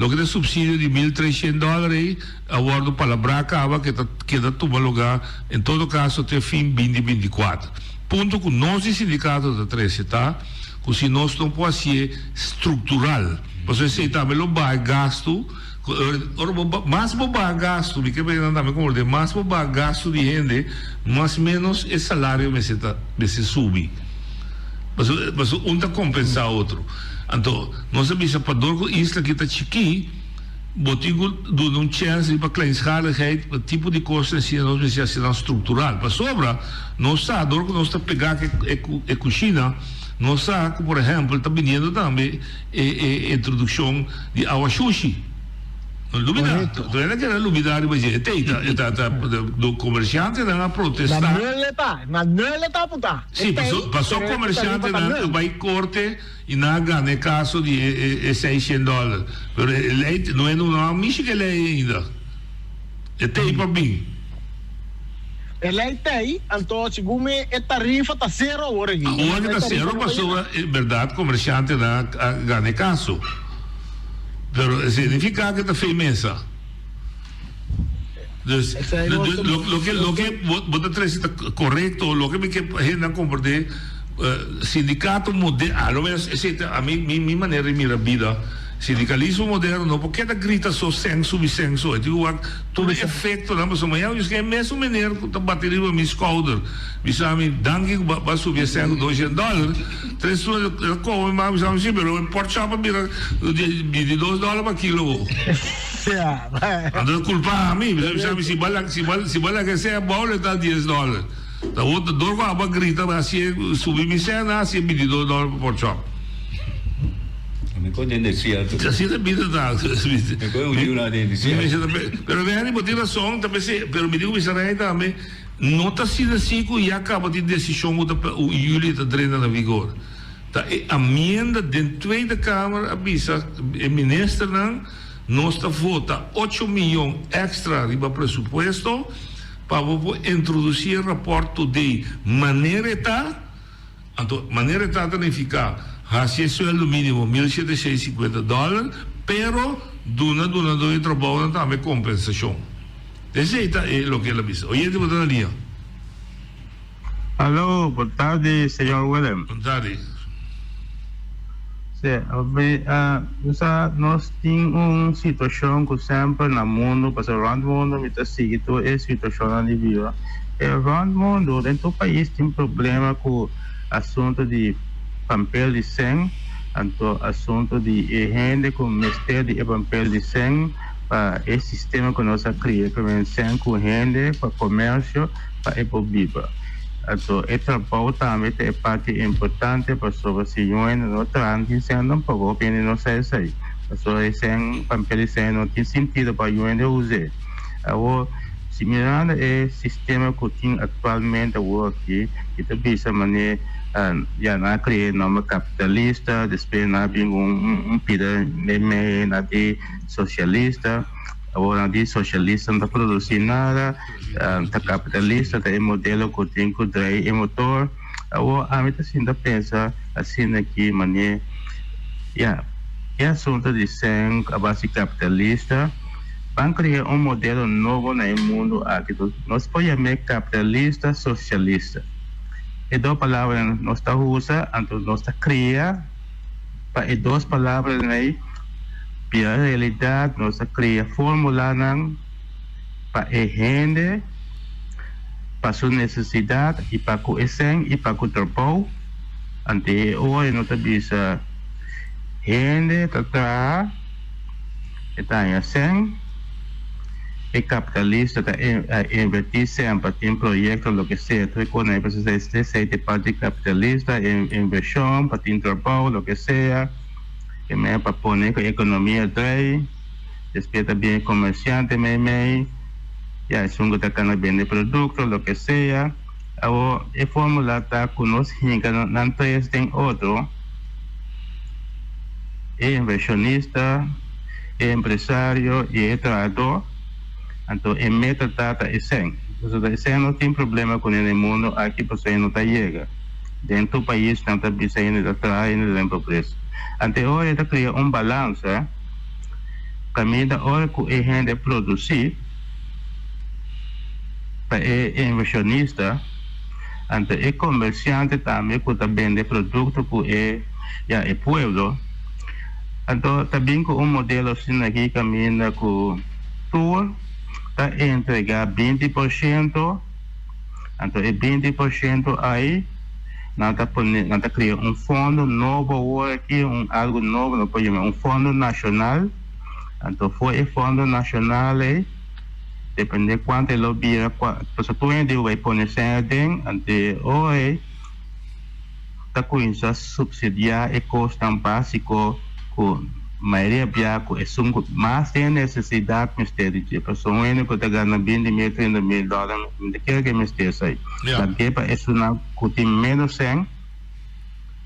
Loke ta e supsidio di 1300 dòler ei a wòrdu palabrá kaba ke ta keda tuma lugá en todo kaso te fin binti 24. Punto ku nos di sindikato ta trese ta ku si nos no por hasié struktural, pasobra esei tambe lo baha e gastu, ku ora bo mas bo baha gastu, mi ke mira nan tambe komprendé, mas bo baha gastu di hende, mas ménos e salario mester ta mester subi. Pasobra pasobra un ta kompensá otro. Anto nos a bisa pa dor ku isla aki ta chikí, Bo tin ku duna un chèns riba kleinschaligheid, pa tipo di kosnan asina nos mester hasi nan struktural. Pasobra nos sa dor ku nos ta pegá ku e kushina, nos sa ku por ehèmpel ta biniendo tambe e e introdukshon di awa shushi. No lubidá, todavia nan keda lubidá riba dje. E tei ta e ta ta komershantenan a protestá. Na nul e ta, na nul e ta apuntá. Si, paso komershantenan a bai korte. I nan a gana e kaso di e seishent dòler. Pero e lei no e no a mishi ku e lei ainda. E tei pa bin. E lei tei, anto segun mi e tarifa ta sero awor aki. Awor aki ta sero pasobra e bèrdat komershantenan a gana e kaso. Pero e signifiká ku ta fei mesa. Dus loke loke bo ta trese ta korekto, loke mi ke hendenan komprende sindikato moderno, a lo menos esei ta ami mi manera di mira bida, sindikalismo moderno no por keda grita so sèn subi sèn so, e tin ku wak tur e efektonan pasobra mañana mi e mesun meneer ku ta bati riba mi skouder bisa mi danki ku bo a subi e sèn ku doshent dòler, tres luna el a kome mi a bisa mi si pero e porkchop a bira bintidos dòler pa kilo. Anto culpa ami, mi ta bisa mi si bo si bo si bo laga esei abou lo ta dies dollar. Ta wou ta dor cu abo a grita mi hacié subi mi cena hacié bintidos dollar pa porchop. Mi con den desierto. Asina bida ta. Mi con un liu den desierto. Pero Benny bo tin razon ta p'esei pero mi tin cu bisa Rey tambe no ta asina si cu ya caba tin decision cu ta juli ta drenta na vigor. Ta e amienda den Tweede Kamer a bisa e ministernan nos ta vota ocho miyon extra riba presupuesto pa bo por introduci e rapport today manera e ta, anto manera e ta ta nifica haci e sueldo minimo 1750 dollar pero duna dunador di trabounan tambe compensacion. Esey ta e loke el a bisa. Oyente bo ta na liña. Aló, bon tardi señor Willem. Bon tardi. Sí, bo sa nos tin un situacion cu semper na mundo, pasobra rond mundo mi ta sigui tur e situacionnan di biba. E rond mundo, den tur pais tin problema cu asunto di pampel di cen, anto asunto di e hende cu mester di e pampel di cen pa e sistema cu nos a cria, cu men cen cu hende pa comercio. pa e por biba. Anto e trabou tambe ta e parti importante pasobra si un hende no traha no tin sèn tampoco, hopi hende no sa esei. Pasobra e sèn, pampel di sèn no tin sintido pa un hende us'é. Awor, si mirando e sistema ku tin aktualmente awor aki, mi ta bisa manera ya nan a krea e nòmber kapitalista, despues nan a bin ku un pida meimei nan di sosialista, awor nan di sosialista no ta produsi nada. Ta kapitalista ta e modelo ku tin ku drei e motor. Awor ami ta sinta pensa asina ki manera ya e asunto di sèn a base kapitalista ban krea un modelo nobo na e mundu aki. Nos por yam'é kapitalista sosialista. E dos palabranan nos ta usa anto nos ta krea pa e dos palabranan ei bira realidat nos ta krea formulanan. pa e hende, pa su nesesidat i pa ku e sèn i pa ku trabou. Ante e ora no ta bisa hende ta traha. E ta haña sèn. E kapitalista ta invertí sèn pa tin proyekto loke sea. Tur e kosnan ei pasobra esei ta e parti kapitalista, e invershon pa tin trabou loke sea. E mei pa pone ku ekonomia drei. Despues ta bin e komersiante meimei. Ya esun ku ta kana bende produkto loke sea. Awor e fórmula ta ku nos hinka nan tres den otro, e invershonista, e empresario i e trahadó, anto e meta ta ta e sèn. Pasobra e sèn no tin problema kuné na e mundu aki pasobra e no ta yega. Den tur pais nan ta bisa hende ta traha hende ta den pobresa. Anto e ora e ta kria un balansa kaminda ora ku e hende produsí, pa e inversionista, anto e comerciante tambe cu ta bende producto cu e ya e pueblo, anto ta bin cu un modelo asina aki caminda cu tur ta entrega 20%, anto e 20% ay nan ta pone nan ta crea un fondo nobo awor aki un algo nobo nan por yama un fondo nacional, anto for e fondo nacional ey. Depende cuanto e lo bira, pasobra tur hende bai pone sèn aden, ante ora ei ta cuminsa subsidia e cosnan basico cu mayoria bia cu esun cu mas den necesidad mester di dje. Pasobra un hende cu ta gana binti mil, trinta mil dollar no ta kere cu e mester esai. Lag'e pa esunnan cu tin menos sèn.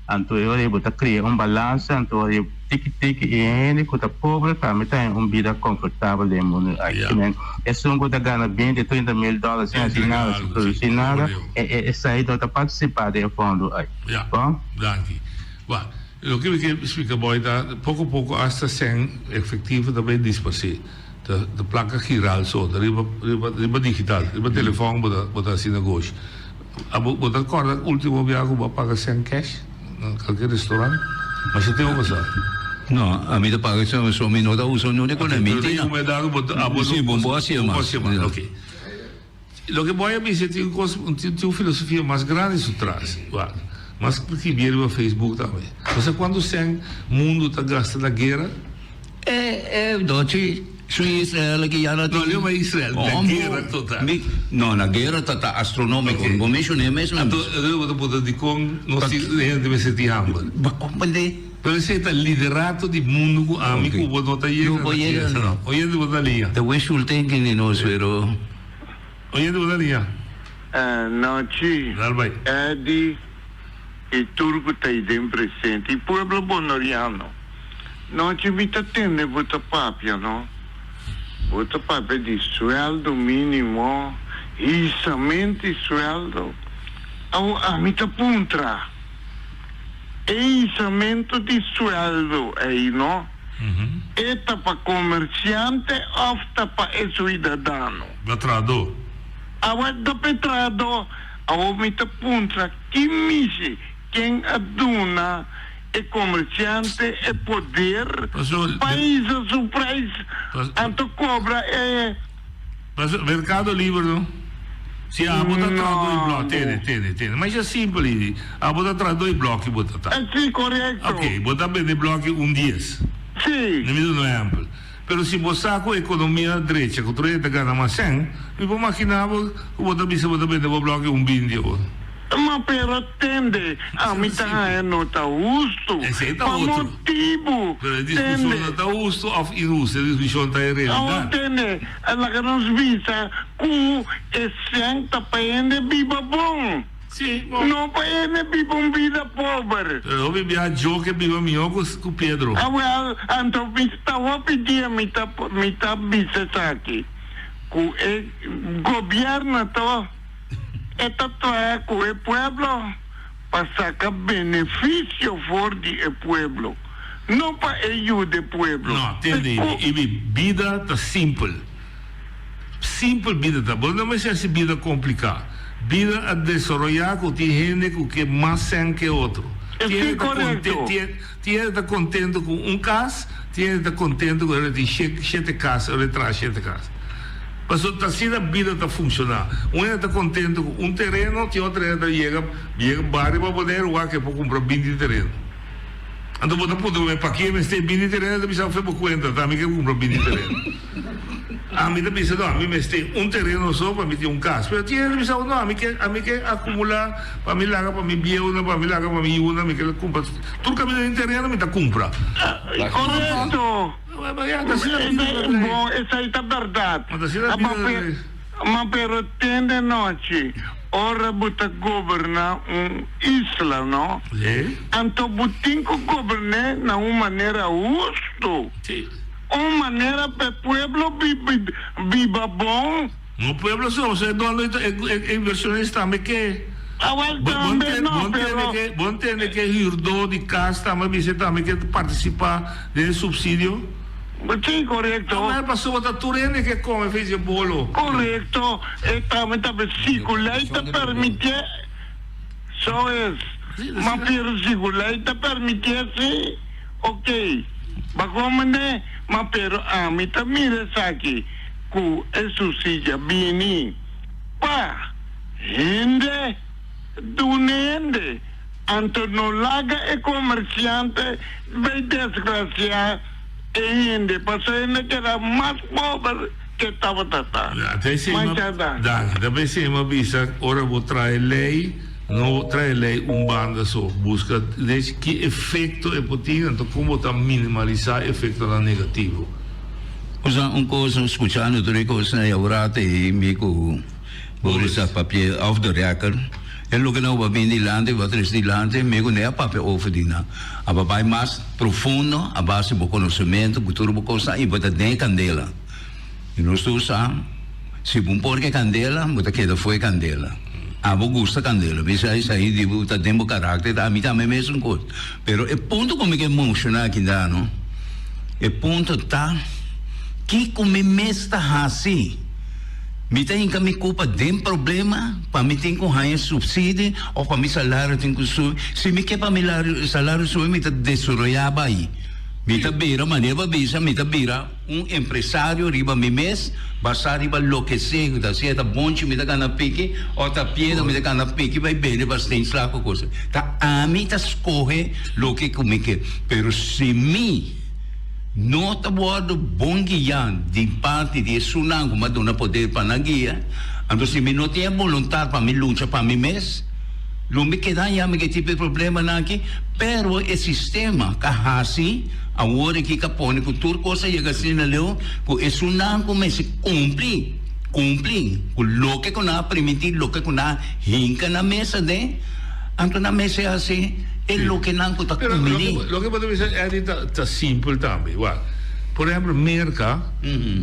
Anto e ora ei bo ta kria un balansa, anto ora ei tiki tiki e hende ku ta pobre tambe ta haña un bida konfortabel den e mundu aki. Ki men, esun ku ta gana binti, trinta mil dòler sin hasi nada, sin produsí nada, esei no ta partisipá den e fondo aki. Ya, Bon? danki. Ba, loke mi ke splika bo ta, poko poko asta sèn efektivo ta bai disparsé. Ta ta plaka giral so, ta riba riba riba digital, riba telefòn bo ta bo ta hasi negoshi. Abo bo ta kòrda ultimo biaha ku bo a paga sèn kèsh na kalke restorant? Masha tempu pasá. No, ami ta paga sèn so mi no ta usa no di kone mi tin. Si, bo bo hasié mas. Oke. Loke bo a bisa tin un kos, tin un filosofia mas grandi su tras. Wak, mas skibié riba Facebook tambe. Bo sa kuantu sèn mundu ta gasta na guera? E e dochi su Israel aki ya na tin. No, leo ma Israel, na guera total. Mi, no, na guera ta ta astronomico. Okay. Bo mencioné mes na. Anto, anto bo ta puntra dikon nos tin hende mester tin hamber. Ba comprende. Pero esei ta liderato di mundu ku ami ku bo no ta yega No por yega no. Oyente bo ta liña. Ta wishful thinking di nos pero. Oyente bo ta liña. Nochi, Eddy y tur cu ta den presente y pueblo Bonoriano. Nochi mi ta tende bo ta papia no. Bo ta papia di sueldo minimo, hisamento di sueldo. Awo ami ta puntra, e hisamento di sueldo ey no, e ta pa comerciante of ta pa e suidadano? Pa trahador. Awo e ta pa e trahador. Awo mi ta puntra ki mishi ken a duna e comerciante e poder pa hisa su prijs anto cobra e. Paso mercado liber no. Si abo ta traha doi blok, tene, tene, tene. Masha simpel idi. Abo ta traha doi blokki bo ta ta. Si, corecto. Ok, bo ta bende blokki un dies. Si. Mi duna un ehempel. Pero si bo sa cu economia drecha cu tur hende ta gana mas cen, mi por magina bo cu bo ta bisa bo ta bende bo blokki un binti awor. Ma pero tende, ami ta haña no ta hustu. Esei ta Pa otro. motibu, Pero e discusion tende. no ta hustu of inhustu, e discusion ta e Awor realidad. tende, laga nos bisa cu e cen ta pa hende biba bon. Sí, bon. No pa hende biba un bida pober. Pero hopi biaha jo ke biba mihó ku ku Pedro. Awel, anto mi ta hopi dia mi ta mi ta bisa esaki, ku e gobierno to e ta traha ku e pueblo pa saka benefisio for di e pueblo, no pa e yuda e pueblo. No, tende Ibi, Ibi, bida ta simpel. Simpel bida ta. Bo no mester hasi bida kompliká. Bida a desaroyá ku tin hende ku ke mas sèn ke otro. Tin hende ta konte, tin hende ta kontento ku un kas, tin hende ta kontento ku ora tin shete kas, ora e traha shete kas. Pasobra ta asina bida ta funshoná. Un hende ta kontento ku un tereno, tin otro hende ta yega, yega bario pa Boneiru wak e por kumpra binti tereno. Anto bo ta puntra bo mes, Pakie mester bini tereno? E ta bisa, Fe bo kuenta, ta ami ke kumpra bini tereno. Ami ta bisa, No, ami mester un tereno so pa mi tin un kas. Pero tin hende ta bisa, No, ami ke, ami ke akumulá pa mi laga pa mi bieunan, pa mi laga pa mi yunan, mi ke kumpra. Tur kaminda tin tereno mi ta kumpra. Korekto. Bon, esei ta bèrdat. Ma pero tende nochi, ora bo ta goberná un isla, no? Anto bo tin ku gobern'é na un manera hustu, un manera pa e pueblo biba bon. No pueblo so, so e dono e inversionista tambe ke. Awel tambe no, pero. Bo ntende ke huurdó di kas tambe bisa tambe ke partisipá den e supsidio? Si, korekto. Awel pasobra ta tur hende ke kome fees e bolo. Korekto, e tambe ta si ku lei ta permitié, so es. Ma pero si ku lei ta permitié si, ok, ba komende, ma pero ami ta mira esaki. Ku e susidia bini pa hende duna hende, anto no laga e komersiante bai desgrasiá e hende, pasobra hende keda mas pober ke tabata ta. Masha danki. Danki. Ta p'esei mi a bisa ora bo trae lei, no trae lei un banda so. Buska ki efekto e por tin, anto kon bo ta minimalisá efektonan negativo. Usa un kos skuchando tur e kosnan ei awor te mi ku Boris a papia off the record e loke nan a bin dilanti bo a trese dilanti mi ku ne a papia over di nan a bai mas profundo a base bo konosementu ku tur bo kosnan i bo ta den e kandela i nos tur sa si bo por ke kandela bo ta keda for e kandela abo gusta kandela mi sa esei di bo ta den bo karakter ami tambe mesun kos. Pero e punto ku mi ke menshoná aki da no, e punto ta kiko mi mes ta hasi. Mi ta hinka mi kupa den problema pa mi tin ku haña supsidio òf pa mi salario tin ku subi. Si mi ke pa mi salario subi mi ta desaroyá bai. Mi ta bira, manera bo a bisa, mi ta bira. Un empresario riba mi mes, basá riba loke sé ku ta hasié, ta bonchi mi ta gana piki òf ta piedra mi ta gana piki bai bende pa steenslag òf cosa. Ta ami ta skohe loke ku mi ke. Pero si mi no ta wòrdu bon guiá di parti di esunnan ku mi a duna poder pa nan guia, anto si mi no tin e boluntat pa mi lucha pa mi mes, lo mi keda ya mi ke tipo e problemanan aki. Pero e sistema ka hasi awor aki ka pone ku tur kos a yega asina leu ku esunnan ku mester kumpli, kumpli ku loke ku nan a primintí, loke ku nan a hinka nan mes aden, anto nan mester hasi e loke nan ku ta kumbiní. Pero loke bo ta bisa Eddie ta ta simpel tambe. Wak, por ehempel Merka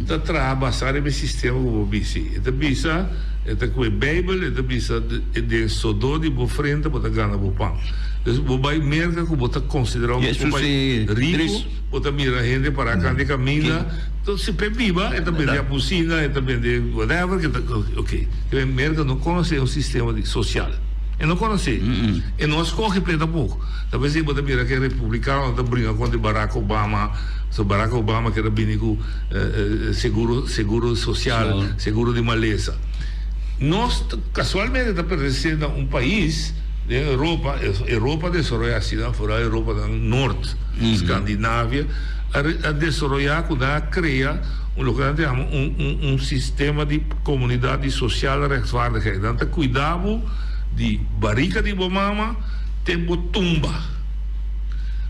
ta traha basá riba e sistema ku bo bisi. E ta bisa, e ta ku e Bijbel, e ta bisa den sodó di bo frente bo ta gana bo pan. Dus bo bai Merka ku bo ta konsiderá un pais riku, bo ta mira hende pará kant di kaminda, to si p'e biba e ta bende apusina, e ta bende whatever ke ta ok. Merka no konosé un sistema di sosial, e no konosé, e no a skohe p'e tampoko. Ta p'esei bo ta mira ke republikanonan ta bringa kontra Barack Obama, so Barack Obama keda bini ku seguro seguro sosial, seguro di malesa. Nos kasualmente ta pertenesé na un pais. Den Europa, Europa a desaroyá asina, foral Europanan nort, Skandinavia, a desaroyá ku nan a krea un loke nan ta yama un un un sistema di komunidat di sosiale rechtvaardigheid. Nan ta kuida bo di barika di bo mama te bo tumba.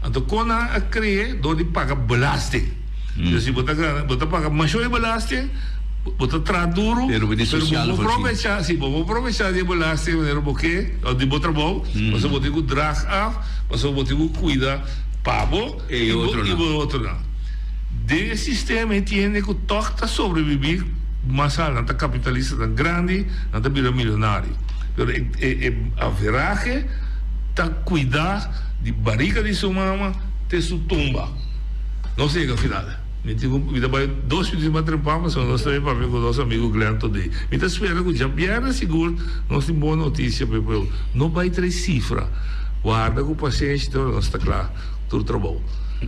Anto kon nan a kre'é? Dor di paga belasting. Entonces si bo ta gana, bo ta paga masho e belasting, bo ta traha duro, Pero bo tin pero bo social por voorzien. probecha, si bo por probecha di e belasting manera bo ke, of di bo trabou, pasobra bo tin ku draag af, pasobra bo tin ku kuida pa bo E i bo otronan. i bo otronan. Den e sistema e tin hende ku tòg ta sobrevivi mas al, nan ta kapitalistanan grandi, nan ta bira milionario. Pero e e e averahe ta kuida di barika di su mama te su tumba. Nos a yega final. Mi tin ku mi ta bai dos minuut mas trempan pasobra nos ta bai papia ku nos amigu Glenn Todé. Mi ta spera ku djabièrnè sigur nos tin bon notisia pa e pueblo. No bai trae sifra. Warda ku pasenshi te ora nos ta kla tur trabou.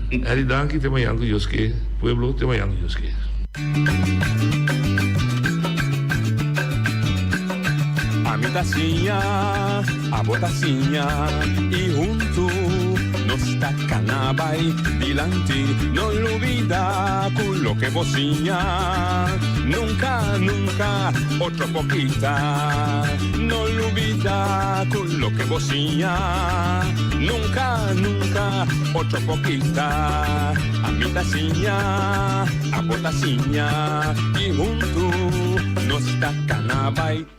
Eddie danki te mañan ku Dios ke. Pueblo te mañan ku Dios ke. Ami ta siña, abo ta siña y hunto. Nos ta kana bai dilanti, no lubida ku loke bo siña nunka, nunka otro por kita. No lubida ku loke bo siña nunka, nunka otro por kita. Ami ta siña, abo ta siña, i huntu nos ta kana bai.